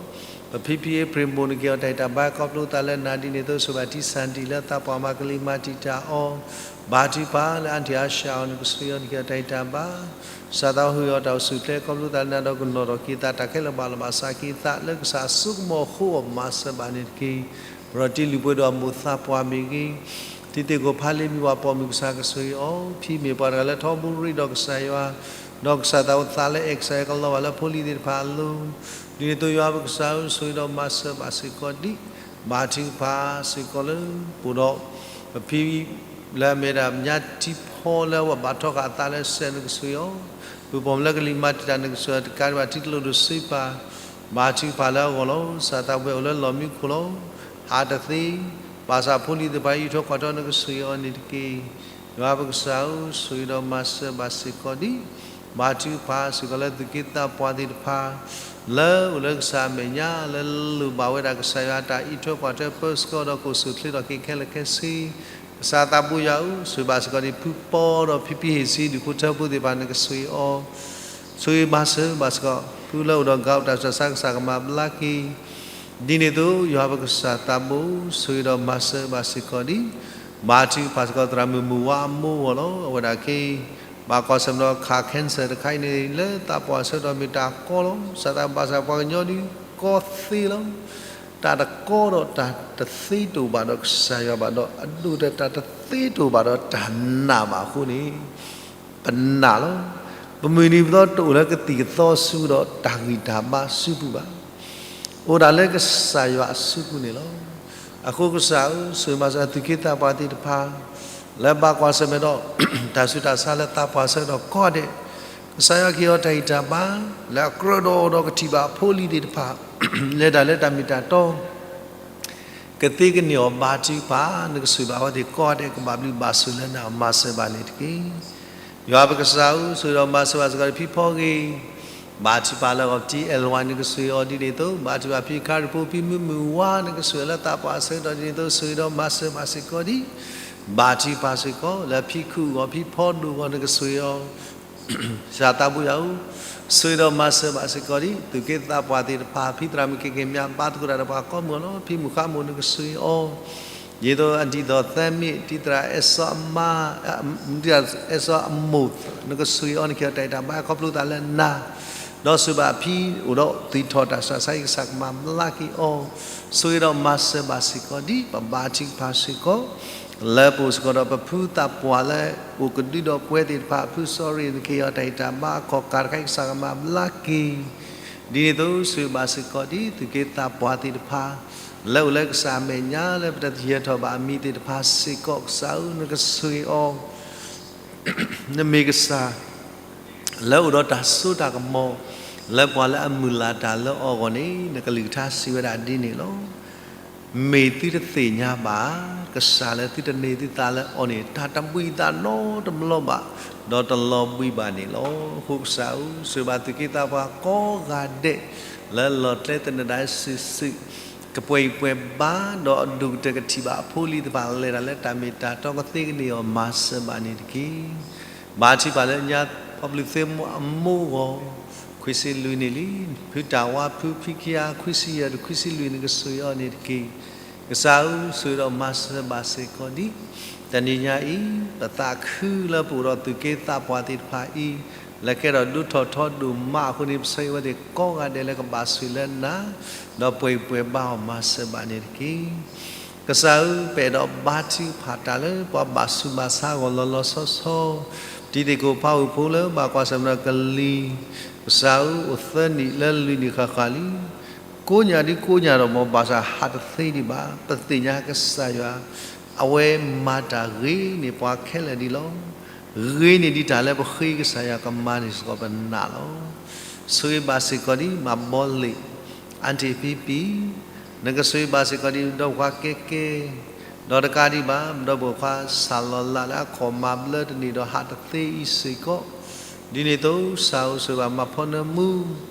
ပဖံဖံအ့ဖြ့ၣ် မိၢ် နကဲအီၤတၢ်ဂံၢ်တၢ်ဘါ ခီဖျိသးလၢနၤ ဒ်န့ၣ်အသိး ဆိၣ်ဂ့ၤဘၣ်ထံစၣ်ဒံၣ်လၢသးပှၢ်မၤကလံၤမၤတံာ်တာ်အီၤ ဘါထုကဖၣ်လၢအါထံၣ်အါဆှးအီၤ နကဆိၣ်ဂ့ၤအီၤ နကဲအီၤတၢ်ဂံၢ်တၢ်ဘါ စးသးဟ့ၣ်အီၤတၢ်အိၣ်ဆူၣ်အိၣ်ချ့ ခီဖျိသးလၢနၤဒီးကနီၤထီၣ်က့ၤသး တၢ်ခဲလၢာ်ဘၣ်လီၤဘၣ်စးက့ၤသး လၢကစၢ်အစိကမီၤအဃိအီၤ မၤစၢၤဘၣ်န့ၣ်တက့ၢ်. ပဒီးတ့လုၢ်ပှ့ၤဒိၣ်အမိၢ်သးပှၢ်မ့ၢ်ဂ့ၤ, တံၤသကိးဖးလ့မံၤပှၤပိာ်မုၣ် ကစၢ်ကဆိၣ်ဂ့ၤအီၤ, ဖံမ့ၢ်ပှၤတဂၤလၢထီဘိရ့ဒီးကစၢ်ယွၤ, ဒီးကစၢ်သးအိၣ်သးလၢအဲၣ်ကစၢ်ယွၤ ကလီၤဘၣ်လၢဖိလံၤသ့ၣ်တဖၣ်အလိၤ, ဒ်န့ၣ်အသိးယွၤပကစၢ်ဧၢ ဆိၣ်ဂ့ၤဒီးမၤစၢၤဘၣ်စ့ၢ်ကီးဒံး ဘါထုကဖၣ်စ့ၢ်ကီးလၢ ပအိၣ်ဒီး ပဖံ လၢအမ့ၢ်ဒၣ်ညါထံဖီလၢအဝဲဘၣ်ထီဃာ်အသးလၢစဲး နကဆိၣ်ဂ့ၤအီၤ, ဖုပိာ်မုၣ်လၢကလံၤမၤတံာ်တာ် နကဆိၣ်ဂ့ၤအီၤ တကးဒံးဘၣ်ထံကျိဒိၣ်စ့ပၤ ဘါထုကဖၣ်လၢအဂီၢ်လီၤ. စးသးပှဲၤအိၣ်လၢလီၢ်မံခိၣ်လီၤ. ဟးတသ့, ဘၣ်ဆၣ်ဖိလံၤသ့ၣ်တဖၣ်အံးထွဲကွၢ်ထွဲ နကဆိၣ်ဂ့ၤအီၤန့ၣ်တက့ၢ်. ယွၤပကစၢ်ဧၢ ဆိၣ်ဂ့ၤဒီးမၤစၢၤဘၣ်စ့ၢ်ကီးဒံး ဘါထုကဖၣ်စ့ၢ်ကီးလၢသူၣ်က့သးပှၢ်သ့ၣ်တဖၣ် လၢအိၣ်လၢကစၢ်အမဲာ်ညါ လၢလိၣ်ဘၣ်ဝဲဒၣ်ကစၢ်ယွၤတၢ်အံးထွဲကွၢ်ထွဲ ပၢဆှၢဒီးကအိၣ်ဆူၣ်အိၣ်ချ့ထီၣ်က့ၤခဲလၢာ်ခဲဆ့ ကစၢ်သးဘိယွၤဧၢ ဆိၣ်ဂ့ၤဘၣ်စ့ၢ်ကီးဒံး ဖုပီဒီးဖံဖံဟ့ၣ်ဆံ ဒုးခိၣ်ထၢဖိသ့ၣ်တဖၣ် နကဆိၣ်ဂ့ၤအီၤ, ဆိၣ်ဂ့ၤမၤစၢၤဘၣ်စ့ၢ်ကီး ဖုလၢအိၣ်ဒီး ကီး တၢ်ဆူးတၢ်ဆါ ကစၢ်ကမၤဘျါက့ၤ ဒ်န့ၣ်အသိး ယွၤပကစၢ်သးဘိ ဆိၣ်ဂ့ၤဒီးမၤစၢၤဘၣ်စ့ၢ်ကီးဒံး ဘါထုကဖၣ်စ့ၢ်ကီး သရၣ်မုၣ်မုၢ်ဝါအမိၢ်အဂီၢ်လီၤ. အဝဲဒၣ်က့ၤ ဘၣ်ကွၢ်ဆၢၣ်မဲာ်ဒီးခး cancer တခါအံၤန့ၣ် လၢသးပှၢ်ဆၢကတီၢ်မ့ၢ်တၢ်ကီလီၤ. စးသးဘၣ်ဆၣ်ပှၤကညီဒုးကီသ့လီၤ. တၢ်တကီဒီးတၢ်တသ့တအိၣ်ဘၣ်ဒီးကစၢ်ယွၤဘၣ်ဒီး အဒိၣ်ဒီးတၢ်တသ့တအိၣ်ဘၣ်ဒီးတၢ်နာ်ဘၣ်အဃိန့ၣ် ပနာ်လီၤ. ပမုၢ်နံၤပသီတအိၣ်လၢကသံၣ်ကသီစုပူၤဒီးတၢ်ဂံၢ်တၢ်ဘါစုပူၤဘၣ်. အိၣ်ဒၣ်လၢကစၢ်ယွၤအစုပူၤန့ၣ်လီၤ. အဃိကစၢ်ဧၢ ဆိၣ်ဂ့ၤမၤစၢၤသူၣ်က့သးပှၢ်သ့ၣ်တဖၣ် လၢဘၣ်ကွၢ်ဆၢၣ်မဲာ်ဒီး တၢ်ဆူးတၢ်ဆါလၢသးပှၢ်ဆၢကတီၢ်ကိးဂၤဒဲး, ကစၢ်ယွၤကဟ့ၣ်အီၤတၢ်ဂံၢ်တၢ်ဘါ လၢအကြၢးဒီးအီၤဒီးကထံၣ်ဘၣ်အဖိအလံၤသ့ၣ်တဖၣ် လဲၤတၢ်လၢတၢ်မ့ၢ်တၢ်တီ ကသ့ကန့ၢ်အီၤဘါထုကဖၣ် နကဆိၣ်ဂ့ၤဘၣ်အဝဲသ့ၣ်ကိးဂၤဒဲး ကဘၣ်ဘျုးဘၣ်ဆိၣ်လၢနၤ မၤစၢၤဘၣ်န့ၣ်တက့ၢ်. ယွၤပကစၢ်ဧၢ ဆိၣ်ဂ့ၤဒီးမၤစၢၤဘၣ်စ့ၢ်ကီး ဖံဖီဂ့ၤ ဘါထုကဖၣ်လၢအဂီၢ် တံၤအဲၣ်လဝါ နကဆိၣ်ဂ့ၤအီၤဒ်န့ၣ်အသိး ဘါထုကဖၣ်ဖံခါရံၣ်ဖိ ဖံမုၢ်မုၢ်ဝါ နကဆိၣ်ဂ့ၤလၢသးပှၢ်ဆၢကတီၢ်ဒ်န့ၣ်အသိး ဆိၣ်ဂ့ၤဒီးမၤစၢၤဘၣ်စ့ၢ်ကီးဒံး ဘါထုကဖၣ်စ့ၢ်ကီး လၢဖံခူၣ်အဂီၢ် ဖံဖီဒိၣ်အဂီၢ် နကဆိၣ်ဂ့ၤအီၤ ကစၢ်သးဘိယွၤဧၢ, ဆိၣ်ဂ့ၤဒီးမၤစၢၤဘၣ်စ့ၢ်ကီးဒံး သူၣ်က့သးပှၢ်သ့ၣ်တဖၣ် ဖံသရၣ်မုၣ်က့ၤက့ၤမၠး ဘါသကိးတၢ်ဒီးပှၤကိးမုၢ်အဂီၢ်လီၤ. ဖံမုၢ်ဃါမိၢ် နကဆိၣ်ဂ့ၤအီၤ, ဒ်သိးအဒံၣ်သိးသၢမ့ၢ် တံၤသရၣ်အဲၣ်စီအမါ တံၤသရၣ်အဲၣ်စီအမိၢ် နကဆိၣ်ဂ့ၤအီၤ နကဲအီၤတၢ်ဂံၢ်တၢ်ဘါခီဖျိသးလၢနၤ ဒီးဆိၣ်ဘၣ်ဖံအိၣ်ဒီးသံထီၣ်တၢ်ဆူးတၢ်ဆါအံၤ ကစၢ်ကမၤဘျါက့ၤအီၤ, ဆိၣ်ဂ့ၤဒီးမၤစၢၤဘၣ်စ့ၢ်ကီးဒံး ပဘါထုကဖၣ်စ့ၢ်ကီး လၢပအိၣ်စ့ၢ်ကီးဒီးပဖုသးပှၢ်လၢအိၣ်ကဒုဒီးပဝဲသ့ၣ်တဖၣ် ဖုစီၤရ့ၣ် နကဟ့ၣ်အီၤတၢ်ဂံၢ်တၢ်ဘါအခီၣ်ကးတခါအံၤ ကစၢ်ကမၤဘျါက့ၤ ဒ်န့ၣ်အသိး ဆိၣ်ဂ့ၤဘၣ်စ့ၢ်ကီးဒံး သူၣ်က့သးပှၢ်သ့ၣ်တဖၣ် လၢအိၣ်လၢကစၢ်အမဲာ်ညါ လၢပတသယၢၢ်ထီၣ်ဘၣ်အမံၤသ့ၣ်တဖၣ်စ့ၢ်ကီး ကစၢ်ဧၢ နကဆိၣ်ဂ့ၤအီၤ နမ့ၢ်ကစၢ် လၢအိၣ်ဒီးတၢ်စိတၢ်ကမီၤ လၢပှၤလၢအမုၢ်လၢ်တၢ်လၢအီၤအဂီၢ်န့ၣ် နကလုၢ်ကထါစံးဝဲဒၣ်ဒ်န့ၣ်လီၤ. မ့ၢ်သုတသ့ၣ်ညါဘၣ် ကစၢ်လၢသုတန့ၢ်သုသးလၢအီၤန့ၣ် တၢ်တဘှံးသးနီတဘျီဘၣ် ဒီးတလီၤဘှံးဘၣ်န့ၣ်လီၤ. အဃိကစၢ်ဧၢ ဆိၣ်ဂ့ၤဘၣ်သူၣ်က့သးပှၢ်ကိးဂၤဒဲး လၢလီၤကျဲသနၢၣ်ဒၣ်စုာ်စုာ် ကပှဲၤဂံၢ်ပှဲၤဘါ ဒီးအဒိၣ်ကတၢၢ်ကထံၣ်ဘၣ်အဖိအလံၤသ့ၣ်တဖၣ် လဲၤတၢ်လၢတၢ်မ့ၢ်တၢ်တီ ကသ့ကန့ၢ်အီၤ မၤစၢၤဘၣ်န့ၣ်တက့ၢ်. ဘါထုကဖၣ်လၢညါ ဖီပလူးသ့ၣ်မိၢ်အမိၢ်အဂီၢ် ခွံဆံလွံၢ်နံၣ်လံ, ဖုတၢ်ဝါဖုဖံခံဂၤ ခွံဆံယဲၢ်ဒီးခွံဆံလွံၢ် နကဆိၣ်ဂ့ၤအီၤန့ၣ်တက့ၢ်. ကစၢ်ဧၢ ဆိၣ်ဂ့ၤဒီးမၤစၢၤဘၣ်စ့ၢ်ကီးဒံး တနံၤညါအံၤ ပသးခုလၢပအိၣ်ဒီးသူၣ်က့သးပှၢ်သ့ၣ်တဖၣ်အံၤ လၢကဲထီၣ်ဒိၣ်ထီၣ်ထီဒိၣ်မးအဃိန့ၣ် ပဆၢဂ့ၤဝဲသ့ၣ်ကိးဂၤဒဲးလၢကဘၣ်ဆိၣ်ဂ့ၤလၢနၤ, ဒီးပှဲၤပှဲၤဘါအီၤမၤစၢၤဘၣ်န့ၣ်တက့ၢ်. ကစၢ်ဧၢ, ပအဲၣ်ဒိးဘါထုကဖၣ်တၢ်လၢပှၤဘၣ်ဆူးဘၣ်ဆါအဂီၢ်လီၤလီၤဆီဆီ, ပတံၤသကိးဖးဝူဖိလၢဘၣ်ကွၢ်ဆၢၣ်မဲာ်ဒီးကလံၤ, ကစၢ်ဧၢ, အိၣ်သၢနံၣ်လၢလွံၢ်နံၣ်ဃၣ်ဃၣ်လံ ကိးညါဒ်ကိးညါဒီး မ်ဘၣ်ဆၣ်ဟးတသ့ဒံးဘၣ်. ပသ့ၣ်ညါကစၢ်ယွၤ အဝဲမၤတၢ်ဂ့ၤန့ၢ်ပှၤခဲလၢာ်ဒံးလီၤ. ဂ့ၤန့ၢ်ဒံးတၢ်လၢပဃ့ကစၢ်ယွၤကမၤန့ၢ်စ့ၢ်ကီးပနာ်လီၤ. ဆိၣ်ဂ့ၤဘၣ်စ့ၢ်ကီးဒ်မၤဘီလ့ၣ် အါတ့ၢ်ဖံဖံ, နကဆိၣ်ဂ့ၤဘၣ်စ့ၢ်ကီးဒ်ဒီးပှၤကဲကဲ, ဒီးတကးဒံးဘၣ် ဒီပုၢ်ဝဲၢ်ခွါစၢ်လီၤလးလၢအခီၣ်မၤဘျၢတန့ၢ်ဒီးဟးတသ့အံၤစ့ၢ်ကီး, ဒ်န့ၣ်အသိး ကစၢ်ဧၢ ဆိၣ်ဂ့ၤဘၣ်မၤဖီနၢမူ,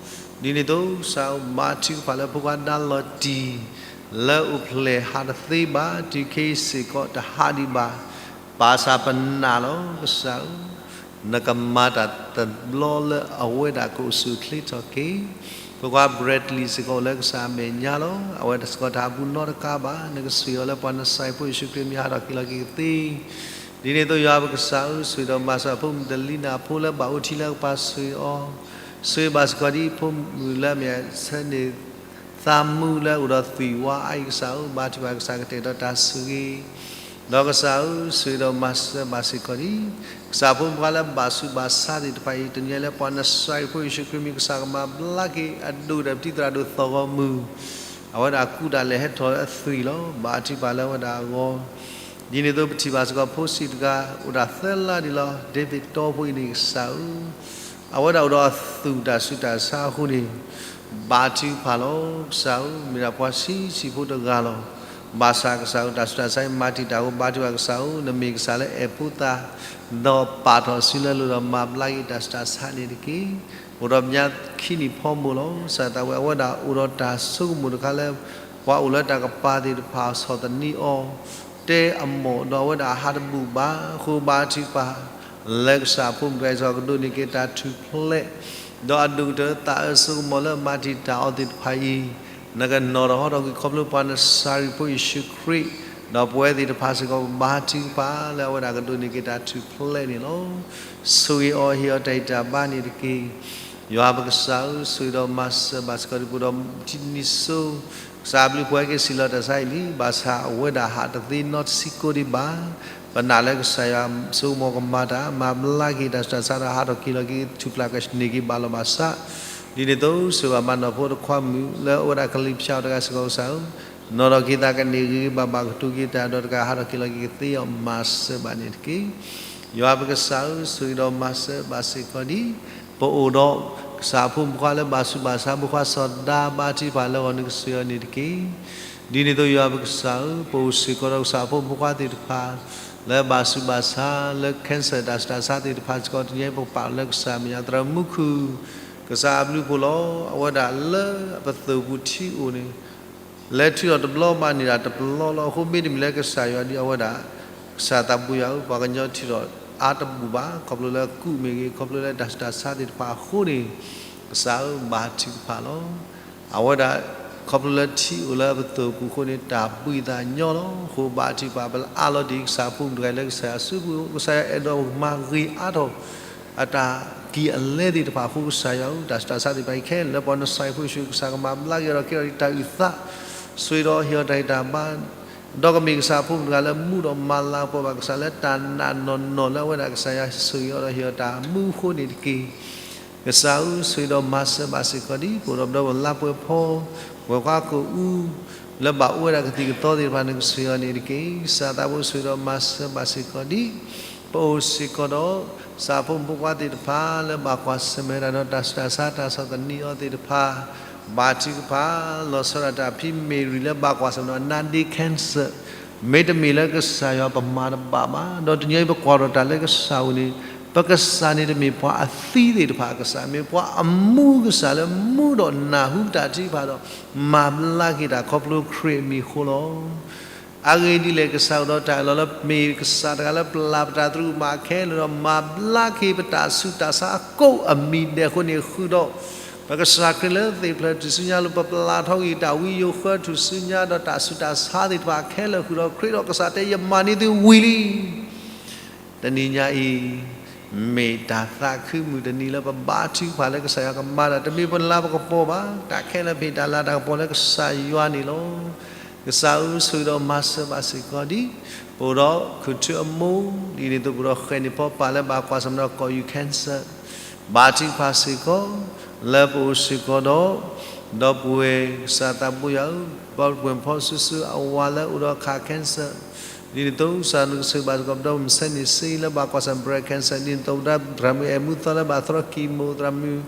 ဒ်န့ၣ်အသိး ကစၢ်ဧၢ ဘါထုကဖၣ်လၢဖိခွါဒါလီၤတံၢ် လၢအိၣ်ဖျဲၣ်ဟးတသ့ဘၣ် တုၤခဲအံၤစ့ၢ်ကီးတဟးဒံးဘၣ်, ဘၣ်ဆၣ်ပနာ်လီၤ ကစၢ်ဧၢ, နကမၤတၢ်တဘျီလၢအဝဲဒၣ်ကအိၣ်ဆူၣ်အိၣ်ချ့ထီၣ်က့ၤ, ဖိခွါ Bradley စ့ၢ်ကီးအိၣ်လၢကစၢ်အမဲာ်ညါလီၤ. အဝဲစ့ၢ်ကီးတဟးဘူးနီတကးဘၣ်, နကဆိၣ်ဂ့ၤအီၤလၢပှၤနစဲးဖိယ့ၣ်ၡူးခရံာ်မံၤဟးထီၣ်က့ၤလီၤက့ၤကသ့ ဒ်န့ၣ်အသိးယွၤပကစၢ်ဧၢ ဆိၣ်ဂ့ၤဒီးမၤစၢၤအဖိမုၣ် Delina ဖိလၢဘၣ်အိၣ်ထံလၢကပၢၤဆိၣ်ဂ့ၤအီၤ, ဆိၣ်ဂ့ၤဘၣ်စ့ၢ်ကီးဒ်ဖိမုၣ်လၢအမ့ၢ်ဆၢန့ၣ် သးမူလၢအိၣ်ဒီးသွံၣ်ဝါအါအံၤ ကစၢ်ဧၢ ဘါထုကဖၣ်ကစၢ်ကတဲာ်ဒီးတၢ်ဆိၣ်ဂ့ၤ, ဒီးကစၢ်ဧၢ ဆိၣ်ဂ့ၤဒီးမၤစၢၤဘၣ်စ့ၢ်ကီးဒ် ကစၢ်ဖိမုၣ်ဖိခွါလၢဘၣ်ဆူးဘၣ်ဆါသ့ၣ်တဖၣ်အံၤ တနံၤအံၤလၢပှၤနစဲးဖိယ့ၣ်ၡူးခရံာ်မံၤ ကစၢ်ကမၤဘျါက့ၤအဒိၣ်ဒီးပတံၤသရၣ်ဒိၣ်သီၣ်ဂီၤမုၢ် အဝဲဒၣ်ကူးတၢ်လဲၤဟဲထီၣ်လၢအသွံၣ်လီၤ. ဘါထုကဖၣ်လၢအဝဲဒၣ်အဂီၢ်, ဒ်န့ၣ်အသိးပထံၣ်ဘၣ်စ့ၢ်ကီးဖိဆံးတဂၤ အိၣ်ဒၣ်သၢလါဒံးလီၤ David တီဖိအံၤန့ၣ် ကစၢ်ဧၢ, အဝဲဒၣ်အိၣ်ဒီးအသူၣ်တၢ်ဆူးတၢ်ဆါအဃိန့ၣ် ဘါထုကဖၣ်လီၤ. ကစၢ်ဧၢ မ့ၢ်ဒၣ်ပှၤဆံးဆံးဖိတဂၤလီၤ. ဘၣ်ဆၣ်ကစၢ်ဧၢ တၢ်ဆူးတၢ်ဆါအံၤမၤတံာ်တာ်အဃိ ဘါထုကဖၣ်ကစၢ်ဧၢ နမ့ၢ်ကစၢ်လၢအဲၣ်ဖိသၣ် ဒီးပာ်ထီၣ်စုလၢလိၤဒီးမၤဘျါက့ၤတၢ်ဆူးတၢ်ဆါန့ၣ်တက့ၢ်. အိၣ်ဒီးမဲာ်ညါခံနံၣ်ဖီမိၢ်လီၤ. ကစၢ်သးဝဲအဝဲဒၣ်အိၣ်ဒီးတၢ်ဆိကမိၣ်တခါလၢ ပှၤအိၣ်လၢတၢ်ကပၤသ့ၣ်တဖၣ်ဆီၣ်သနံးအီၤ တဲအမိၢ် ဒီးအဝဲဒၣ်ဟးတဘူၣ်ဘၣ်အဃိ ဘါထုကဖၣ် လၢကစၢ်ဖိမုၣ်တဂၤအံၤစ့ၢ်ကီးကဒိးန့ၢ်က့ၤတၢ်ထူၣ်ဖျဲး ဒီးအဒိၣ်ကတၢၢ်သးအၢစိကမီၤလၢမၤတံာ်တာ်အီၤသ့ၣ်တဖၣ်အံၤ နကနီၤထီၣ်ဟီထီၣ်ကွံာ်ခီဖျိပှၤနစၤရ့းဖိယ့ၣ်ၡူးခရံာ် ဒီးပဝဲသ့ၣ်တဖၣ်စ့ၢ်ကီး ပဘါထုကဖၣ်လၢအဝဲဒၣ်ကဒိးန့ၢ်က့ၤတၢ်ထူၣ်ဖျဲးန့ၣ်လီၤ. ဆိၣ်ဂ့ၤအီၤ ဟ့ၣ်အီၤတၢ်ဂံၢ်တၢ်ဘါန့ၣ်တက့ၢ်. ယွၤပကစၢ်ဧၢ ဆိၣ်ဂ့ၤဒီးမၤစၢၤဘၣ်စ့ၢ်ကီးဒံးပူၤဒီး တနံၤစိ ကစၢ်အဘျုးပှၤဟဲက့ၤစံးလီၤတၢ်ဆါအံၤလံ, ဘၣ်ဆၣ်အဝဲဒၣ်ဟးတသ့နီတဆံးကိးဒံးဘၣ်. ပနာ်လၢကစၢ်ယွၤစိကမီၤကမၤတၢ် မၤဘျါက့ၤတၢ်ဆူးတၢ်ဆါဒီးဟးထီၣ်က့ၤလီၤက့ၤ ထူၣ်ဖျဲးကန့ၢ်က့ၤဘၣ်လီၤဘၣ်ဆၣ်, ဒ်န့ၣ်အသိး ဆိၣ်ဂ့ၤဘၣ်မၤနီၢ်ဖိတခွါမုၣ်လၢအဝဲဒၣ်ကလံၤဖၠါအီၤတဂၤစ့ၢ်ကီး ကစၢ်ဧၢ, နီၢ်ထီၣ်က့ၤသးကန့ၢ်ဂ့ၤဂ့ၤဘၣ်ဘၣ် ကတိၤက့ၤတၢ်ဒီးတကးဟးထီၣ်က့ၤလီၤက့ၤကသ့အီၤ မၤစၢၤဘၣ်န့ၣ်တက့ၢ်. ယွၤပကစၢ်ဧၢ ဆိၣ်ဂ့ၤဒီးမၤစၢၤဘၣ်စ့ၢ်ကီးဒံး ပအိၣ်ဒီးကစၢ်ဖိမုၣ်ဖိခွါလၢဘၣ်ဆူးဘၣ်ဆါ ဖိခွါစီၤဒါ ဘါထုကဖၣ်လၢအဂီၢ် နကဆိၣ်ဂ့ၤအီၤန့ၣ်တက့ၢ်. ဒ်န့ၣ်အသိးယွၤပကစၢ်ဧၢ ပအိၣ်စ့ၢ်ကီးဒီးကစၢ်ဖိမုၣ်ဖိခွါသ့ၣ်တဖၣ် လၢဘၣ်ဆူးဘၣ်ဆါ လၢ cancer တၢ်ဆူးတၢ်ဆါသ့ၣ်တဖၣ်စ့ၢ်ကီး တနံၤအံၤပကပာ်လီၤလၢကစၢ်မဲာ်ညါ သရၣ်မူခိၣ် ကစၢ်အဘျုးအဖှိၣ်လီၤ. အဝဲဒၣ်လၢအပသိၣ်ပူၤထံအိၣ်န့ၣ် လဲၤထုးထီၣ်တဘျီဘၣ်န့ၣ်ဒၣ်တပလီလီၤ. အဃိမ့တမ့ၢ်လၢကစၢ်ယွၤဒ်အဝဲဒၣ် ကစၢ်သးဘိယွၤဧၢ ပှၤကညီထုးထီၣ်အါတဘူၣ်ဘၣ် ခီဖျိလၢကူးမ့ၢ်ဂ့ၤ ခီဖျိလၢတၢ်ဆူးတၢ်ဆါသ့ၣ်တဖၣ်အဃိန့ၣ် ကစၢ်ဧၢ ဘါထုကဖၣ်လီၤ. အဝဲဒၣ် ခီဖျိလၢထံအိၣ်လၢအပသိၣ်ပူၤအဃိန့ၣ် တၢ်ဘှံးသးညီလီၤ. အဃိဘါထုကဖၣ် ပအးလီၤတ့ၢ်ကစၢ်ဖိမုၣ်တဂၤလၢကစၢ်ယွၤစုပူၤ ကစၢ်ယွၤအဲၣ်ဒိးမၤဂ့ၤအါထီၣ် အတၢ်ကံၢ်အလဲသ့ၣ်တဖၣ်အဃိ ကစၢ်ယွၤဧၢ တၢ်ဆူးတၢ်ဆါသ့ၣ်တဖၣ်အံၤခဲလၢာ် ပှၤနစၤရ့းဖိယ့ၣ်ၡူး ကစၢ်ကမၤဘျါက့ၤအီၤဒီးကဲထီၣ်တၢ်အုၣ်သး ဆိၣ်ဂ့ၤဒီးဟ့ၣ်အီၤတၢ်ဂံၢ်တၢ်ဘါ ဒီးကမ့ၢ်ကစၢ်ဖိမုၣ်တဂၤလၢမူဒီးမၤလၤကပီၤဘၣ်ကစၢ်လၢတၢ်နာ်နီၢ်နီၢ်လၢအဝဲဒၣ်ကစၢ်ယွၤဆိၣ်ဂ့ၤအီၤဒီး ဟ့ၣ်အီၤတၢ်မူအဃိန့ၣ်တက့ၢ်. ကစၢ်ဧၢ ဆိၣ်ဂ့ၤဒီးမၤစၢၤဘၣ်စ့ၢ်ကီးဒံး ပအိၣ်ဒီးပဒီပုၢ်ဝဲၢ်လါပှဲၤဖီ ပှဲၤခွါကအိၣ် လၢဘၣ်အိၣ်ဝဲဒၣ်ကသံၣ်ကသီသ့ၣ်တဖၣ် နကဆိၣ်ဂ့ၤအီၤန့ၣ်တက့ၢ်. ကစၢ်သးဘိဆိၣ်ဂ့ၤဒီးမၤစၢၤဘၣ်စ့ၢ်ကီးဒံး ပအိၣ်စ့ၢ်ကီးဒီး ကစၢ်ဖိမုၣ်ဖိခွါသ့ၣ်တဖၣ် လၢဘၣ်ကွၢ်ဆၢၣ်မဲာ်တၢ်ဒီးတၢ်ဆူးတၢ်ဆါ တၢ်ဆီၣ်သနံးအီၤသ့ၣ်တဖၣ် ဘါထုကဖၣ် လီၤဆီဒၣ်တၢ်ဖံမ့ၢ်ရံၤလၢဘၣ်ကွၢ်ဆၢၣ်မဲာ်ဒီးနါဒ့ cancer မ့တမ့ၢ်လၢကစၢ်ယွၤပမၤတဘၣ်ဘၣ် ဒီးတနံၤအံၤပကွၢ်ထီၣ်တၢ်လၢကစၢ်အအိၣ်န့ၣ် ပကစၢ်န့ၣ်တမ့ၢ်ပှၤအသံသ့ၣ်တဖၣ်အကစၢ် မ့ၢ်ပှၤအမူကစၢ်လၢမူဒီးနၢ်ဟူတၢ်ထုကဖၣ်ဒီး မၤဘျါက့ၤတၢ်ခီဖျိခရံာ်အမံၤအဃိလီၤ. အဂ့ၢ်ဒ်လဲၣ် ကစၢ်အိၣ်ဒီးတၢ်အၢၣ်လီၤလၢမ့ၢ်ကစၢ်တဂၤလၢပျၢ်ပတၢ်သရူးကမၣ်ခဲလၢာ်ဒီး မၤဘျါက့ၤပတၢ်ဆူးတၢ်ဆါအကိးအမံၤဒဲးအဃိန့ၣ် ဃုာ်ဒီး ပကစၢ်ခရံာ်လၢသ့ၣ်ဖျၢၣ်ထူၣ်စုညါလၢ ပပျၢ်ထီကွံာ်တၢ်ဝံယိၤဃၢထူၣ်စုညါဒီးတၢ်ဆူးတၢ်ဆါသ့ၣ်တဖၣ်ခဲလၢာ်ဃုာ်ဒီး ခရံာ်ဒီးကစၢ်တဲ ယမၤန့ၢ်သုဝံၤလံ တနံၤညါအံၤ မ့ၢ်တၢ်သးခုမုၢ်တနံၤလၢပဘါထုကဖၣ်လၢကစၢ်ယွၤကမၤတၢ်, တမ့ၢ်ပလၤပကပီၤဘၣ်, တၢ်ခဲလၢာ်မ့ၢ်တၢ်လၤတၢ်ကပီၤလၢကစၢ်ယွၤန့ၣ်လီၤ. ကစၢ်ဧၢ, ဆိၣ်ဂ့ၤဒီးမၤစၢၤဘၣ်စ့ၢ်ကီးဒံး, ပအိၣ်ဒီးခူၣ်ထူအမိၢ်, ဒ်န့ၣ်အသိးပအိၣ်ဒီးဃဲၢ်န့ၣ်ဖီပာ်လၢဘၣ်ကွၢ်ဆၢၣ်မဲာ်ဒီးကီၢ်ယူၢ် cancer, ဘါထုကဖၣ်စ့ၢ်ကီး, လၢပအိၣ်စ့ၢ်ကီးဒီး ဒီပုၢ်ဝဲၢ်ကစၢ်သးဘိယွၤဧၢ, ပှၤပှဲၤဖီစုစုအဝၤလၢအိၣ်ဒီးခး cancer, ဒ်န့ၣ်အသိးကစၢ်နကဆိၣ်ဂ့ၤဘၣ်စ့ၢ်ကီး ပဒီပုၢ်ဝဲၢ်မုၣ်ဆဲန့ၣ် စ့လၢဘၣ်ကွၢ်ဆၢၣ်မဲာ် breast cancer, ဒ်န့ၣ်အသိးသရၣ်မုၣ်အဲၣ်မူသီလၢဘၣ်သရီ chemo, သရၣ်မုၣ်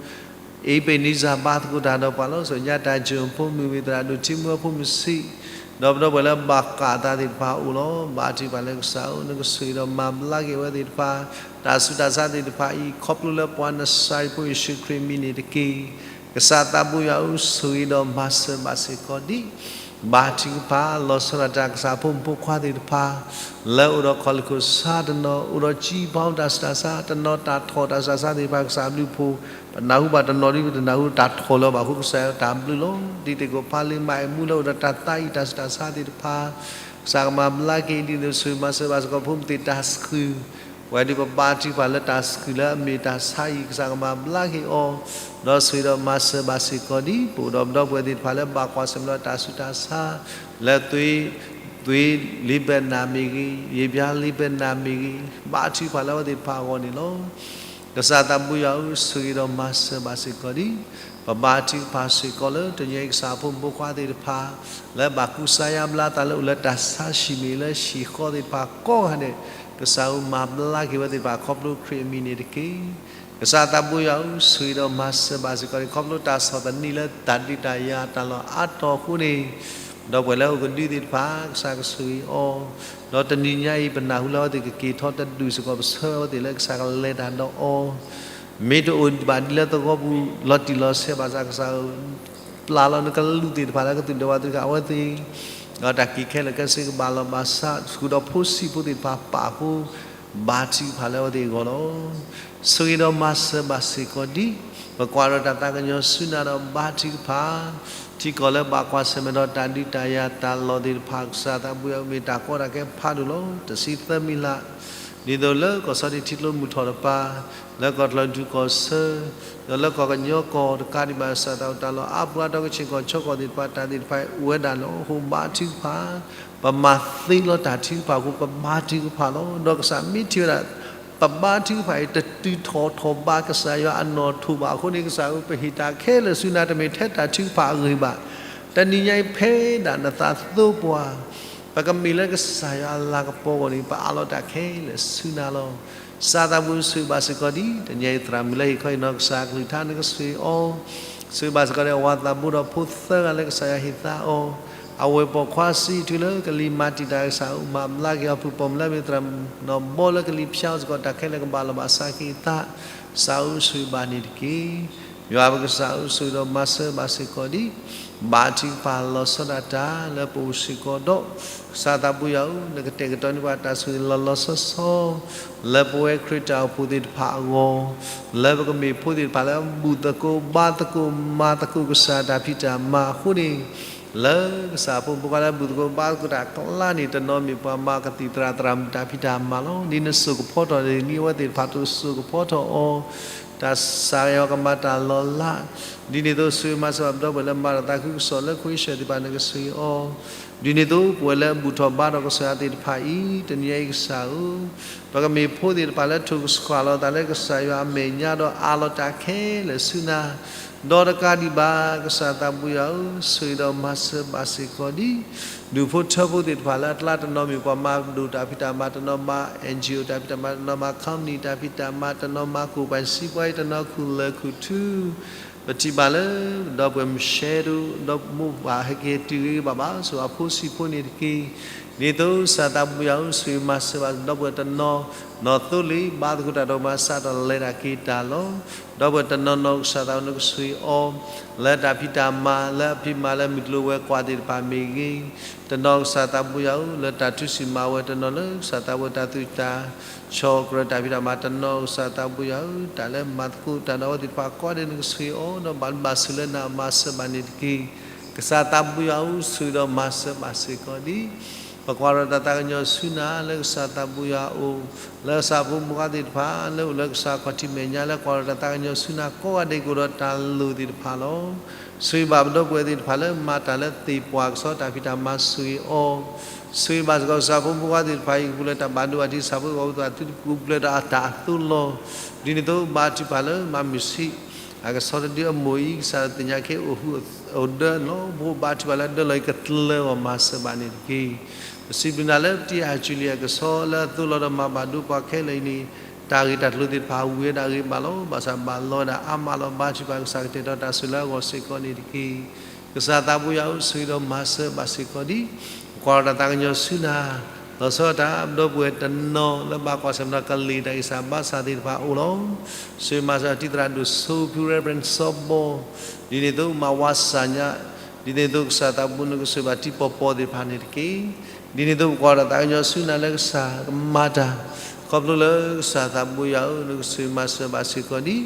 အ့ဘ့းနံစၢ် ဘါသကိးတၢ်ဒီးပှၤလီၤ. စီၤညါတၢ်ကၠိၣ်ဖိမုၣ်မ့ၢ်သရၣ်ဒိၣ်ထံမူအဖိမုၣ်ဆံး, ဒီးပဒီပုၢ်ဝဲၢ်လၢဘၣ်ဃးအသးသ့ၣ်တဖၣ်အိၣ်လီၤ. ဘါထုကဖၣ်လၢကစၢ်ဧၢ, နကဆိၣ်ဂ့ၤဒီးမၤဘျါက့ၤအဝဲသ့ၣ်တဖၣ် တၢ်ဆူးတၢ်ဆါသ့ၣ်တဖၣ်အံၤ ခီဖျိလၢပှၤနစၤရံဖိယ့ၣ်ၡူးခရံာ်အမံၤန့ၣ်တက့ၢ်. ကစၢ်သးဘိယွၤဧၢ, ဆိၣ်ဂ့ၤဒီးမၤစၢၤဘၣ်စ့ၢ်ကီးဒံး, ဘါထုကဖၣ်လီၤဆီဒၣ်တၢ်ကစၢ်ဖိမုၣ်ဖိခွါသ့ၣ်တဖၣ် လၢအိၣ်ဒီးခီၣ်လ့ၢ်ခိၣ်ဆါတနီၤ, အိၣ်ဒီးကၠံဖီတၢ်ဆူးတၢ်ဆါတနီၤ, တၢ်ထီၣ်တၢ်ဆူးတၢ်ဆါသ့ၣ်တဖၣ် ကစၢ်အဘျုးအဖှိၣ် ပနၢ်ဟူဘၣ်တနီၤဒ်ပတနၢ်ဟူတၢ်ထီၣ်လၢၤဘၣ်အဃိ ကစၢ်ယွၤတၢ်ဘျုးလီၤ. ဒ်သ့ၣ်ကိးဖးလံာ်မၤအဲၣ်မူလၢအိၣ်ဒီးတၢ်သးအံၤတၢ်ဆူးတၢ်ဆါသ့ၣ်တဖၣ် ကစၢ်ကမၤဘျါက့ၤ ဒ်န့ၣ်အသိးဆိၣ်ဂ့ၤမၤစၢၤဘၣ်စ့ၢ်ကီးဖိမုၣ်သ့ၣ်တၢ်ဆှုၣ်, ပဝဲဒၣ်ပဘါထုကဖၣ်လၢတၢ်ဆှုၣ်လၢအမ့ၢ်တၢ်ဆါအံၤ ကစၢ်ကမၤဘျါက့ၤအီၤ, ဒီးဆိၣ်ဂ့ၤဒီးမၤစၢၤဘၣ်စ့ၢ်ကီးဒံး ပအိၣ်ဒီးပဒီပုၢ်ဝဲၢ်သ့ၣ်တဖၣ်လၢဘၣ်ကွၢ်ဆၢၣ်မဲာ်ဒီးတၢ်ဆူးတၢ်ဆါ လၢ သွေး သွေးလံာ်ဘဲနၢ်မ့ၢ်ဂ့ၤ, ရေပြားလံာ်ဘဲနၢ်မ့ၢ်ဂ့ၤ, ဘါထုကဖၣ်လၢအဝဲသ့ၣ်တဖၣ်အဂီၢ်န့ၣ်လီၤ. ကစၢ်သးဘိယွၤဧၢ, ဆိၣ်ဂ့ၤဒီးမၤစၢၤဘၣ်စ့ၢ်ကီးဒံး, ပဘါထုကဖၣ်စ့ၢ်ကီးလၢတနံၤအံၤ ကစၢ်အဖိမုၣ်ဖိခွါသ့ၣ်တဖၣ် လၢဘၣ်ကူစါယါဘျါသးလၢအိၣ်လၢတၢ်ဆါဟံၣ်မ့ၢ်ဂ့ၤ လၢဟံၣ်ဃီသ့ၣ်တဖၣ်ကိးဂၤဒဲး, ကစၢ်ဧၢ မၤဘျါက့ၤဝဲသ့ၣ်တဖၣ်ခီဖျိခရံာ်အမံၤန့ၣ်တက့ၢ်. ကစၢ်သးဘိယွၤဧၢ, ဆိၣ်ဂ့ၤဒီးမၤစၢၤဘၣ်စ့ၢ်ကီးဒံး ခီဖျိတၢ်ဆီၣ်သနံးလၢတၢ်ဒုးတၢ်ယၤတၢ်လီၢ်အါတီၤအဃိန့ၣ်, ဒီပုၢ်ဝဲၢ်လၢအအိၣ်ကဒုသ့ၣ်တဖၣ် ကစၢ်ကဆိၣ်ဂ့ၤအီၤ, ဒီးတနံၤညါအံၤ ပနၢ်ဟူလၢအဝဲသ့ၣ်ကက့ၤထီၣ်တဒူၣ်စ့ၢ်ကီး ပဆၢအဝဲသ့ၣ်လၢကစၢ်ကလဲၤတၢ်ဒီးအီၤ, မ့ၢ်တအိၣ်ဘၣ်ဒ်လၢသဝီပူၤ လီၤတံၢ်လီၤဆဲးဘၣ်ဆၣ် ကစၢ်ဧၢ ပျၢ်လီၤနကလူးသ့ၣ်တဖၣ်လၢကသူၣ်ဒဲးဝးတခါ အဝဲသ့ၣ် ဒီးတၢ်က့ၤခဲလၢာ်ခဲဆ့ကဘၣ်လီၤဘၣ်ဆၣ် ဃုာ်ဒီးဖိဆံးဖိသ့ၣ်တဖၣ်ပာ်အဃိ ဘါထုကဖၣ်လၢအဝဲသ့ၣ်အဂီၢ်လီၤ. ဆိၣ်ဂ့ၤဒီးမၤစၢၤဘၣ်စ့ၢ်ကီးဒံး, ပကွၢ်ဒီးတၢ်သးကညီၤဆူနၤဒီးဘါထုကဖၣ်, ထံကီၢ်လၢဘၣ်ကွၢ်ဆၢၣ်မဲာ်ဒီးတၢ်ဒုးတၢ်ယၤတၢ်လီၢ်သ့ၣ်တဖၣ် ကစၢ်သးဘိယွၤဧၢ မ့ၢ်တၢ်ကီတၢ်ခဲဖးဒိၣ်လီၤ. တဆံသၢမံၤလၢ် ဒ်သိးလၢကီၢ်ဆီတံထံကျိမုၢ်ထီၣ်တပၤ, လၢကီၢ်ချၢဒူကီၢ်ဆၢ, ဒီးလၢကီၢ်ကညီကီၢ်တကးဒံးဘၣ် ကစၢ်သးဘိယွၤ တၢ်လီၢ်အါပှၤဒီးကဆ့ၣ်ကီၢ်ဆိကီၢ်သ့ၣ်တဖၣ် တၢ်သ့ၣ်တဖၣ်အိၣ်ဝဲဒၣ်လီၤ. အဃိဘါထုကဖၣ်, ပမၤသ့လီၤတၢ်ထုကဖၣ်အဃိ ပဘါထုကဖၣ်လီၤ. ဒီးကစၢ်မ့ၢ်ထံၣ်ဝဲဒၣ် ပဘါထုကဖၣ်အံၤ တတုၤထီၣ်ထီၣ်ဘးကစၢ်ယွၤအနီၣ်ထိးဘၣ်အဃိန့ၣ် ကစၢ်ဧၢ ပဟ့ၣ်တၢ်ခဲလၢာ်ဆူနၤ တမ့ၢ်ထဲတၢ်ထုကဖၣ်အဂ့ၢ်ဘၣ်. တနံၤညါအံၤ ဖဲဒၣ်နသးသိပှၤ ပကမ့ၢ်လၢကစၢ်ယွၤအလၤကပီၤအဂီၢ်န့ၣ် ပအးလီၤတၢ်ခဲလၢာ်ဆူနၤလီၤ. ကစၢ်သးဘိယွၤဆိၣ်ဂ့ၤဘၣ်စ့ၢ်ကီးဒံး တနံၤညါအံၤ သရၣ်မုၣ်လၢဟ့ၣ်ခီဟ့ၣ်နီၤကစၢ်အကလုၢ်ကထါ နကဆိၣ်ဂ့ၤအီၤ, ဆိၣ်ဂ့ၤဘၣ်စ့ၢ်ကီးဒံး အဝၤသးဘိဒီးဖိသၢဂၤလၢကစၢ်ယွၤဟ့ၣ်သါအီၤ, အဝဲၢ်ပိာ်ခွါဆံးအံၤတုၤလၢကလံၤမၤတံာ်တာ် ကစၢ်ဧၢ မၤဘျါက့ၤအီၤ ဖုၣ်ပိာ်မုၣ်လၢအမ့ၢ်သရၣ်နီၢ်ဘီလၢကလံၤဖၠါအီၤစ့ၢ်ကီး တၢ်ခဲလၢာ်ကဘၣ်လီၤဘၣ်စးက့ၤအသး, ကစၢ်ဧၢ ဆိၣ်ဂ့ၤဘၣ်န့ၣ်တက့ၢ်. ယွၤပကစၢ်ဧၢ ဆိၣ်ဂ့ၤဒီးမၤစၢၤဘၣ်စ့ၢ်ကီးဒံး, ဘါထုကဖၣ်လီၤဆီဒၣ်တၢ်လၢပအိၣ်စ့ၢ်ကီးဒီး ကစၢ်သးဘိယွၤဧၢ နကတဲာ်ကတီၤန့ၢ်ပှၤတၢ်ဆိၣ်ဂ့ၤလီၤလီၤဆီဆီ လၢပဝဲခရံာ်တၢ်အိၣ်ဖှိၣ်သ့ၣ်တဖၣ်အဂီၢ်, လၢပကမ့ၢ်ဖိသ့ၣ်တဖၣ်လၢအဘူၣ်သကိးဘါသကိးမၤသကိးကစၢ်တၢ်ဖံးတၢ်မၤအဃိန့ၣ်, လၢကစၢ်ဖိမုၣ်ဖိခွါလၢအဘူၣ်သကိးဘါသကိးတၢ်အကျါန့ၣ် တနီၤမ့ၢ်ပှၤမၤကသံၣ်သရၣ်သရၣ်မုၣ်တၢ်ဖံးတၢ်မၤလီၤ. ဒ်နစိာ်ကဖီထီၣ်န့ၣ် ဒ်အဝဲသ့ၣ်တဖၣ်တစိာ်ကဖီထီၣ်အီၤ, တၢ်စၢ်ဂ့ၤအီၤကမၤတၢ်လီၤလး, ဒ်န့ၣ်အသိးဆိၣ်ဂ့ၤမၤစၢၤဘၣ်ပဒီပုၢ်ဝဲၢ်လၢမၤတၢ်သးခုကစီၣ်လၢ ခွ့ရှၢၣ် သ့ၣ်တဖၣ် နကဆိၣ်ဂ့ၤအီၤ, ဒ်န့ၣ်အသိးပဝဲလၢအဘူၣ်ထီၣ်ဘါထီၣ်ကစၢ်ယွၤသ့ၣ်တဖၣ်အံၤ တနံၤညါအံၤကစၢ်ဧၢ, ပကမ့ၢ်ဖိသ့ၣ်တဖၣ်လၢထိၣ်ကဆှီလီၤသးလၢကစၢ်ယွၤအမဲာ်ညါဒီးအးလီၤတၢ်ခဲလၢာ်ဆူနၤ, ဒီးတကးဒံးဘၣ် ကစၢ်သးဘိယွၤဧၢ ဆိၣ်ဂ့ၤဒီးမၤစၢၤဘၣ်စ့ၢ်ကီးဒံး, ဒူၣ်ဖိထၢဖိသ့ၣ်တဖၣ်လၢအကျါတနီၤမ့ၢ်ပှၤမၤပဒိၣ်တၢ်ဖံးတၢ်မၤ, တနီၤမၤ NGO တၢ်ဖံးတၢ်မၤ, တနီၤမၤ company တၢ်ဖံးတၢ်မၤ, တနီၤမၤကိၣ်ပှၤစံးပှၤအံၤ, တနီၤခူၣ်လၢာ်ခူၣ်ထူ, ပထံၣ်ဘၣ်လၢ ဒီပုၢ်ဝဲၢ်မုၢ်ရှဲဒိၣ် ဒီးမိၢ်ပၢ်ဟဲက့ၤတုၤဂ့ၤဂ့ၤဘၣ်ဘၣ် ဆိၣ်အဖိဆံးဖိန့ၣ်တက့ၢ်. ဒ်သိးကစၢ်သးဘိယွၤဧၢ ဆိၣ်ဂ့ၤမၤစၢၤဘၣ်ဒီပုၢ်ဝဲၢ်တနီၤ, နီၢ်သိလ့ၣ်ဘါသကိးတၢ်ဒီးမၤစးထီၣ်လဲၤတၢ်က့ၤတၢ်လီၤ. ဒီပုၢ်ဝဲၢ်တနီၤနီၤ ကစၢ်သးဘိယွၤ နကဆိၣ်ဂ့ၤအီၤ လၢတၢ်ဖံးတၢ်မၤ လၢအဖံးမၤလၢမုၢ်ကျိၤဝဲၤကွာ်သ့ၣ်တဖၣ်မ့ၢ်ဂ့ၤ, တနီၤကစၢ်သးဘိယွၤဧၢ လၢတၢ်ထူစံၣ်မၤဝဲ, တနီၤလၢကစၢ်သးဘိယွၤတၢ်သူၣ်တၢ်ဆီၣ်ကြၢးတၢ်ဖံးတၢ်မၤ, တနီၤကစၢ်သးဘိယွၤဧၢ တၢ်လၢမၤသကိးတၢ်ဒီးအဝဲသ့ၣ်တဖၣ်ကိးဂၤဒဲး နကဆိၣ်ဂ့ၤအီၤ ဒီးဘၣ်ဘျုးဘၣ်ဆိၣ်လၢနၤမၤစၢၤဘၣ်န့ၣ်တက့ၢ်. ကစၢ်သးဘိယွၤဧၢ ဆိၣ်ဂ့ၤဒီးမၤစၢၤဘၣ်စ့ၢ်ကီးဒံး ပကွၢ်ထီၣ်တၢ်သးကညီၤဆူနၤလၢကစၢ်သးဘိယွၤအအိၣ်, လၢကစၢ်ဖိမုၣ်ခွါသ့ၣ်တဖၣ် လၢအိၣ်လၢကစၢ်ခီၣ်ထံးမဲာ်ညါ လၢကွၢ်ထီၣ်တၢ်သးကညီၤဆူနၤ ကိးဂၤဒဲးကအိၣ်ဒီးတၢ်လိၣ်သ့ၣ်တဖၣ်လီၤ. ဆိၣ်ဂ့ၤဘၣ်ပဒီပုၢ်ဝဲၢ်သ့ၣ်တဖၣ်လၢမၤတၢ်လၢသ့ၣ်ပှၢ်ကစီၣ်တၢ်ဖံးတၢ်မၤဆိၣ်ဂ့ၤအီၤ, ဆိၣ်ဂ့ၤဘၣ်စ့ၢ်ကီးကစၢ်ဖိမုၣ်ခွါသ့ၣ်တဖၣ်အံၤ ကပူၤဖျဲးတၢ်ဘၣ်ဒိဘၣ်ထံး ကစၢ်ဖိကီၢ်ဖိသ့ၣ်တဖၣ်သုတပူၤဖျဲးဒီးအတၢ်အသိလီၤ. ဒ်န့ၣ်အသိး ဘါထုကဖၣ်လၢမၤမုာ်ဆံး အကဆီတဒုအမိၢ်အံၤ ကစၢ်သ့ၣ်ညါက့ၤအိၣ်ဟုၣ်အိၣ်ဒၢလီၤ. ဘါထုကဖၣ်လၢအဒၢလီၤအံၤ ကတြီလီၤမၤစၢၤဘၣ်န့ၣ်တက့ၢ်. ပစံးဘျုးနၤလၢပတံၤအၣ်ကၠူၣ်လံအကဆီလၢအသိလီၤဒီးမၤဘၣ်ဒိပှၤခဲလၢာ်အံၤန့ၣ်, တၢ်ဂ့ၢ်တၢ်ကျိၤသ့ၣ်တဖၣ်ဝံၤဝဲဒၣ်ဂ့ၤဘၣ်လီၤ. ဘၣ်ဆၣ်ဘၣ်လီၤဝဲဒၣ်အါမးလီၤ. ဘါထုကဖၣ်ကစၢ်ကတဲာ်ကတီၤတၢ်ဆိၣ်လၢအဂီၢ်စ့ၢ်ကီးန့ၣ်တက့ၢ်. ကစၢ်သးဘိယွၤအိၣ်ဆိၣ်ဂ့ၤဒီးမၤစၢၤဘၣ်စ့ၢ်ကီးဒံး ပကွၢ်ထီၣ်တၢ်သးကညီၤဆူနၤ, လီၤဆီဒၣ်တၢ်ပဒီပုၢ်ဝဲၢ်တနီၤလၢဘၣ်ကွၢ်ဆၢၣ်မဲာ်ဒီးကလံၤတၢ်ဂံၢ်စၢ်ဘါစၢ်သ့ၣ်တဖၣ်အအိၣ်လီၤ. ဆိၣ်ဂ့ၤမၤစၢၤတံၤသရၣ်ဒိၣ်စိဖု Reverend စီၤဘီ, ဒ်န့ၣ်အသိးမၤဝါစၢ်ညါ, ဒ်န့ၣ်အသိးကစၢ်သးဘိနကဆိၣ်ဂ့ၤဘၣ်တံၤပီၤပီၤသ့ၣ်တဖၣ်န့ၣ်တက့ၢ်. ဒ်န့ၣ်အသိးပကွၢ်ထီၣ်တၢ်သးကညီၤဆူနၤလၢကစၢ်ကမၤတၢ်, ခီဖျိလၢကစၢ်သးဘိယွၤဧၢ နကဆိၣ်ဂ့ၤမၤစၢၤဘၣ်စ့ၢ်ကီးဒံး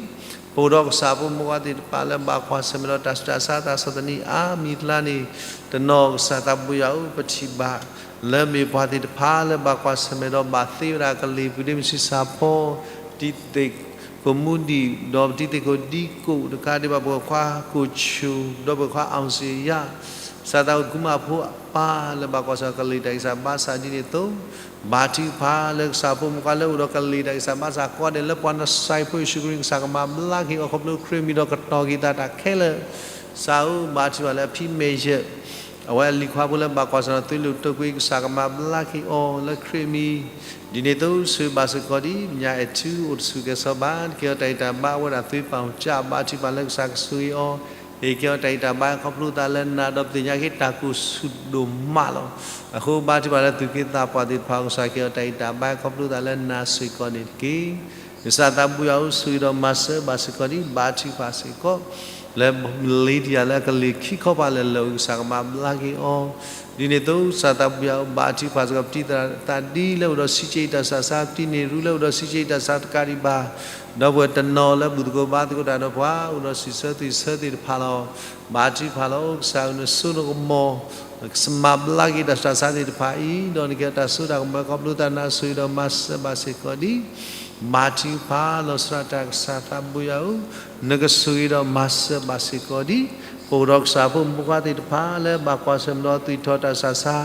ပအိၣ်ဒီးကစၢ်ဖိမုၣ်ခွါသ့ၣ်တဖၣ်လၢဘၣ်ကွၢ်ဆၢၣ်မဲာ်ဒီးတၢ်ဆူးတၢ်ဆါတၢ်ဆီၣ်သနံးအါမံၤအကျါန့ၣ်, တနီၤကစၢ်သးဘိယွၤဧၢ ပထံၣ်ဘၣ် လၢမ့ၢ်ပှၤသ့ၣ်တဖၣ်လၢဘၣ်ကွၢ်ဆၢၣ်မဲာ်ဒီးဘၣ်သ့ဝဲဒၣ်ကလံၤပူၤဒ့မုၢ်ဆံးစၢ်ဖီ, တံၤသကိးမူဒံး ဒီးပတံၤသကိးဒံကိးတကးဒံးဘၣ် ပဝဲၢ်ခွါကိးဆိၣ် ဒီးပဝဲၢ်ခွါအီစံယါ ကစၢ်သးအိၣ်တကူမးဖိအပၢ်လၢဘၣ်ကွၢ်ဆၢၣ်ကလံၤတၢ်ဂံၢ်စၢ်ဘါစၢ်ဒ်န့ၣ်အသိး, ဘါထုကဖၣ်လၢကစၢ်ဖိမုၣ်ခွါလၢအိၣ်ဒီးကလံၤတၢ်ဂံၢ်စၢ်ဘါစၢ်ကိးဂၤဒဲးလၢပှၤနစၤရ့းဖိယ့ၣ်ၡူးခရံာ် ကစၢ်ကမၤဘျါက့ၤအီၤခီဖျိခရံာ်မံၤဒီးကတီၤက့ၤသးတၢ်ခဲလၢာ်, ကစၢ်ဧၢ ဘါထုကဖၣ်လၢအဖံးမဲာ်ယၢၢ် အဝဲအလံၤခွါဖိလၢဘၣ်ကွၢ်ဆၢၣ်ဒီးသွံၣ်လိာ်တိာ်ကွံာ် ကစၢ်ကမၤဘျါက့ၤအီၤလၢခရံာ်မံၤ, ဒ်န့ၣ်အသိးဆိၣ်ဂ့ၤဘၣ်စ့ၢ်ကီးဒံး ပညါအဲၣ်ထူအိၣ်တဆူၣ်ကဲၤစီၤဘၣ် တကဲအီၤတၢ်ဂံၢ်တၢ်ဘါ အဝဲဒၣ်သွံၣ်ပာ်စၢ် ဘါထုကဖၣ်လၢကစၢ်ကဆိၣ်ဂ့ၤအီၤ, ဟ့ၣ်ကဲအီၤတၢ်ဂံၢ်တၢ်ဘါခီဖျိသးလၢနၤ ဒီးပသ့ၣ်ညါက့ၤတၢ်ကိၢ်ဆူၣ်ဒိၣ်မးလီၤ. အဃိဘါထုကဖၣ်လၢသူၣ်က့သးပှၢ်သ့ၣ်တဖၣ် ကစၢ်ကဲအီၤတၢ်ဂံၢ်တၢ်ဘါခီဖျိသးလၢနၤစ့ၢ်ကီးန့ၣ်တက့ၢ်. ကစၢ်သးဘိယွၤဧၢ ဆိၣ်ဂ့ၤဒီးမၤစၢၤဘၣ်စ့ၢ်ကီးဒံး ဘါထုကဖၣ်စ့ၢ်ကီး လၢမလ့တံယၤလၢအကလံၤခံခီပၤလၢာ်လၢာ်ဝံၤ ကစၢ်ကမၤဘျါက့ၤအီၤ, ဒ်န့ၣ်အသိးကစၢ်သးဘိယွၤဧၢ ဘါထုကဖၣ်စ့ၢ်ကီး ပတံၤသရၣ်သးဒံလၢအိၣ်ဒီးစံးက့ၤအံၤတၢ်ဆူးတၢ်ဆါ, ပတံၤန့ၢ်ရူလၢအိၣ်ဒီးစံးက့ၤအံၤတၢ်ဆူးတကးဒံးဘၣ်, ဒီပုၢ်ဝဲၢ်တနီၤလၢဘူၣ်သကိးဘါသကိးတၢ်ဒီးပှၤ အိၣ်ဒီးစံးဆၢသွံၣ်ဆၢသ့ၣ်တဖၣ်လီၤ. ဘါထုကဖၣ်လီၤ ကစၢ်ဧၢ နစိနကမီၤ ကမၤဘျါက့ၤတၢ်ဆူးတၢ်ဆါသ့ၣ်တဖၣ်အံၤ ဒီးနကဲတၢ်စိတၢ်ကမီၤခီဖျိသး နၤဆိၣ်ဂ့ၤဒီးမၤစၢၤဘၣ်စ့ၢ်ကီးဒံး ဘါထုကဖၣ်လီၤဆီဒၣ်တၢ် ကစၢ်သးဘိယွၤဧၢ, နကဆိၣ်ဂ့ၤဒီးမၤစၢၤဘၣ်စ့ၢ်ကီးဒံး ပအိၣ်ဒီးကစၢ်ဖိမုၣ်ဖိခွါသ့ၣ်တဖၣ်လၢဘၣ်ကွၢ်ဆၢၣ်မဲာ်ဒီးသွံၣ်ထီၣ်တၢ်ဆူးတၢ်ဆါ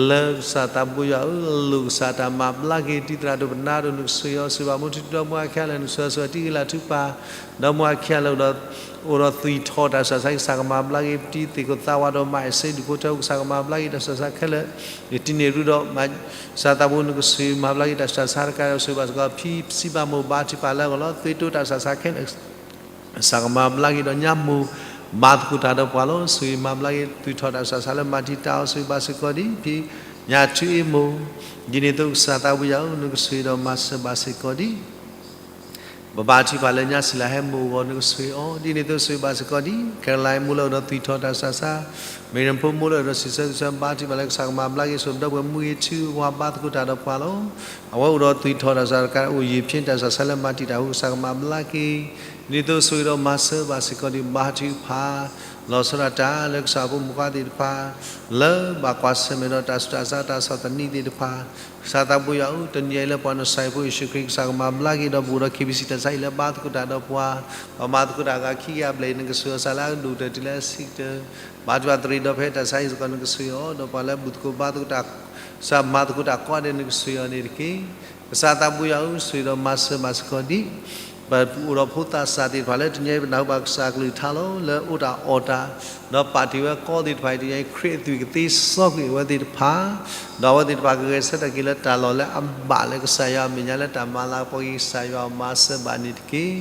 လၢကစၢ်သးဘိယွၤဧၢ အလိၣ်ကစၢ်တၢ်မၤဘျါက့ၤ တံၤသရၣ်ဒိၣ်ပနါဒိၣ် နကဆိၣ်ဂ့ၤအီၤ ဆိၣ်ဂ့ၤဘၣ်မူထူဒီမါဝၤခံဂၤလၢာ် နကဆိၣ်ဂ့ၤအီၤ ဆိၣ်ဂ့ၤဘၣ်တံၤဂ့ၤလၤထူပၢ် ဒီမါဝၤခံဂၤလၢာ် အိၣ်ဒီးသွံၣ်ထီၣ်တၢ်ဆူးတၢ်ဆါ ကစၢ်ကမၤဘျါက့ၤ ပတံၤသကိးသးဝးဒီးမၤအ့ၣ်စ့ဒူၣ်ဖိထၢ ကစၢ်ကမၤဘျါက့ၤတၢ်ဆူးတၢ်ဆါခဲလၢာ် နတံၤန့ၢ်ရူဒီး ကစၢ်သးဘိ နကဆိၣ်ဂ့ၤမၤဘျါက့ၤတၢ်ဆူးတၢ်ဆါတကးဒီး ဆိၣ်ဂ့ၤဘၣ်စ့ၢ်ကီး ဖံစံးဘၣ်မိၢ် ဘါထုကဖၣ်လၢအဂီၢ်လီၤ သွံၣ်တိတၢ်ဆူးတၢ်ဆါခဲလၢာ် ကစၢ်ကမၤဘျါက့ၤဒီးညါမိၢ် ဘါသကိးတၢ်ဒီးပှၤလီၤ ဆိၣ်ဂ့ၤမၤဘျါက့ၤ သွံၣ်ထီၣ်တၢ်ဆူးတၢ်ဆါလၢမၤတံာ်တာ်အီၤ ဆိၣ်ဂ့ၤဘၣ်စ့ၢ်ကီးဒံး ဖံညါထူအ့မိၢ် ဒ်န့ၣ်အသိးကစၢ်သးဘိယွၤဧၢ နကဆိၣ်ဂ့ၤဒီးမၤစၢၤဘၣ်စ့ၢ်ကီးဒံး ပဘါထုကဖၣ်လၢညါစံလၤဟဲမိၢ်အဂီၢ် နကဆိၣ်ဂ့ၤအီၤ ဒ်န့ၣ်အသိးဆိၣ်ဂ့ၤဘၣ်စ့ၢ်ကီးဒံး ကဲရလါမိၢ်လၢအိၣ်ဒီးသွံၣ်ထီၣ်တၢ်ဆူးတၢ်ဆါ မ့ၢ်ရဖိမိၢ်လၢအိၣ်ဒီးစံးဆၢသွံၣ်ဆၢ ဘါထုကဖၣ်လၢကစၢ်ကမၤဘျါက့ၤ ဆိၣ်ဂ့ၤပဒီပုၢ်ဝဲၢ်မူဂ့ၤထူ ဝၤဘါသကိးတၢ်ဒီးပှၤလီၤ အဝဲအိၣ်ဒီးသွံၣ်ထီၣ်တၢ်ဆူးတၢ်ဆါတကး အိၣ်ယံာ်ဖျ့တၢ်ဆူးတၢ်ဆါလၢမၤတံာ်တာ်အဃိ ကစၢ်ကမၤဘျါက့ၤ ဒ်န့ၣ်အသိးဆိၣ်ဂ့ၤဒီးမၤစၢၤဘၣ်စ့ၢ်ကီးဒံး ဘါထုကဖၣ် လီၤဆီဒၣ်တၢ်လၢကစၢ်ဖိမုၣ်ဖိခွါသ့ၣ်တဖၣ် လၢဘၣ်ကွၢ်ဆၢၣ်မဲာ်ဒီးတၢ်ဆူးတၢ်ဆါတၢ်ဆီၣ်သနံးသ့ၣ်တဖၣ် ကစၢ်သးဘိယွၤဧၢ တနံၤအံၤလၢပှၤနစၤရ့းဖိယ့ၣ်ၡူးခရံာ် ကစၢ်ကမၤဘျါက့ၤဒီးပအိၣ်ဒီး KBC တၢ်ဆါအံၤလၢဘါသကိးတၢ်ဒီးပှၤ ပှၤမၤသကိးတၢ်အဂၤခံကယၤဘျဲၣ်အံၤ နကဆိၣ်ဂ့ၤအီၤစးလၢအကဒိၣ်ကတၢၢ်တုၤလၢအဆံးကတၢၢ် ဘါထုကဖၣ်တရံးဒီးဖဲတၢ်ဆါအံၤစ့ၢ်ကီး နကဆိၣ်ဂ့ၤအီၤ ဒီးပှၤလၢဘူၣ်သကိးဘါသကိးတၢ် ကစၢ်မၤသကိးတၢ်ကိးဂၤဒဲး နကဆိၣ်ဂ့ၤအီၤန့ၣ်တက့ၢ်. ကစၢ်သးဘိယွၤဧၢ ဆိၣ်ဂ့ၤဒီးမၤစၢၤဘၣ်စ့ၢ်ကီးဒံး ပအိၣ်ဒီးဖိသးစၢ်သ့ၣ်တဖၣ်လၢတနံၤအံၤ ပနၢ်ဟူဘၣ်ကစၢ်အကလုၢ်ကထါလီၤ လၢအိၣ်တၢ်အီၣ်တၢ် ဒီးပာ်တ့ၢ်ဝဲကီသ့ၣ်တဖၣ်အံၤ တနံၤအံၤ ခရံာ်အသွံၣ်ကသ့စီကွံာ်အဝဲသ့ၣ်တဖၣ် ဒီးအဝဲသ့ၣ်တဖၣ်ကဂဲၤဆၢထၢၣ်က့ၤလၢတၢ်လီၢ်လၢအဘၣ်လၢကစၢ်ယွၤအမဲာ်ညါ လၢတၢ်မၤလၤကပီၤက့ၤကစၢ်ယွၤအမၤစၢၤဘၣ်န့ၣ်တက့ၢ်.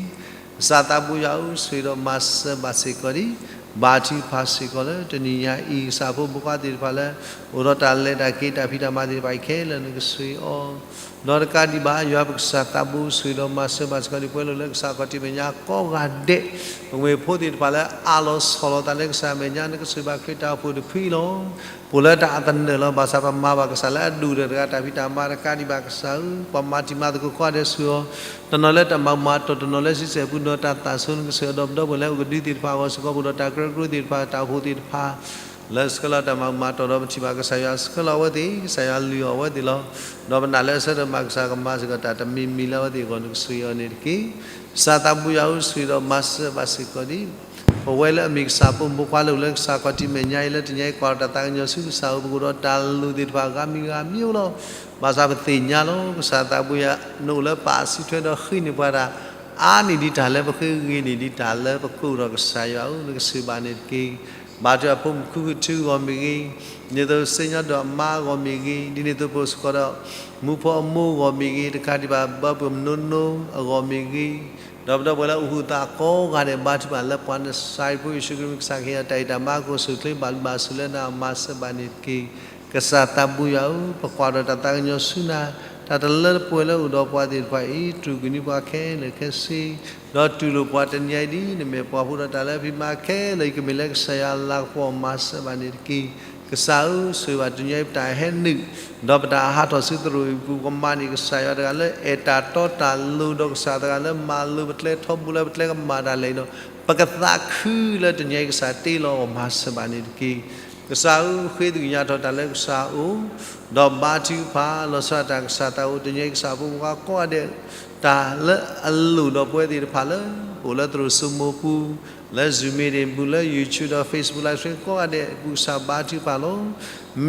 ကစၢ်သးဘိယွၤဧၢ ဆိၣ်ဂ့ၤဒီးမၤစၢၤဘၣ်စ့ၢ်ကီးဒံး ဘါထုကဖၣ်စ့ၢ်ကီးလၢတနံၤညါအံၤ ကစၢ်ဖိမုၣ်ဖိခွါသ့ၣ်တဖၣ်လၢ အိၣ်ဒီးတၢ်လဲၤတၢ်က့ၤတၢ်ဖံးတၢ်မၤသ့ၣ်တဖၣ်အံၤခဲလၢာ် နကဆိၣ်ဂ့ၤအီၤ ဒီးတကးဒံးဘၣ် ယွၤပကစၢ်သးဘိ ဆိၣ်ဂ့ၤဒီးမၤစၢၤဘၣ်စ့ၢ်ကီးဒံး ပှဲၤလိာ်လၢကစၢ်ခီၣ်ထံးမဲာ်ညါကိးဂၤဒဲး ပကမ့ၢ်ဖိသ့ၣ်တဖၣ်လၢအးလီၤဆီၣ်လီၤသးလၢကစၢ်အမဲာ်ညါ နကဆိၣ်ဂ့ၤဘၣ်ခရံာ်တၢ်အိၣ်ဖှိၣ်တဖုအံၤလီၤ. ပအိၣ်လၢတၢ်အသနၢၣ်လီၤ ဘၣ်ဆၣ်ပမၤဘၣ်ကစၢ်လၢအဒိၣ်ကတၢၢ်တဂၤ တၢ်ဖံးတၢ်မၤတကးဒံးဘၣ်ကစၢ်ဧၢ ပှၤမၤတံၤမၤသကိးကိးဂၤဒဲးဆိၣ်ဂ့ၤအီၤ တနီၤလၢတၢ်မၤမၤတီၢ် တနီၤလၢဆံဆဲၣ်ပူၤ ဒီးတၢ်သးဆိ နကဆိၣ်ဂ့ၤအီၤ ဒီးပဒီပုၢ်ဝဲၢ်လၢအအိၣ်ကဒုသ့ၣ်တဖၣ်အဂီၢ်စ့ၢ်ကီး ပအိၣ်ဒီးတၢ်ကရၢကရိသ့ၣ်တဖၣ် တၢ်အိၣ်ဖှိၣ်သ့ၣ်တဖၣ် လၢဆှၢလီၤတၢ်မၤမၤတီၢ်ဒီးပထံၣ်ဘၣ်ကစၢ်ယွၤဆှၢလီၤအဝဲသ့ၣ်, ကစၢ်ယွၤလုၢ်အီၣ်အဝဲသ့ၣ်လီၤ. ဒီးပနာ်လၢအဆၢထၢၣ်မၤကစၢ်ကမၤစ့ၢ်ကီးတၢ်တမံၤမံၤလၢအဝဲသ့ၣ်အဂီၢ် နကဆှၢအီၤန့ၣ်တက့ၢ်. ကစၢ်သးဘိယွၤဧၢ, ဆှၢဒီးမၤစၢၤဘၣ်စ့ၢ်ကီးဒံး ပဝဲလၢအမ့ၢ်ကစၢ်ဖိမုၣ်ဖိခွါလၢအိၣ်လၢကစၢ်ခီၣ်ထံးမဲာ်ညါအံၤ လၢတနံၤအံၤကွၢ်ဒီးတၢ်သးကညီၤဆူကစၢ်အအိၣ် ပကအိၣ်ဒီးတၢ်လိၣ်သ့ၣ်တဖၣ်ဂၤမံၤဂၤမံၤလီၤ. ဘၣ်ဆၣ်ပသ့ၣ်ညါလီၤ ကစၢ်သးဘိယွၤ နအိၣ်လၢပၢ်အစုထွဲဒီးဃ့န့ၢ်ပှၤတၢ် အါန့ၢ်ဒံးတၢ်လၢပဃ့ ဂ့ၤန့ၢ်ဒံးတၢ်လၢပကိးဒီးကစၢ်ယွၤဧၢ, နကဆှၢဘၣ်န့ၣ်တက့ၢ်. ဘါထုကဖၣ်ဖိမုၣ်ခုၣ်ခုၣ်ထုအဂီၢ်မ့ၢ်ဂ့ၤ, ဒ်သိးစ့ၣ်ညီၣ်ဒီးအမါအဂီၢ်မ့ၢ်ဂ့ၤ, ဒ်န့ၣ်အသိးပအိၣ်စ့ၢ်ကီးဒီး မူဖိအမိၢ်အဂီၢ်မ့ၢ်ဂ့ၤ, တကးဒံးဘၣ် ဘၢပုၢ်မနိနိအဂီၢ်မ့ၢ်ဂ့ၤ, ဒီးပဒီပုၢ်ဝဲၢ်လၢအိၣ်ဃုာ်သးကိးဂၤဒဲး ဘါထုကဖၣ်လၢပှၤနစၤရ့းဖိယ့ၣ်ၡူးခရံာ်မ့ၢ်ကစၢ်ခ့ယၤတၢ်အံၤတၢ်မၤ ကအိၣ်ဆူၣ်အိၣ်ချ့ဘၣ်လုၢ်ဘၣ်စၢၤလၢနၤ မၤစၢၤဘၣ်န့ၣ်တက့ၢ်. ကစၢ်သးဘိယွၤဧၢ, ပကွၢ်ဒီးတၢ်သးကညီၤဆူနၤ, တၢ်တလၢတပှဲၤလၢအိၣ်ဒီးပှၤသ့ၣ်တဖၣ်အံၤ တြူာ်ကနံၤပှၤခဲလၢာ်ခဲဆ့, ဒီးတူၢ်လိာ်ပှၤတနံၤအံၤဒ်နမဲာ်ပှၤဖိဒီးတၢ်လၢအဖံးမၤခဲလၢာ်အံၤ ကမ့ၢ်လၢကစၢ်ယွၤအလၤကပီၤမၤစၢၤဘၣ်န့ၣ်တက့ၢ်. ကစၢ်ဧၢ, ဆိၣ်ဂ့ၤဘၣ်တနံၤအံၤပတၢ်ဟဲနုာ် ဒီးပတၢ်ဟးထီၣ်ဆူသရိာ်အံၤပူၤ ကမၤန့ၢ်ကစၢ်ယွၤတဂၤလၢအဲၣ်တၢ်တီတၢ်လိၤ ဒီးကစၢ်တဂၤလၢမၤလိပကျဲထီဘိလၢပကျဲကမၤတၢ်လဲၣ်ဒီး ပကသးခုလၢတနံၤအံၤကစၢ်တ့လီၤအီၤမၤစၢၤဘၣ်န့ၣ်တက့ၢ်. ကစၢ်ဧၢ, ဃ့သ့ၣ်ညါထီၣ်တၢ်လၢကစၢ်အအိၣ်, ဒီးဘါထုကဖၣ်လီၤဆီဒၣ်တၢ်ကစၢ်သးအိၣ် တနံၤအံၤကစၢ်ဖိမုၣ်ဖိခွါကိးဂၤဒဲး တၢ်လၢအလိၣ်ဒီးပဝဲသ့ၣ်တဖၣ်လၢ အိၣ်လၢသရိာ်စိမိၤပူၤ, လၢ Zoom meeting ပူၤ, လၢ YouTube ဒီး Facebook live stream ကိးဂၤဒဲးအပူၤ ကစၢ်ဘါထုကဖၣ်လီၤ.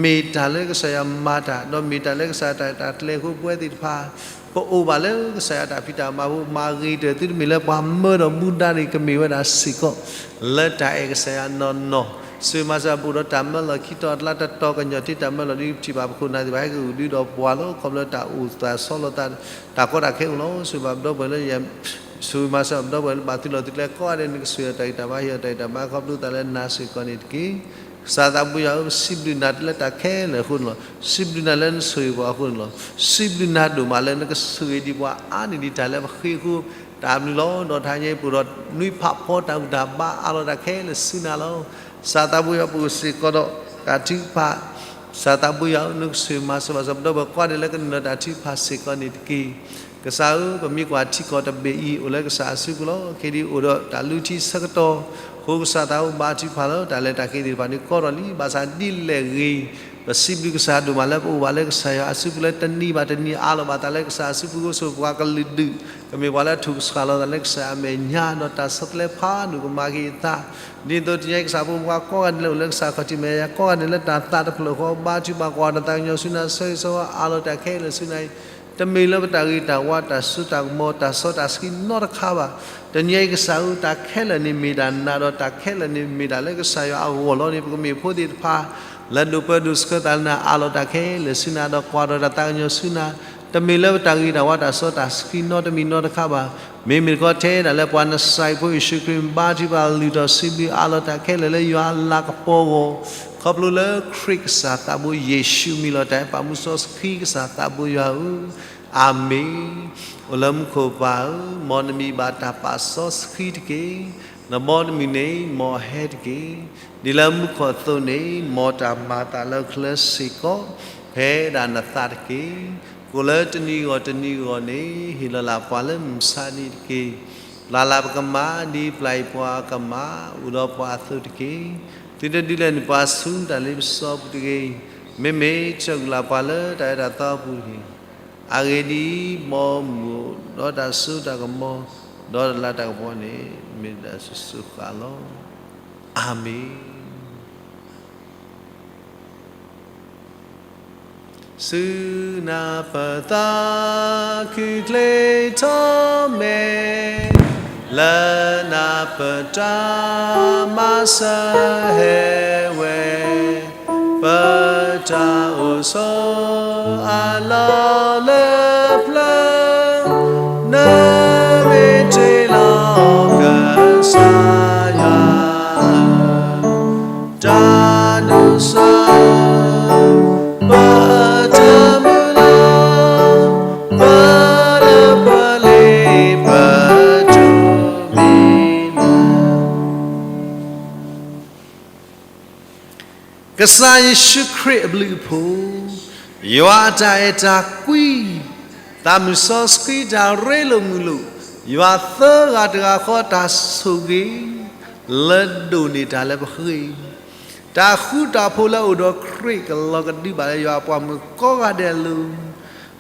မ့ၢ်တၢ်လၢကစၢ်ယွၤမၤတၢ် ဒီးမ့ၢ်တၢ်လၢကစၢ်ယွၤတၢ်ကျဲၤအဃိ ပဝဲသ့ၣ်တဖၣ် ပအိၣ်ဘၣ်လၢကစၢ်ယွၤတၢ်ဖံးတၢ်မၤအပူၤ မၤဂ့ၤတၢၢ်သုတမ့ၢ်လၢ ပှၤမၢဒီးဘူဒၤန့ၣ် ကမ့ၢ်ဝဲဒၣ်စ့ၢ်ကီး လၢတၢ်အဲၣ်ကစၢ်ယွၤနီၢ်နီၢ်, ဆိၣ်ဂ့ၤမၤစၢၤပအိၣ်ဒီးတၢ်မၢလီၢ်ခံတီၤအကျါ တတီၤကညီၤတ့ၢ်တၢ်မၢလီၢ်ဒ်ပထံၣ်ဘၣ်ပခိၣ်နၢ်သ့ၣ်တဖၣ် ဟဲက့ၤအိၣ်ဒုဒီးပှၤလီၤ. ခီဖျိတၢ်အိၣ်သးဆီလီၤသး တၢ်ကီတၢ်ခဲအိၣ်လီၤ. ဆိၣ်ဂ့ၤဘၣ်ပဒီပုၢ်ဝဲၢ်လၢယ ဆိၣ်ဂ့ၤမၤစၢၤပဒီပုၢ်ဝဲၢ်လၢဘၣ်သုးလီၢ်သုးကျဲကိးဂၤဒဲး နကဆိၣ်ဂ့ၤအီၤတၢ်ဂံၢ်တၢ်ဘါ ဟ့ၣ်အီၤတၢ်ဂံၢ်တၢ်ဘါ ခီဖျိသးလၢနၤစ့ၢ်ကီးန့ၣ်တက့ၢ်. ကစၢ်သးဘိယွၤဧၢ, ပစံးဘျုးနၤလၢတၢ်ခဲလၢာ်အဃိန့ၣ်လီၤ. စံးဘျုးနၤလၢနဆိၣ်ဂ့ၤပှၤအဃိန့ၣ်လီၤ. စံးဘျုးနၤဒိၣ်မးလၢနကဆိၣ်ဂ့ၤဒံးပှၤအါန့ၢ်ဒံးတၢ်လၢပဃ့အဃိ တၢ်ဘျုးလီၤ. ဒီးတဟါညါအံၤပအိၣ်ဒီးနွံဖးဖီတၢ်ဘူၣ်တၢ်ဘါအးလီၤတၢ်ခဲလၢာ်ဆူနၤလီၤ. ကစၢ်သးဘိယွၤပအိၣ်စ့ၢ်ကီးဒီးတၢ်ထုကဖၣ် ကစၢ်သးဘိယွၤဧၢ, နကဆိၣ်ဂ့ၤမၤစၢၤဘၣ်စၢၤပဒီပုၢ်ဝဲၢ်ကိးဂၤဒဲးလၢကနုာ်လီၤတၢ်ထုကဖၣ်စ့ၢ်ကီးန့ၣ်တက့ၢ်. ကစၢ်ဧၢ, ပမ့ၢ်ကွၢ်ထံကီၢ်တဘ့ၣ်အံၤ အိၣ်လၢကစၢ်အစုပူၤလီၤ. ခဲဒံးအိၣ်ဒီးတၢ်လုၢ်ထံဆၢကတီၢ်အဃိ ကစၢ်သးဘိဘါထုကဖၣ်လီၤ. တၢ်လဲၤတၢ်က့ၤသ့ၣ်တဖၣ်န့ၣ်ကီထီၣ်လံ. ဘၣ်ဆၣ်ဒ်လဲၣ်ဂ့ၤ ပစံးဘျုးကစၢ်ဒိၣ်မးလၢပအိၣ်ဘၣ်လၢကစၢ်ယွၤအစုပူၤလၢတနံၤဘၣ်တနံၤအးလီၤဘၣ်သးလၢကစၢ်အစုပူၤအဃိ ဆိၣ်ပှၤကလုာ်ဒူၣ် ကမ့ၢ်ပှၤလၢအထူၣ်ကစှၤလီၤသးလၢကစၢ်အမဲာ်ညါ ဒီးတၢ်ဆီတလဲဖးဒိၣ်ကမၤက့ၤအသး ဒ်သိးတနံၤအံၤကစၢ်ဖိမုၣ်ဖိခွါကိးဂၤဒဲးလၢအိၣ်လၢကစၢ်ခီၣ်ထံးမဲာ်ညါ ကိးဂၤဒဲးလၢတၢ်သးတဖျၢၣ်ဃီ ဘါထုကဖၣ်ကွၢ်ဒီးသးကညီၤဆူနၤ ဆၢဂ့ၤဆၢဝါအးလီၤတၢ်ခဲလၢာ်ဆူနၤအံၤ တမ့ၢ်လၢပတၢ်ဂ့ၤတၢ်ဝါ တၢ်စိတၢ်ကမီၤ တၢ်စီတၢ်ဆှံနီတခါဘၣ်. တနံၤအံၤကစၢ်ဧၢ တၢ်ခဲလၢာ်န့ၣ်မ့ၢ်တၢ်နးဒီး တၢ်ခဲလၢာ်န့ၣ်မ့ၢ်တၢ်လၢကစၢ်ယွၤအဂီၢ်လီၤန့ၣ် ပကမ့ၢ်ဖိသ့ၣ်တဖၣ် လၢဒိးပၢဒိးဆှၢသးလၢနၤ အးလီၤတၢ်ခဲလၢာ်ဆူနၤ ဒီးကွၢ်ဒီးတၢ်သးကညီၤဆူနၤ တမ့ၢ်လၢပတၢ်ဂ့ၤတၢ်ဝါ တၢ်စီတၢ်ဆှံနီတမံၤနီတခါဘၣ်. မ့မ့ၢ်တခီထဲဒၣ်လၢပှၤနစၤရ့းဖိယ့ၣ်ၡူးခရံာ် ဘါထုကဖၣ်လုၢ်ထီၣ်စံးဘျုးအးလီၤတၢ်ခဲလၢာ်လၢယွၤအလၤကပီၤအဂီၢ် ခီဖျိလၢခရံာ်ကစၢ်သးဘိယ့ၣ်ၡူးမံၤလီၤတၢ်အဲၣ်ပာ်မူစီဆှံ ကစၢ်သးဘိယွၤဧၢ, အၤမ့ၣ်. အိၣ်လၢမူခိၣ်ပၢ်ဧၢ, မ်နမံၤဘၣ်တၢ်ပာ်စီဆှံတက့ၢ်. နဘီနမုၢ်န့ၣ် မ်အဟဲတက့ၢ်. ဒ်လၢမူခိၣ်အသိးန့ၣ် မ်တၢ်မၤအသးလၢချၢစ့ၢ်ကီး ဖဲဒၣ်နသးတက့ၢ်. ကိၣ်လၢတနံၤဂီၢ်တနံၤဂီၢ်န့ၣ် ဟ့ၣ်လီၤလၢပှၤလၢမုၢ်ဆါနံၤတက့ၢ်. ပျၢ်လၢပကမၣ် ဒ်ပျၢ်အံၤပှၤကမၣ် အိၣ်ဒီးပှၤအသိးတက့ၢ်. သုတဒုးလဲၤနုာ်ပှၤဆူတၢ်လ့ပစီပူၤတဂ့ၤ. မ့မ့ၢ်ကစၢၢ်ကလာ်ပှၤလၢတၢ်အဲၣ်တၢ်သီအပူၤတဂ့ၤ. အဂ့ၢ်ဒ်အံၤ, မ်မုၢ်အိၣ်ဒီးတၢ်စိတၢ်ကမီၤ ဒီးတၢ်လၤတၢ်ကပီၤန့ၣ် မ့ၢ်တၢ်စၢဃာ်လီၤ. အၤမ့ၣ်. ဆူနၤပသးခုချ့ထီၣ်မဲာ် လၢနၤပတၢ်မၤစၢၤဟဲဝဲ, ပတၢ်အိၣ်ဆိးအလီၢ်လၢပျၢၤ, နမ့ၢ်တ့လီၤကစၢ်ယွၤ တၢ်ဒိးစၢၤ ပတၢ်မုၢ်လၢ် ပလၢပလ့ပတုၤမံၤလၢ်. ကစၢ်ယ့ၣ်ၡူးခရံာ်အဘျုးအဖှိၣ်, ယွၤအတၢ်အဲၣ်တၢ်ကွံ, သးမုၢ်စီဆှံတၢ်ရ့လိာ်မုာ်လိာ်, ယွၤသၢဂၤတဂၤဃီတၢ်ဆိၣ်ဂ့ၤ, လၢဒိၣ်န့ၢ်တၢ်လၢပဃ့ တၢ်ဃူတၢ်ဖိးလၢအအိၣ်ဒီးခရံာ်ကလီၤကဒုဘၣ်လၢယွၤအပှၤမုၣ်ကိးဂၤဒဲးအလိၤ,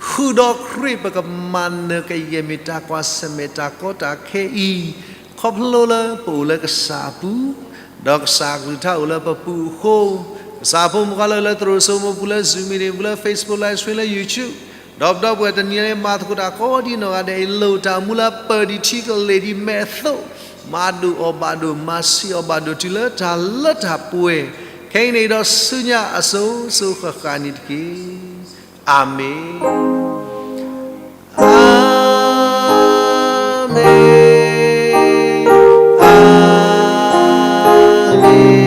ဃုာ်ဒီးခရံာ် ပကမၤနၢၤကယဲၢ်မ့ၢ်တၢ်ကွၢ်ဆၢၣ်မဲာ်တၢ်ကီတၢ်ခဲအံၤ, ခီဖျိလၢပအိၣ်လၢကစၢ်အပူၤ, ဒီးကစၢ်အကလုၢ်ကထါအိၣ်လၢပပူၤအဃိ, ကစၢ်ဖိမုၣ်ဖိလၢ လၢသရိာ်စိမိၤပူၤလၢ Zoom meeting ပူၤလၢ Facebook live stream လၢ YouTube, ဒီးပဒီပုၢ်ဝဲၢ်တနံၤအံၤ မၤသကိးတၢ်ကိးဒံနီၢ်ဂၤဒဲးအံၤ လိၣ်တၢ်မူလၢပၢၢ်ဒံးထံကလ့ၢ်ဒံးမဲာ်အသိး, မၤဒိၣ်အီၣ်ဘၣ်ဒိၣ် မၤဆံးအီၣ်ဘၣ်ဒိၣ် တုၤလၢတၢ်လၢတၢ်ပှဲၤ, ခဲအံၤန့ၣ်ဒီးဆူညါအစိၤစိၤဃၣ်ဃၣ်န့ၣ်တက့ၢ်. အၤမ့ၣ်, အၤမ့ၣ်, အၤမ့ၣ်, အၤမ့ၣ်.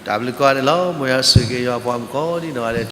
တၢ်ဘျုးကိးဂၤဒဲးလီၤ. မ်ယွၤဆိၣ်ဂ့ၤက့ၤယွၤအပှၤမုၣ်ကိးဒံနီၢ်ဂၤဒဲး